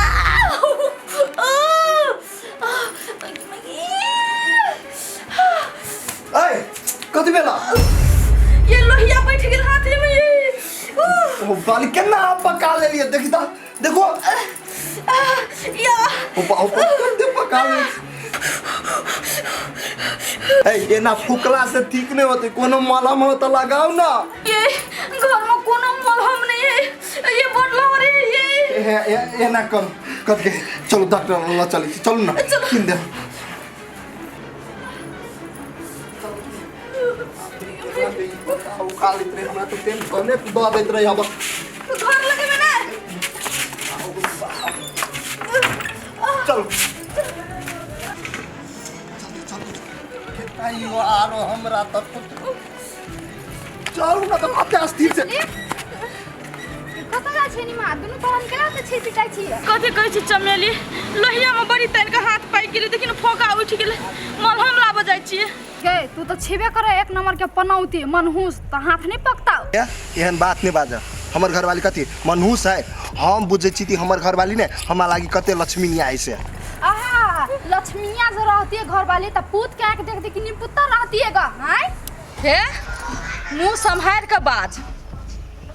ऐ कथी भेला? ये लोहिया बैठ गेल हाथ में ये। ओ बाल केना पका लेलिए देखी ता, देखो। या ओ बाप कते पका ले। ए एना फुकला से ठीक नहीं होते, कोनो मलहम हो तो लगाओ ना। ये घर में कोनो मलहम नहीं है, ये बदला रे ये। एना कर कत के चलो डॉक्टर ल चली, चलू ना किन दे। उखाड़ लेत रहे हमरा तो टेंशन ने दऽ दैत रहे अब। घर लगेबे ना। चलो चलो आरो हमरा त चलू ना त माथे स्थिर से। कतऽ जाइ छै निमा? दुनू बहन केना तऽ छी पिटाइ छी? कथी कहै छी चमेली, लोहियामे बड़ी तानि के हाथ पाकि गेलै, देखिन फोका उठि गेलै, मलहम लाबऽ जाइ छियै। गे तू तऽ छेबे करे एक नंबर के पनौती मनहूस, तऽ हाथ नहीं पकताउ। एहन बात नहीं बाजऽ, हमर घरवाली कथी मनहूस है? हम बुझै छी कि हमर घरवाली ने हमरा लागी कते लक्ष्मीनिया है से। आहा लक्ष्मीनिया जे रहती है घरवाली तऽ पूत के आँखि देख देख निपुत्ता रहती है गा। आँय हे मुँह सम्हारि के बाज,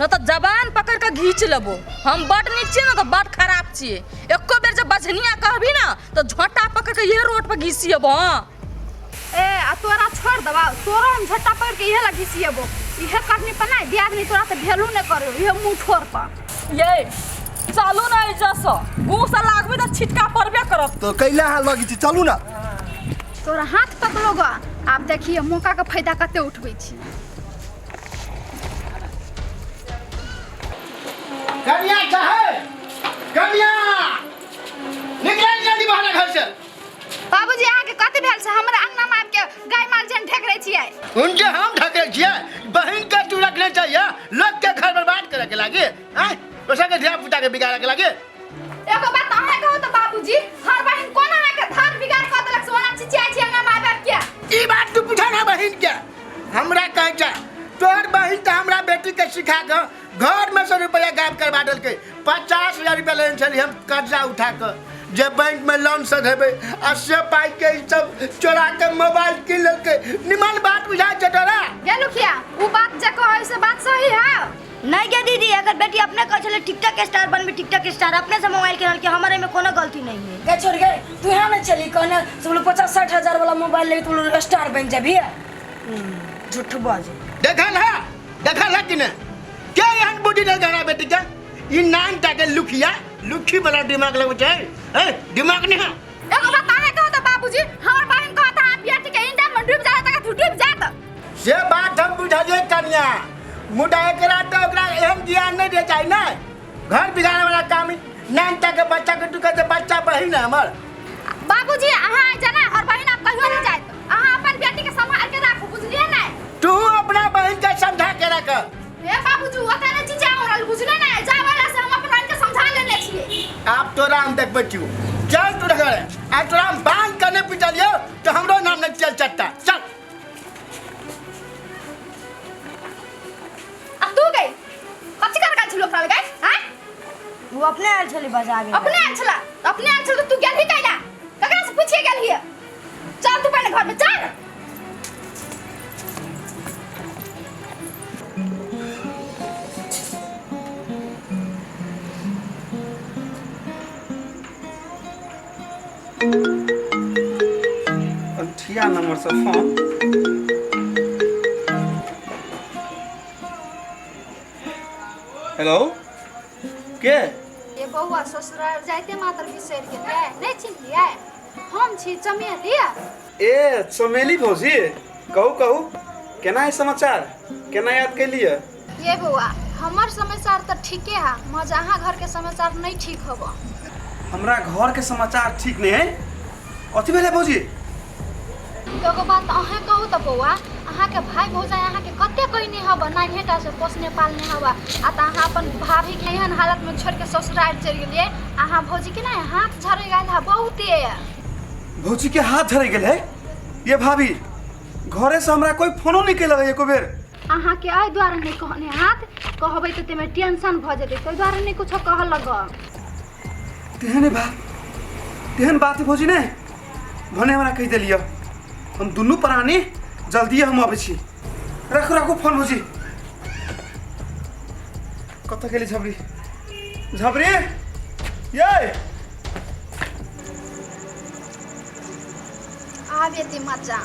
न तऽ जबान पकड़ के घींच लेबो। हम बड नीक छियै न तऽ बड खराब छियै, एको बेर जब बजनिया कहबी ना तऽ झोंटा पकड़ के इहे रोड पर घिसियेबो। हाँ ए आ तोरा छोड़ देबा, तोरा हम झोंटा पकड़ के इहे ला घिसियेबो। इहे करनी पर नहीं दियादनी तोरा तऽ भेलू नहि करू इहे मुँह ठोर पर। ये चलू ना एहिजासँ, गुँह लागबे तऽ छिटका पड़बे करत। तो कैला अहाँ लगै छी, चलू ना। तोरा हाथ पकड़ो गा, आब देखिए मौका के फायदा कते उठबै छी। कनिया चाहे कनिया निकल जल्दी बाहर घर से। बाबूजी अहाँ के कथी भेल छै? हमरा अंगना में आबि के गाय माल जेन ढेकरै छियै। उनके हम ढेकरै छियै? बहिन के तू रखने चाहिए लोग के घर बर्बाद करे के लागी, आँय? दोसर के धिया पुता के बिगाड़े के हमरा कहै छै तोहर बहिन तऽ हमरा बेटीके सिखा कऽ घरमे से रुपैआ गायब करबा देलकै। 50,000 रुपैआ लेने छलियै हम कर्जा उठा कऽ जे बैंकमे लोन सधेबै आ से पाइके ई सब चोरा के मोबाइल कीन लेलकै। निमन बात बुझाइ छै तोरा? गे लुखिया, उ बात जे कहै से बात सही है? नहीं गे दीदी, अगर बेटी अपने कहै छलै टिकटॉक स्टार बनबी, टिकटॉक स्टार अपने से मोबाइल किनलकै, हमर एहिमे कोनो गलती नहीं है। गे छोड़ गे, तू यहाँ नहीं चली कहने से बोलो 50-60 हजार वाला मोबाइल लेके तू बोलो स्टार बन जाबी। झूठ बाजे। देखल है, देखल है कि नहीं के एहन बुद्धि नहीं हमरा बेटी के? ई नान टा के लुखिया लुखी वाला दिमाग लगै छै। ए दिमाग नहीं है। एगो बात अहाँ कहत बाबूजी, हमर बहिन कहत अहाँ बेटी के इंडिया में डूब जात तक डूब जात। से बात हम बुझलियै कन्या, मुदा एकरा तऽ ओकरा एहन ज्ञान नहीं दे चाही ने। घर बिगाड़े वाला काम नान टा के बच्चा के तू कहते बच्चा बहिन है हमर। बाबूजी अहाँ जना और बहिन आप कहियो नहीं जात, अहाँ अपन बेटी के संभाल के राखू, बुझलियै ने? तू अपना बहिन के समझा के रख। हे बाबूजी ओतऽ नहि चीज आवरल, बुझले ने? जावला से हम अपन बहिन के समझा लेने छियै। आप तोरा हम देखबै छियौ, चल तू घर आ तोरा हम बांध के नहीं पिटलियौ तो हमरो नाम नहीं चल चट्टा। चल आ तू गई कथी कर गेल छलू ओकरा लग? हां वो अपने आयल छलै बजाबे। अपने आयल छला? अपने आयल छल तू गेलही कैला? ककरा से पूछिए गेलही? चल तू पहले घर में चल। अंठिया नंबर से फोन। हेलो के? ये बउआ ससुराल जाइते मात्र बिसरि गेलै, नहीं चिन्हलियै? हम छी चमेली। ए चमेली भौजी, कहू कहू केना है समाचार, केना याद कैलियै? ये बउआ हमर समाचार तऽ ठीके है, मगर अहाँ घर के समाचार नहीं ठीक होब। हमरा घर के समाचार ठीक नहीं है? अथी भेलै भौजी? एगो बात अहाँ कहू तऽ बउआ, अहाँ के भाई भौजाई अहाँ के कते कहने हब नान्हेटा से पोसने पालने हब, आ तऽ अहाँ अपन भाभी के एहन हालत में छोड़ के ससुराल चलि गेलियै। अहाँ भौजी के ने हाथ झड़ि गेल है बहुते। भौजी के हाथ झड़ि गेल है? ये भाभी घरे से हमरा कोई फोनो नहीं केलक एको बेर। अहाँ के एहि दुआरे नहीं कहने हाथ, कहबै तऽ ताहिमे टेंशन भऽ जेतै, ताहि दुआरे नहीं कुछो कहऽ लग। तेहन बात, तेहन बात है भौजी ने भने हमरा कहि देलियै। हम दुनू प्राणी जल्दी हम अबै छी। राखू राखू फोन भौजी। कतऽ गेली झबरी? झबरी ये आब एते मजा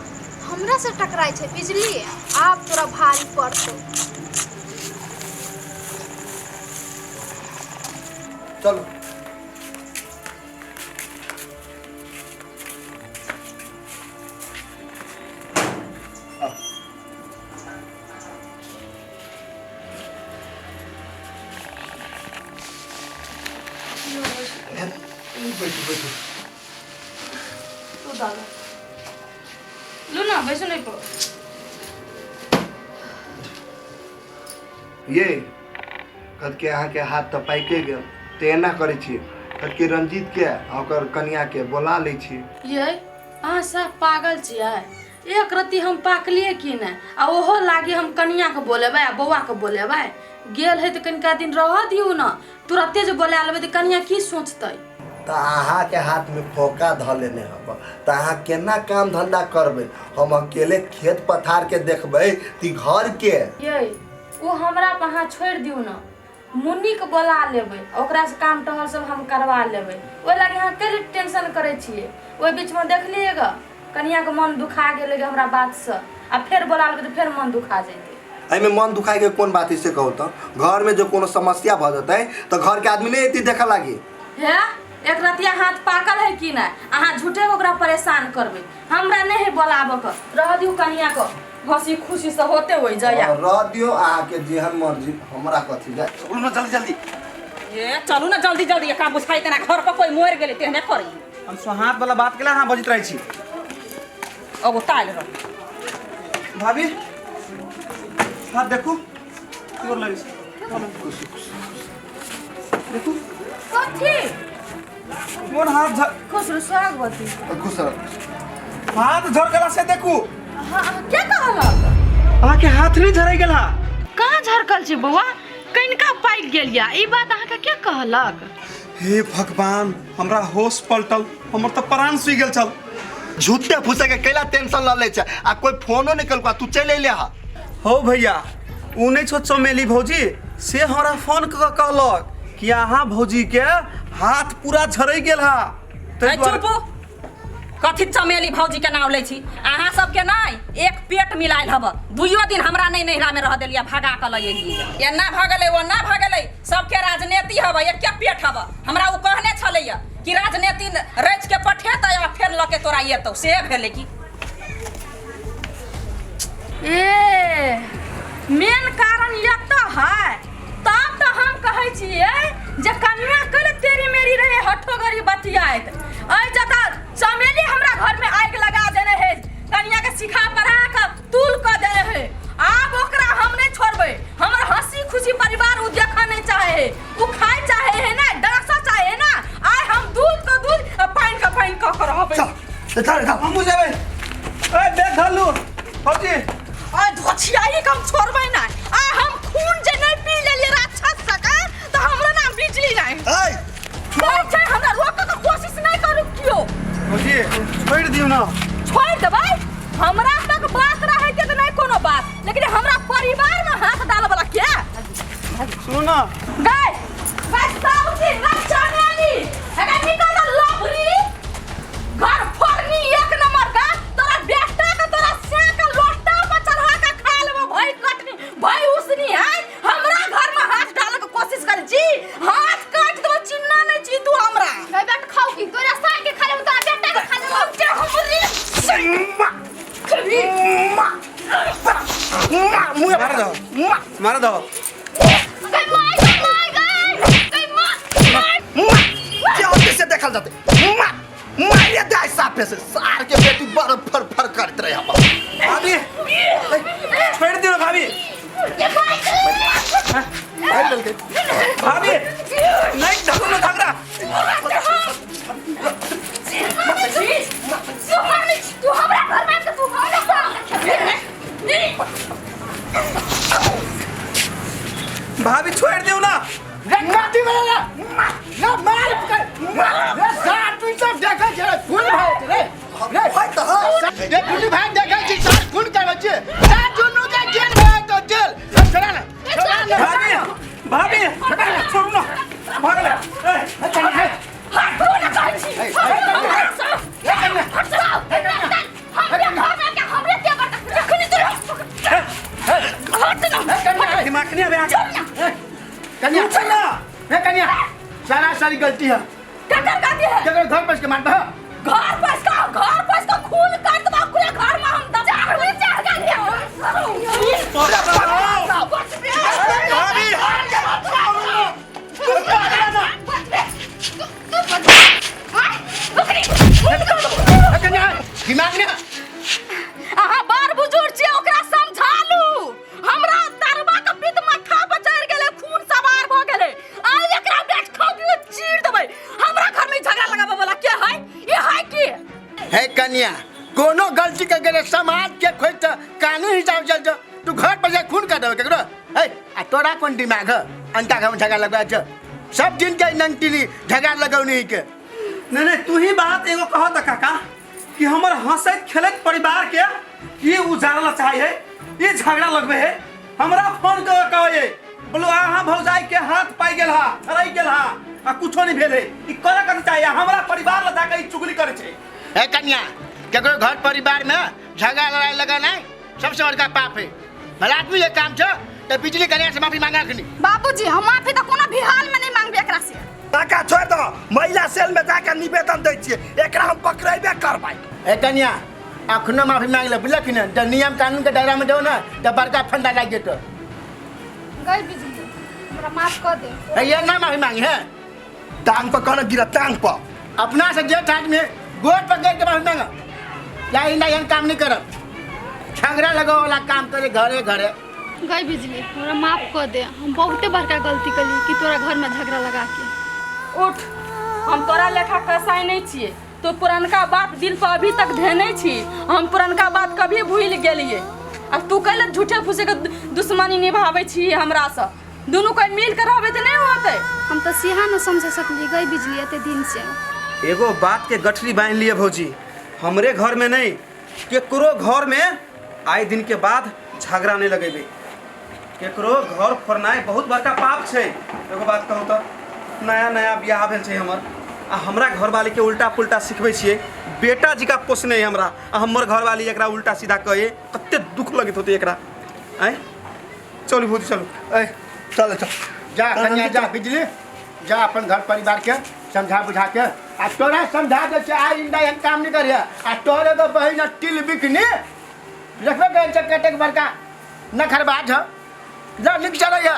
हमरा से टकराइ छै बिजली, आब तोरा भारी पड़तौ। चलो बैठू बैठू। लू ना बैसू नहीं पो। ये कद के अहाँ के हाथ तऽ पाइके गेल तऽ एना करै छियै, कद के रंजीत के आ ओकर कनिया के बोला लै छियै। ये अहाँ सब पागल छियै? एक रत्ती हम पाकलियै कि नहि आ ओहो लागी हम कनिया के बोलेबै आ बौआ के बोलेबै? गेल है तऽ कनिका दिन रहऽ दियौ ने, तुरते जे बोला लेबै तऽ कनिया की सोचतै? तऽ अहाँके हाथमे फोका धऽ लेने हब तऽ अहाँ केना काम धंधा करबै? हम अकेले खेत पथार के देखबै कि घर के? ये ओ हमरा पर अहाँ छोड़ि दियौ ने, मुन्नी के बोला लेबै, ओकरा से काम टहल सब हम करवा लेबै। ओहि लागी अहाँ कैले टेंशन करै छियै? ओहि बीचमे देखलियै ग कनिया के मन दुखा गेलै ग हमरा बात से, आ फेर बोला लेबै तऽ फेर मन दुखा जेतै। एहिमे मन दुखाय के कोन बात है से कहू तऽ? घर में जो कोनो समस्या भऽ जेतै तऽ घर के आदमी नहीं एती देखऽ लागी। हे एक रतिया हाथ पाकल है कि नहीं? अहाँ झूठे ओकरा परेशान करबै, हमरा नहीं है बोलाबऽ के। रह दियौ कनिया के हंसी खुशी से होते होई जाया। रह दियौ अहाँके जेहन मर्जी, हमरा कथी जाय। चलू ना जल्दी जल्दी। ये चलू ना जल्दी जल्दी, एकरा बुझाइ तेना घर पर कोई मरि गेलै तेहने करी। हम सोहात वाला बात केला अहाँ बजैत रहै छी। अगो ताल रह भाभी, हाथ देखू गोर लगै छै। देखू कथी कोन हाथ खुश रह सोहागवती। खुश रह। हाथ झरकला से देखू। हाँ, के कहलक? अहाँके हाथ नहि झड़ै गेल हा? कहाँ झरकल छै बौआ, कनिका पाकि गेल या। ई बात अहाँके के कहलक? हे भगवान, हमरा होश पलटल, हमर तऽ प्राण सुइ गेल छल। झूठे फूसे के कैला टेंशन ल ले छै आ कोई फोनो नहीं कलको, तू चलि अइले हा। हो भैया, उ नहीं छो चमेली भौजी, से हमरा फोन कऽ के कहलक कि अहाँ भौजी के हाथ पूरा झड़ै गेल हा। ताहि दुआरे- चुप, कथी चमेली भौजी के नाम लै छी? अहाँ सबके नहि एक पेट मिलायल हब, दुइयो दिन हमरा नहि नैहरा में रह देलियै, भगा कऽ लऽ एलियै। एना भऽ गेलै, ओना भऽ गेलै, सबके राजनीति हब, एके पेट हब। हमरा ओ कहने छलैया कि राजनीति रचि के पठेतै आ फेर लऽ के तोरा एतौ, से भेलै कि ए मेन कारण एतऽ है। तब तऽ हम कहै छियै जे कनिया कल तेरी मेरी रहे हठो गरी बतियाइत, एहि जतऽ चमेली हमरा घर में आगि लगा देने है, कनिया के सिखा पढ़ा के तूल कऽ देने है। आब ओकरा हम नहीं छोड़बै। हमर हंसी खुशी परिवार उ देखऽ नहीं चाहे है, उ खाय चाहे है ना, डांसा चाहे है ना। आइ हम दूध के दूध आ पानि के पानि कऽ के रहबै। चल चल चल, हमहूँ जेबै। ए बैग धर लू भौजी। आइ धोछियाही के हम छोड़बै ना। आ हम खून जे नहीं पी लेलियै राक्षस सका तऽ हमरो नाम बिजली नहीं। ए नहीं छै, हमरा रोकऽ के कोशिश नहीं करू कियो। भौजी छोड़ि दियौ ना। छोड़ि देबै? हमरा तक बात रहै तऽ नहीं कोनो बात, लेकिन हमरा परिवार में हाथ डालऽ वाला के? सुनू ना। गए गए साउजी गए चमेली, एकरा निकल दे लफरी घर फोड़नी एक नंबर का। तोरा बेटा के तोरा से के लोटा पर चढ़ा के खा लेबो। भई कटनी भई उसनी है, हमरा घर में हाथ डाले के कोशिश कर जी, हाथ काट देबो। चिन्ना नहीं छी तू हमरा। गई बेट खाऊ की तोरा साल के खा लेबो, तोरा बेटा के खा लेबो। के हमरी मार दो, मार दो। गई माय गई माय गई गई माय। क्या होते से देखल जाते, माँ मारे दे साफे से सार के बेटी बड़ फर फर करत रहे हम। भाभी छोड़ि दियौ भाभी। भाभी नहीं धरू ना झगड़ा। तू हमरा घर में आके तू हमरा सामने भाभी छोड़ि दियौ ना। रे काटी वाला ना मार पकड़ रे सार, तू सब देखै छै रे खून भए रे रे भाई तऽ हँ। रे गुड्डू भाई देखै छी सार खून करबै छी, सार दुनू के जेल भए तो जेल। छोड़ा ना, छोड़ा ना। भाभी भाभी छोड़ू ना, भाग ले। ए, हट ना कहै छी। हट जाओ। हमरे घर में आके हमरे तेवर देख जखनी तोरा हट ना। दिमाग नहीं आवे आगे। कन्या चल ना। हे कन्या, सारा सारी गलती है। ककर गलती है? केकरो घर पर के मारबा? घर पर का, घर पर का खून कर देबा पूरा घर में हम दबा चार गाली। भाभी हे कन्या, दिमाग ने अहाँ बड़ बुजुर्ग छियै, ओकरा समझालू। हमरा तरबा के पित्त माथा पर चढ़ि गेलै, खून सवार भऽ गेलै। आ एकरा बेच खा के चीर देबै। हमरा घर में झगड़ा लगाबै वाला के है? ई है की? हे कन्या, कोनो गलती के गेले समाज के खोज त कानून हिसाब चल जो, तू घर पर जा खून कर देबे केकरो। हे आ तोरा कोन दिमाग है अंता घर में झगड़ा लगवा छ? सब दिन के नंगटिनी झगड़ा लगौनी के। नहीं नहीं, तू ही बात एगो कह त काका कि हमर हंसैत खेलैत परिवार के ई उजाड़ला चाहे है, ई झगड़ा लगबे है। हमरा फोन कर कहे बोलो अहाँ भौजाई के हाथ पाइ गेल हा, धराई गेल हा आ कुछो नहीं भेल है। ई करे कथी चाहिए? हमरा परिवार ला जाके ई चुगली करे छै। हे कन्या, केकरो घर परिवार में झगड़ा लड़ाई लगाना सबसे बड़का पाप है। भला आदमी के काम छ त बिजली कन्या से माफी मांगा खनी। बाबूजी हम माफी त कोनो भी हाल में नहीं मांगबे एकरा से। काका छोड़ दो, महिला सेल में जाके निवेदन दै छियै, एकरा हम पकड़ेबे करबै। ए कन्या, अखनो माफी मांग ले, बुझलक ने? त नियम कानून के दायरा में दो ना त बड़का फंदा लागि जेतो। गई बिजली, हमरा माफ कर दे। ए ये ना माफी मांगी है। टांग पर कहना गिरा, टांग पर। अपना से जेठ आदमी गोड़ पर गिर के माफी मांगा। या इंदा एहन काम नहीं करब, झगड़ा लगाओ वाला काम करे घरे घरे। गई बिजली, हमरा माफ कर दे, हम बहुते बड़का गलती कली कि तोरा घर में झगड़ा लगा के। उठ, हम तोरा लेखा कसाई नहीं छियै। तू पुरनका बात दिल पर अभी तक धेने छी, हम पुरनका बात कभी भूल गेलियै। आ तू कैले झूठे फूसे के दुश्मनी निभाबै छी हमरासँ? दुनू कोई मिल के रहबै तऽ नहि होतै। हम तऽ सिहा न समझ सकली गई बिजली एते दिन से। एगो बात के गठरी बांधि लिए भौजी, हमरे घर में नहीं केकरो घर में आए दिन के बाद झगड़ा नहीं लगेबे। केकरो घर फोड़नाइ बहुत बड़का पाप छै। एगो बात कहू तऽ नया नया बियाह भेल छै हमर, आ हमरा घरवाली के उल्टा पुल्टा सिखबै छियै। बेटा जिका पोसने है हमरा, आ हमर घरवाली एकरा उल्टा सीधा कहे, कते दुख लगैत होतै एकरा। आँय चलू भौजी चलू। ए चल चल जा कन्या, जा बिजली जा, अपन घर परिवार के समझा बुझा के। आ तोरा समझा दे छै आइ इंदा एहन काम नहीं करिए। आ तोरे एगो बहिन आ तिल बिकनी देखबे करै छै कतेक बड़का नखरबाज ह। जा निक चलैया।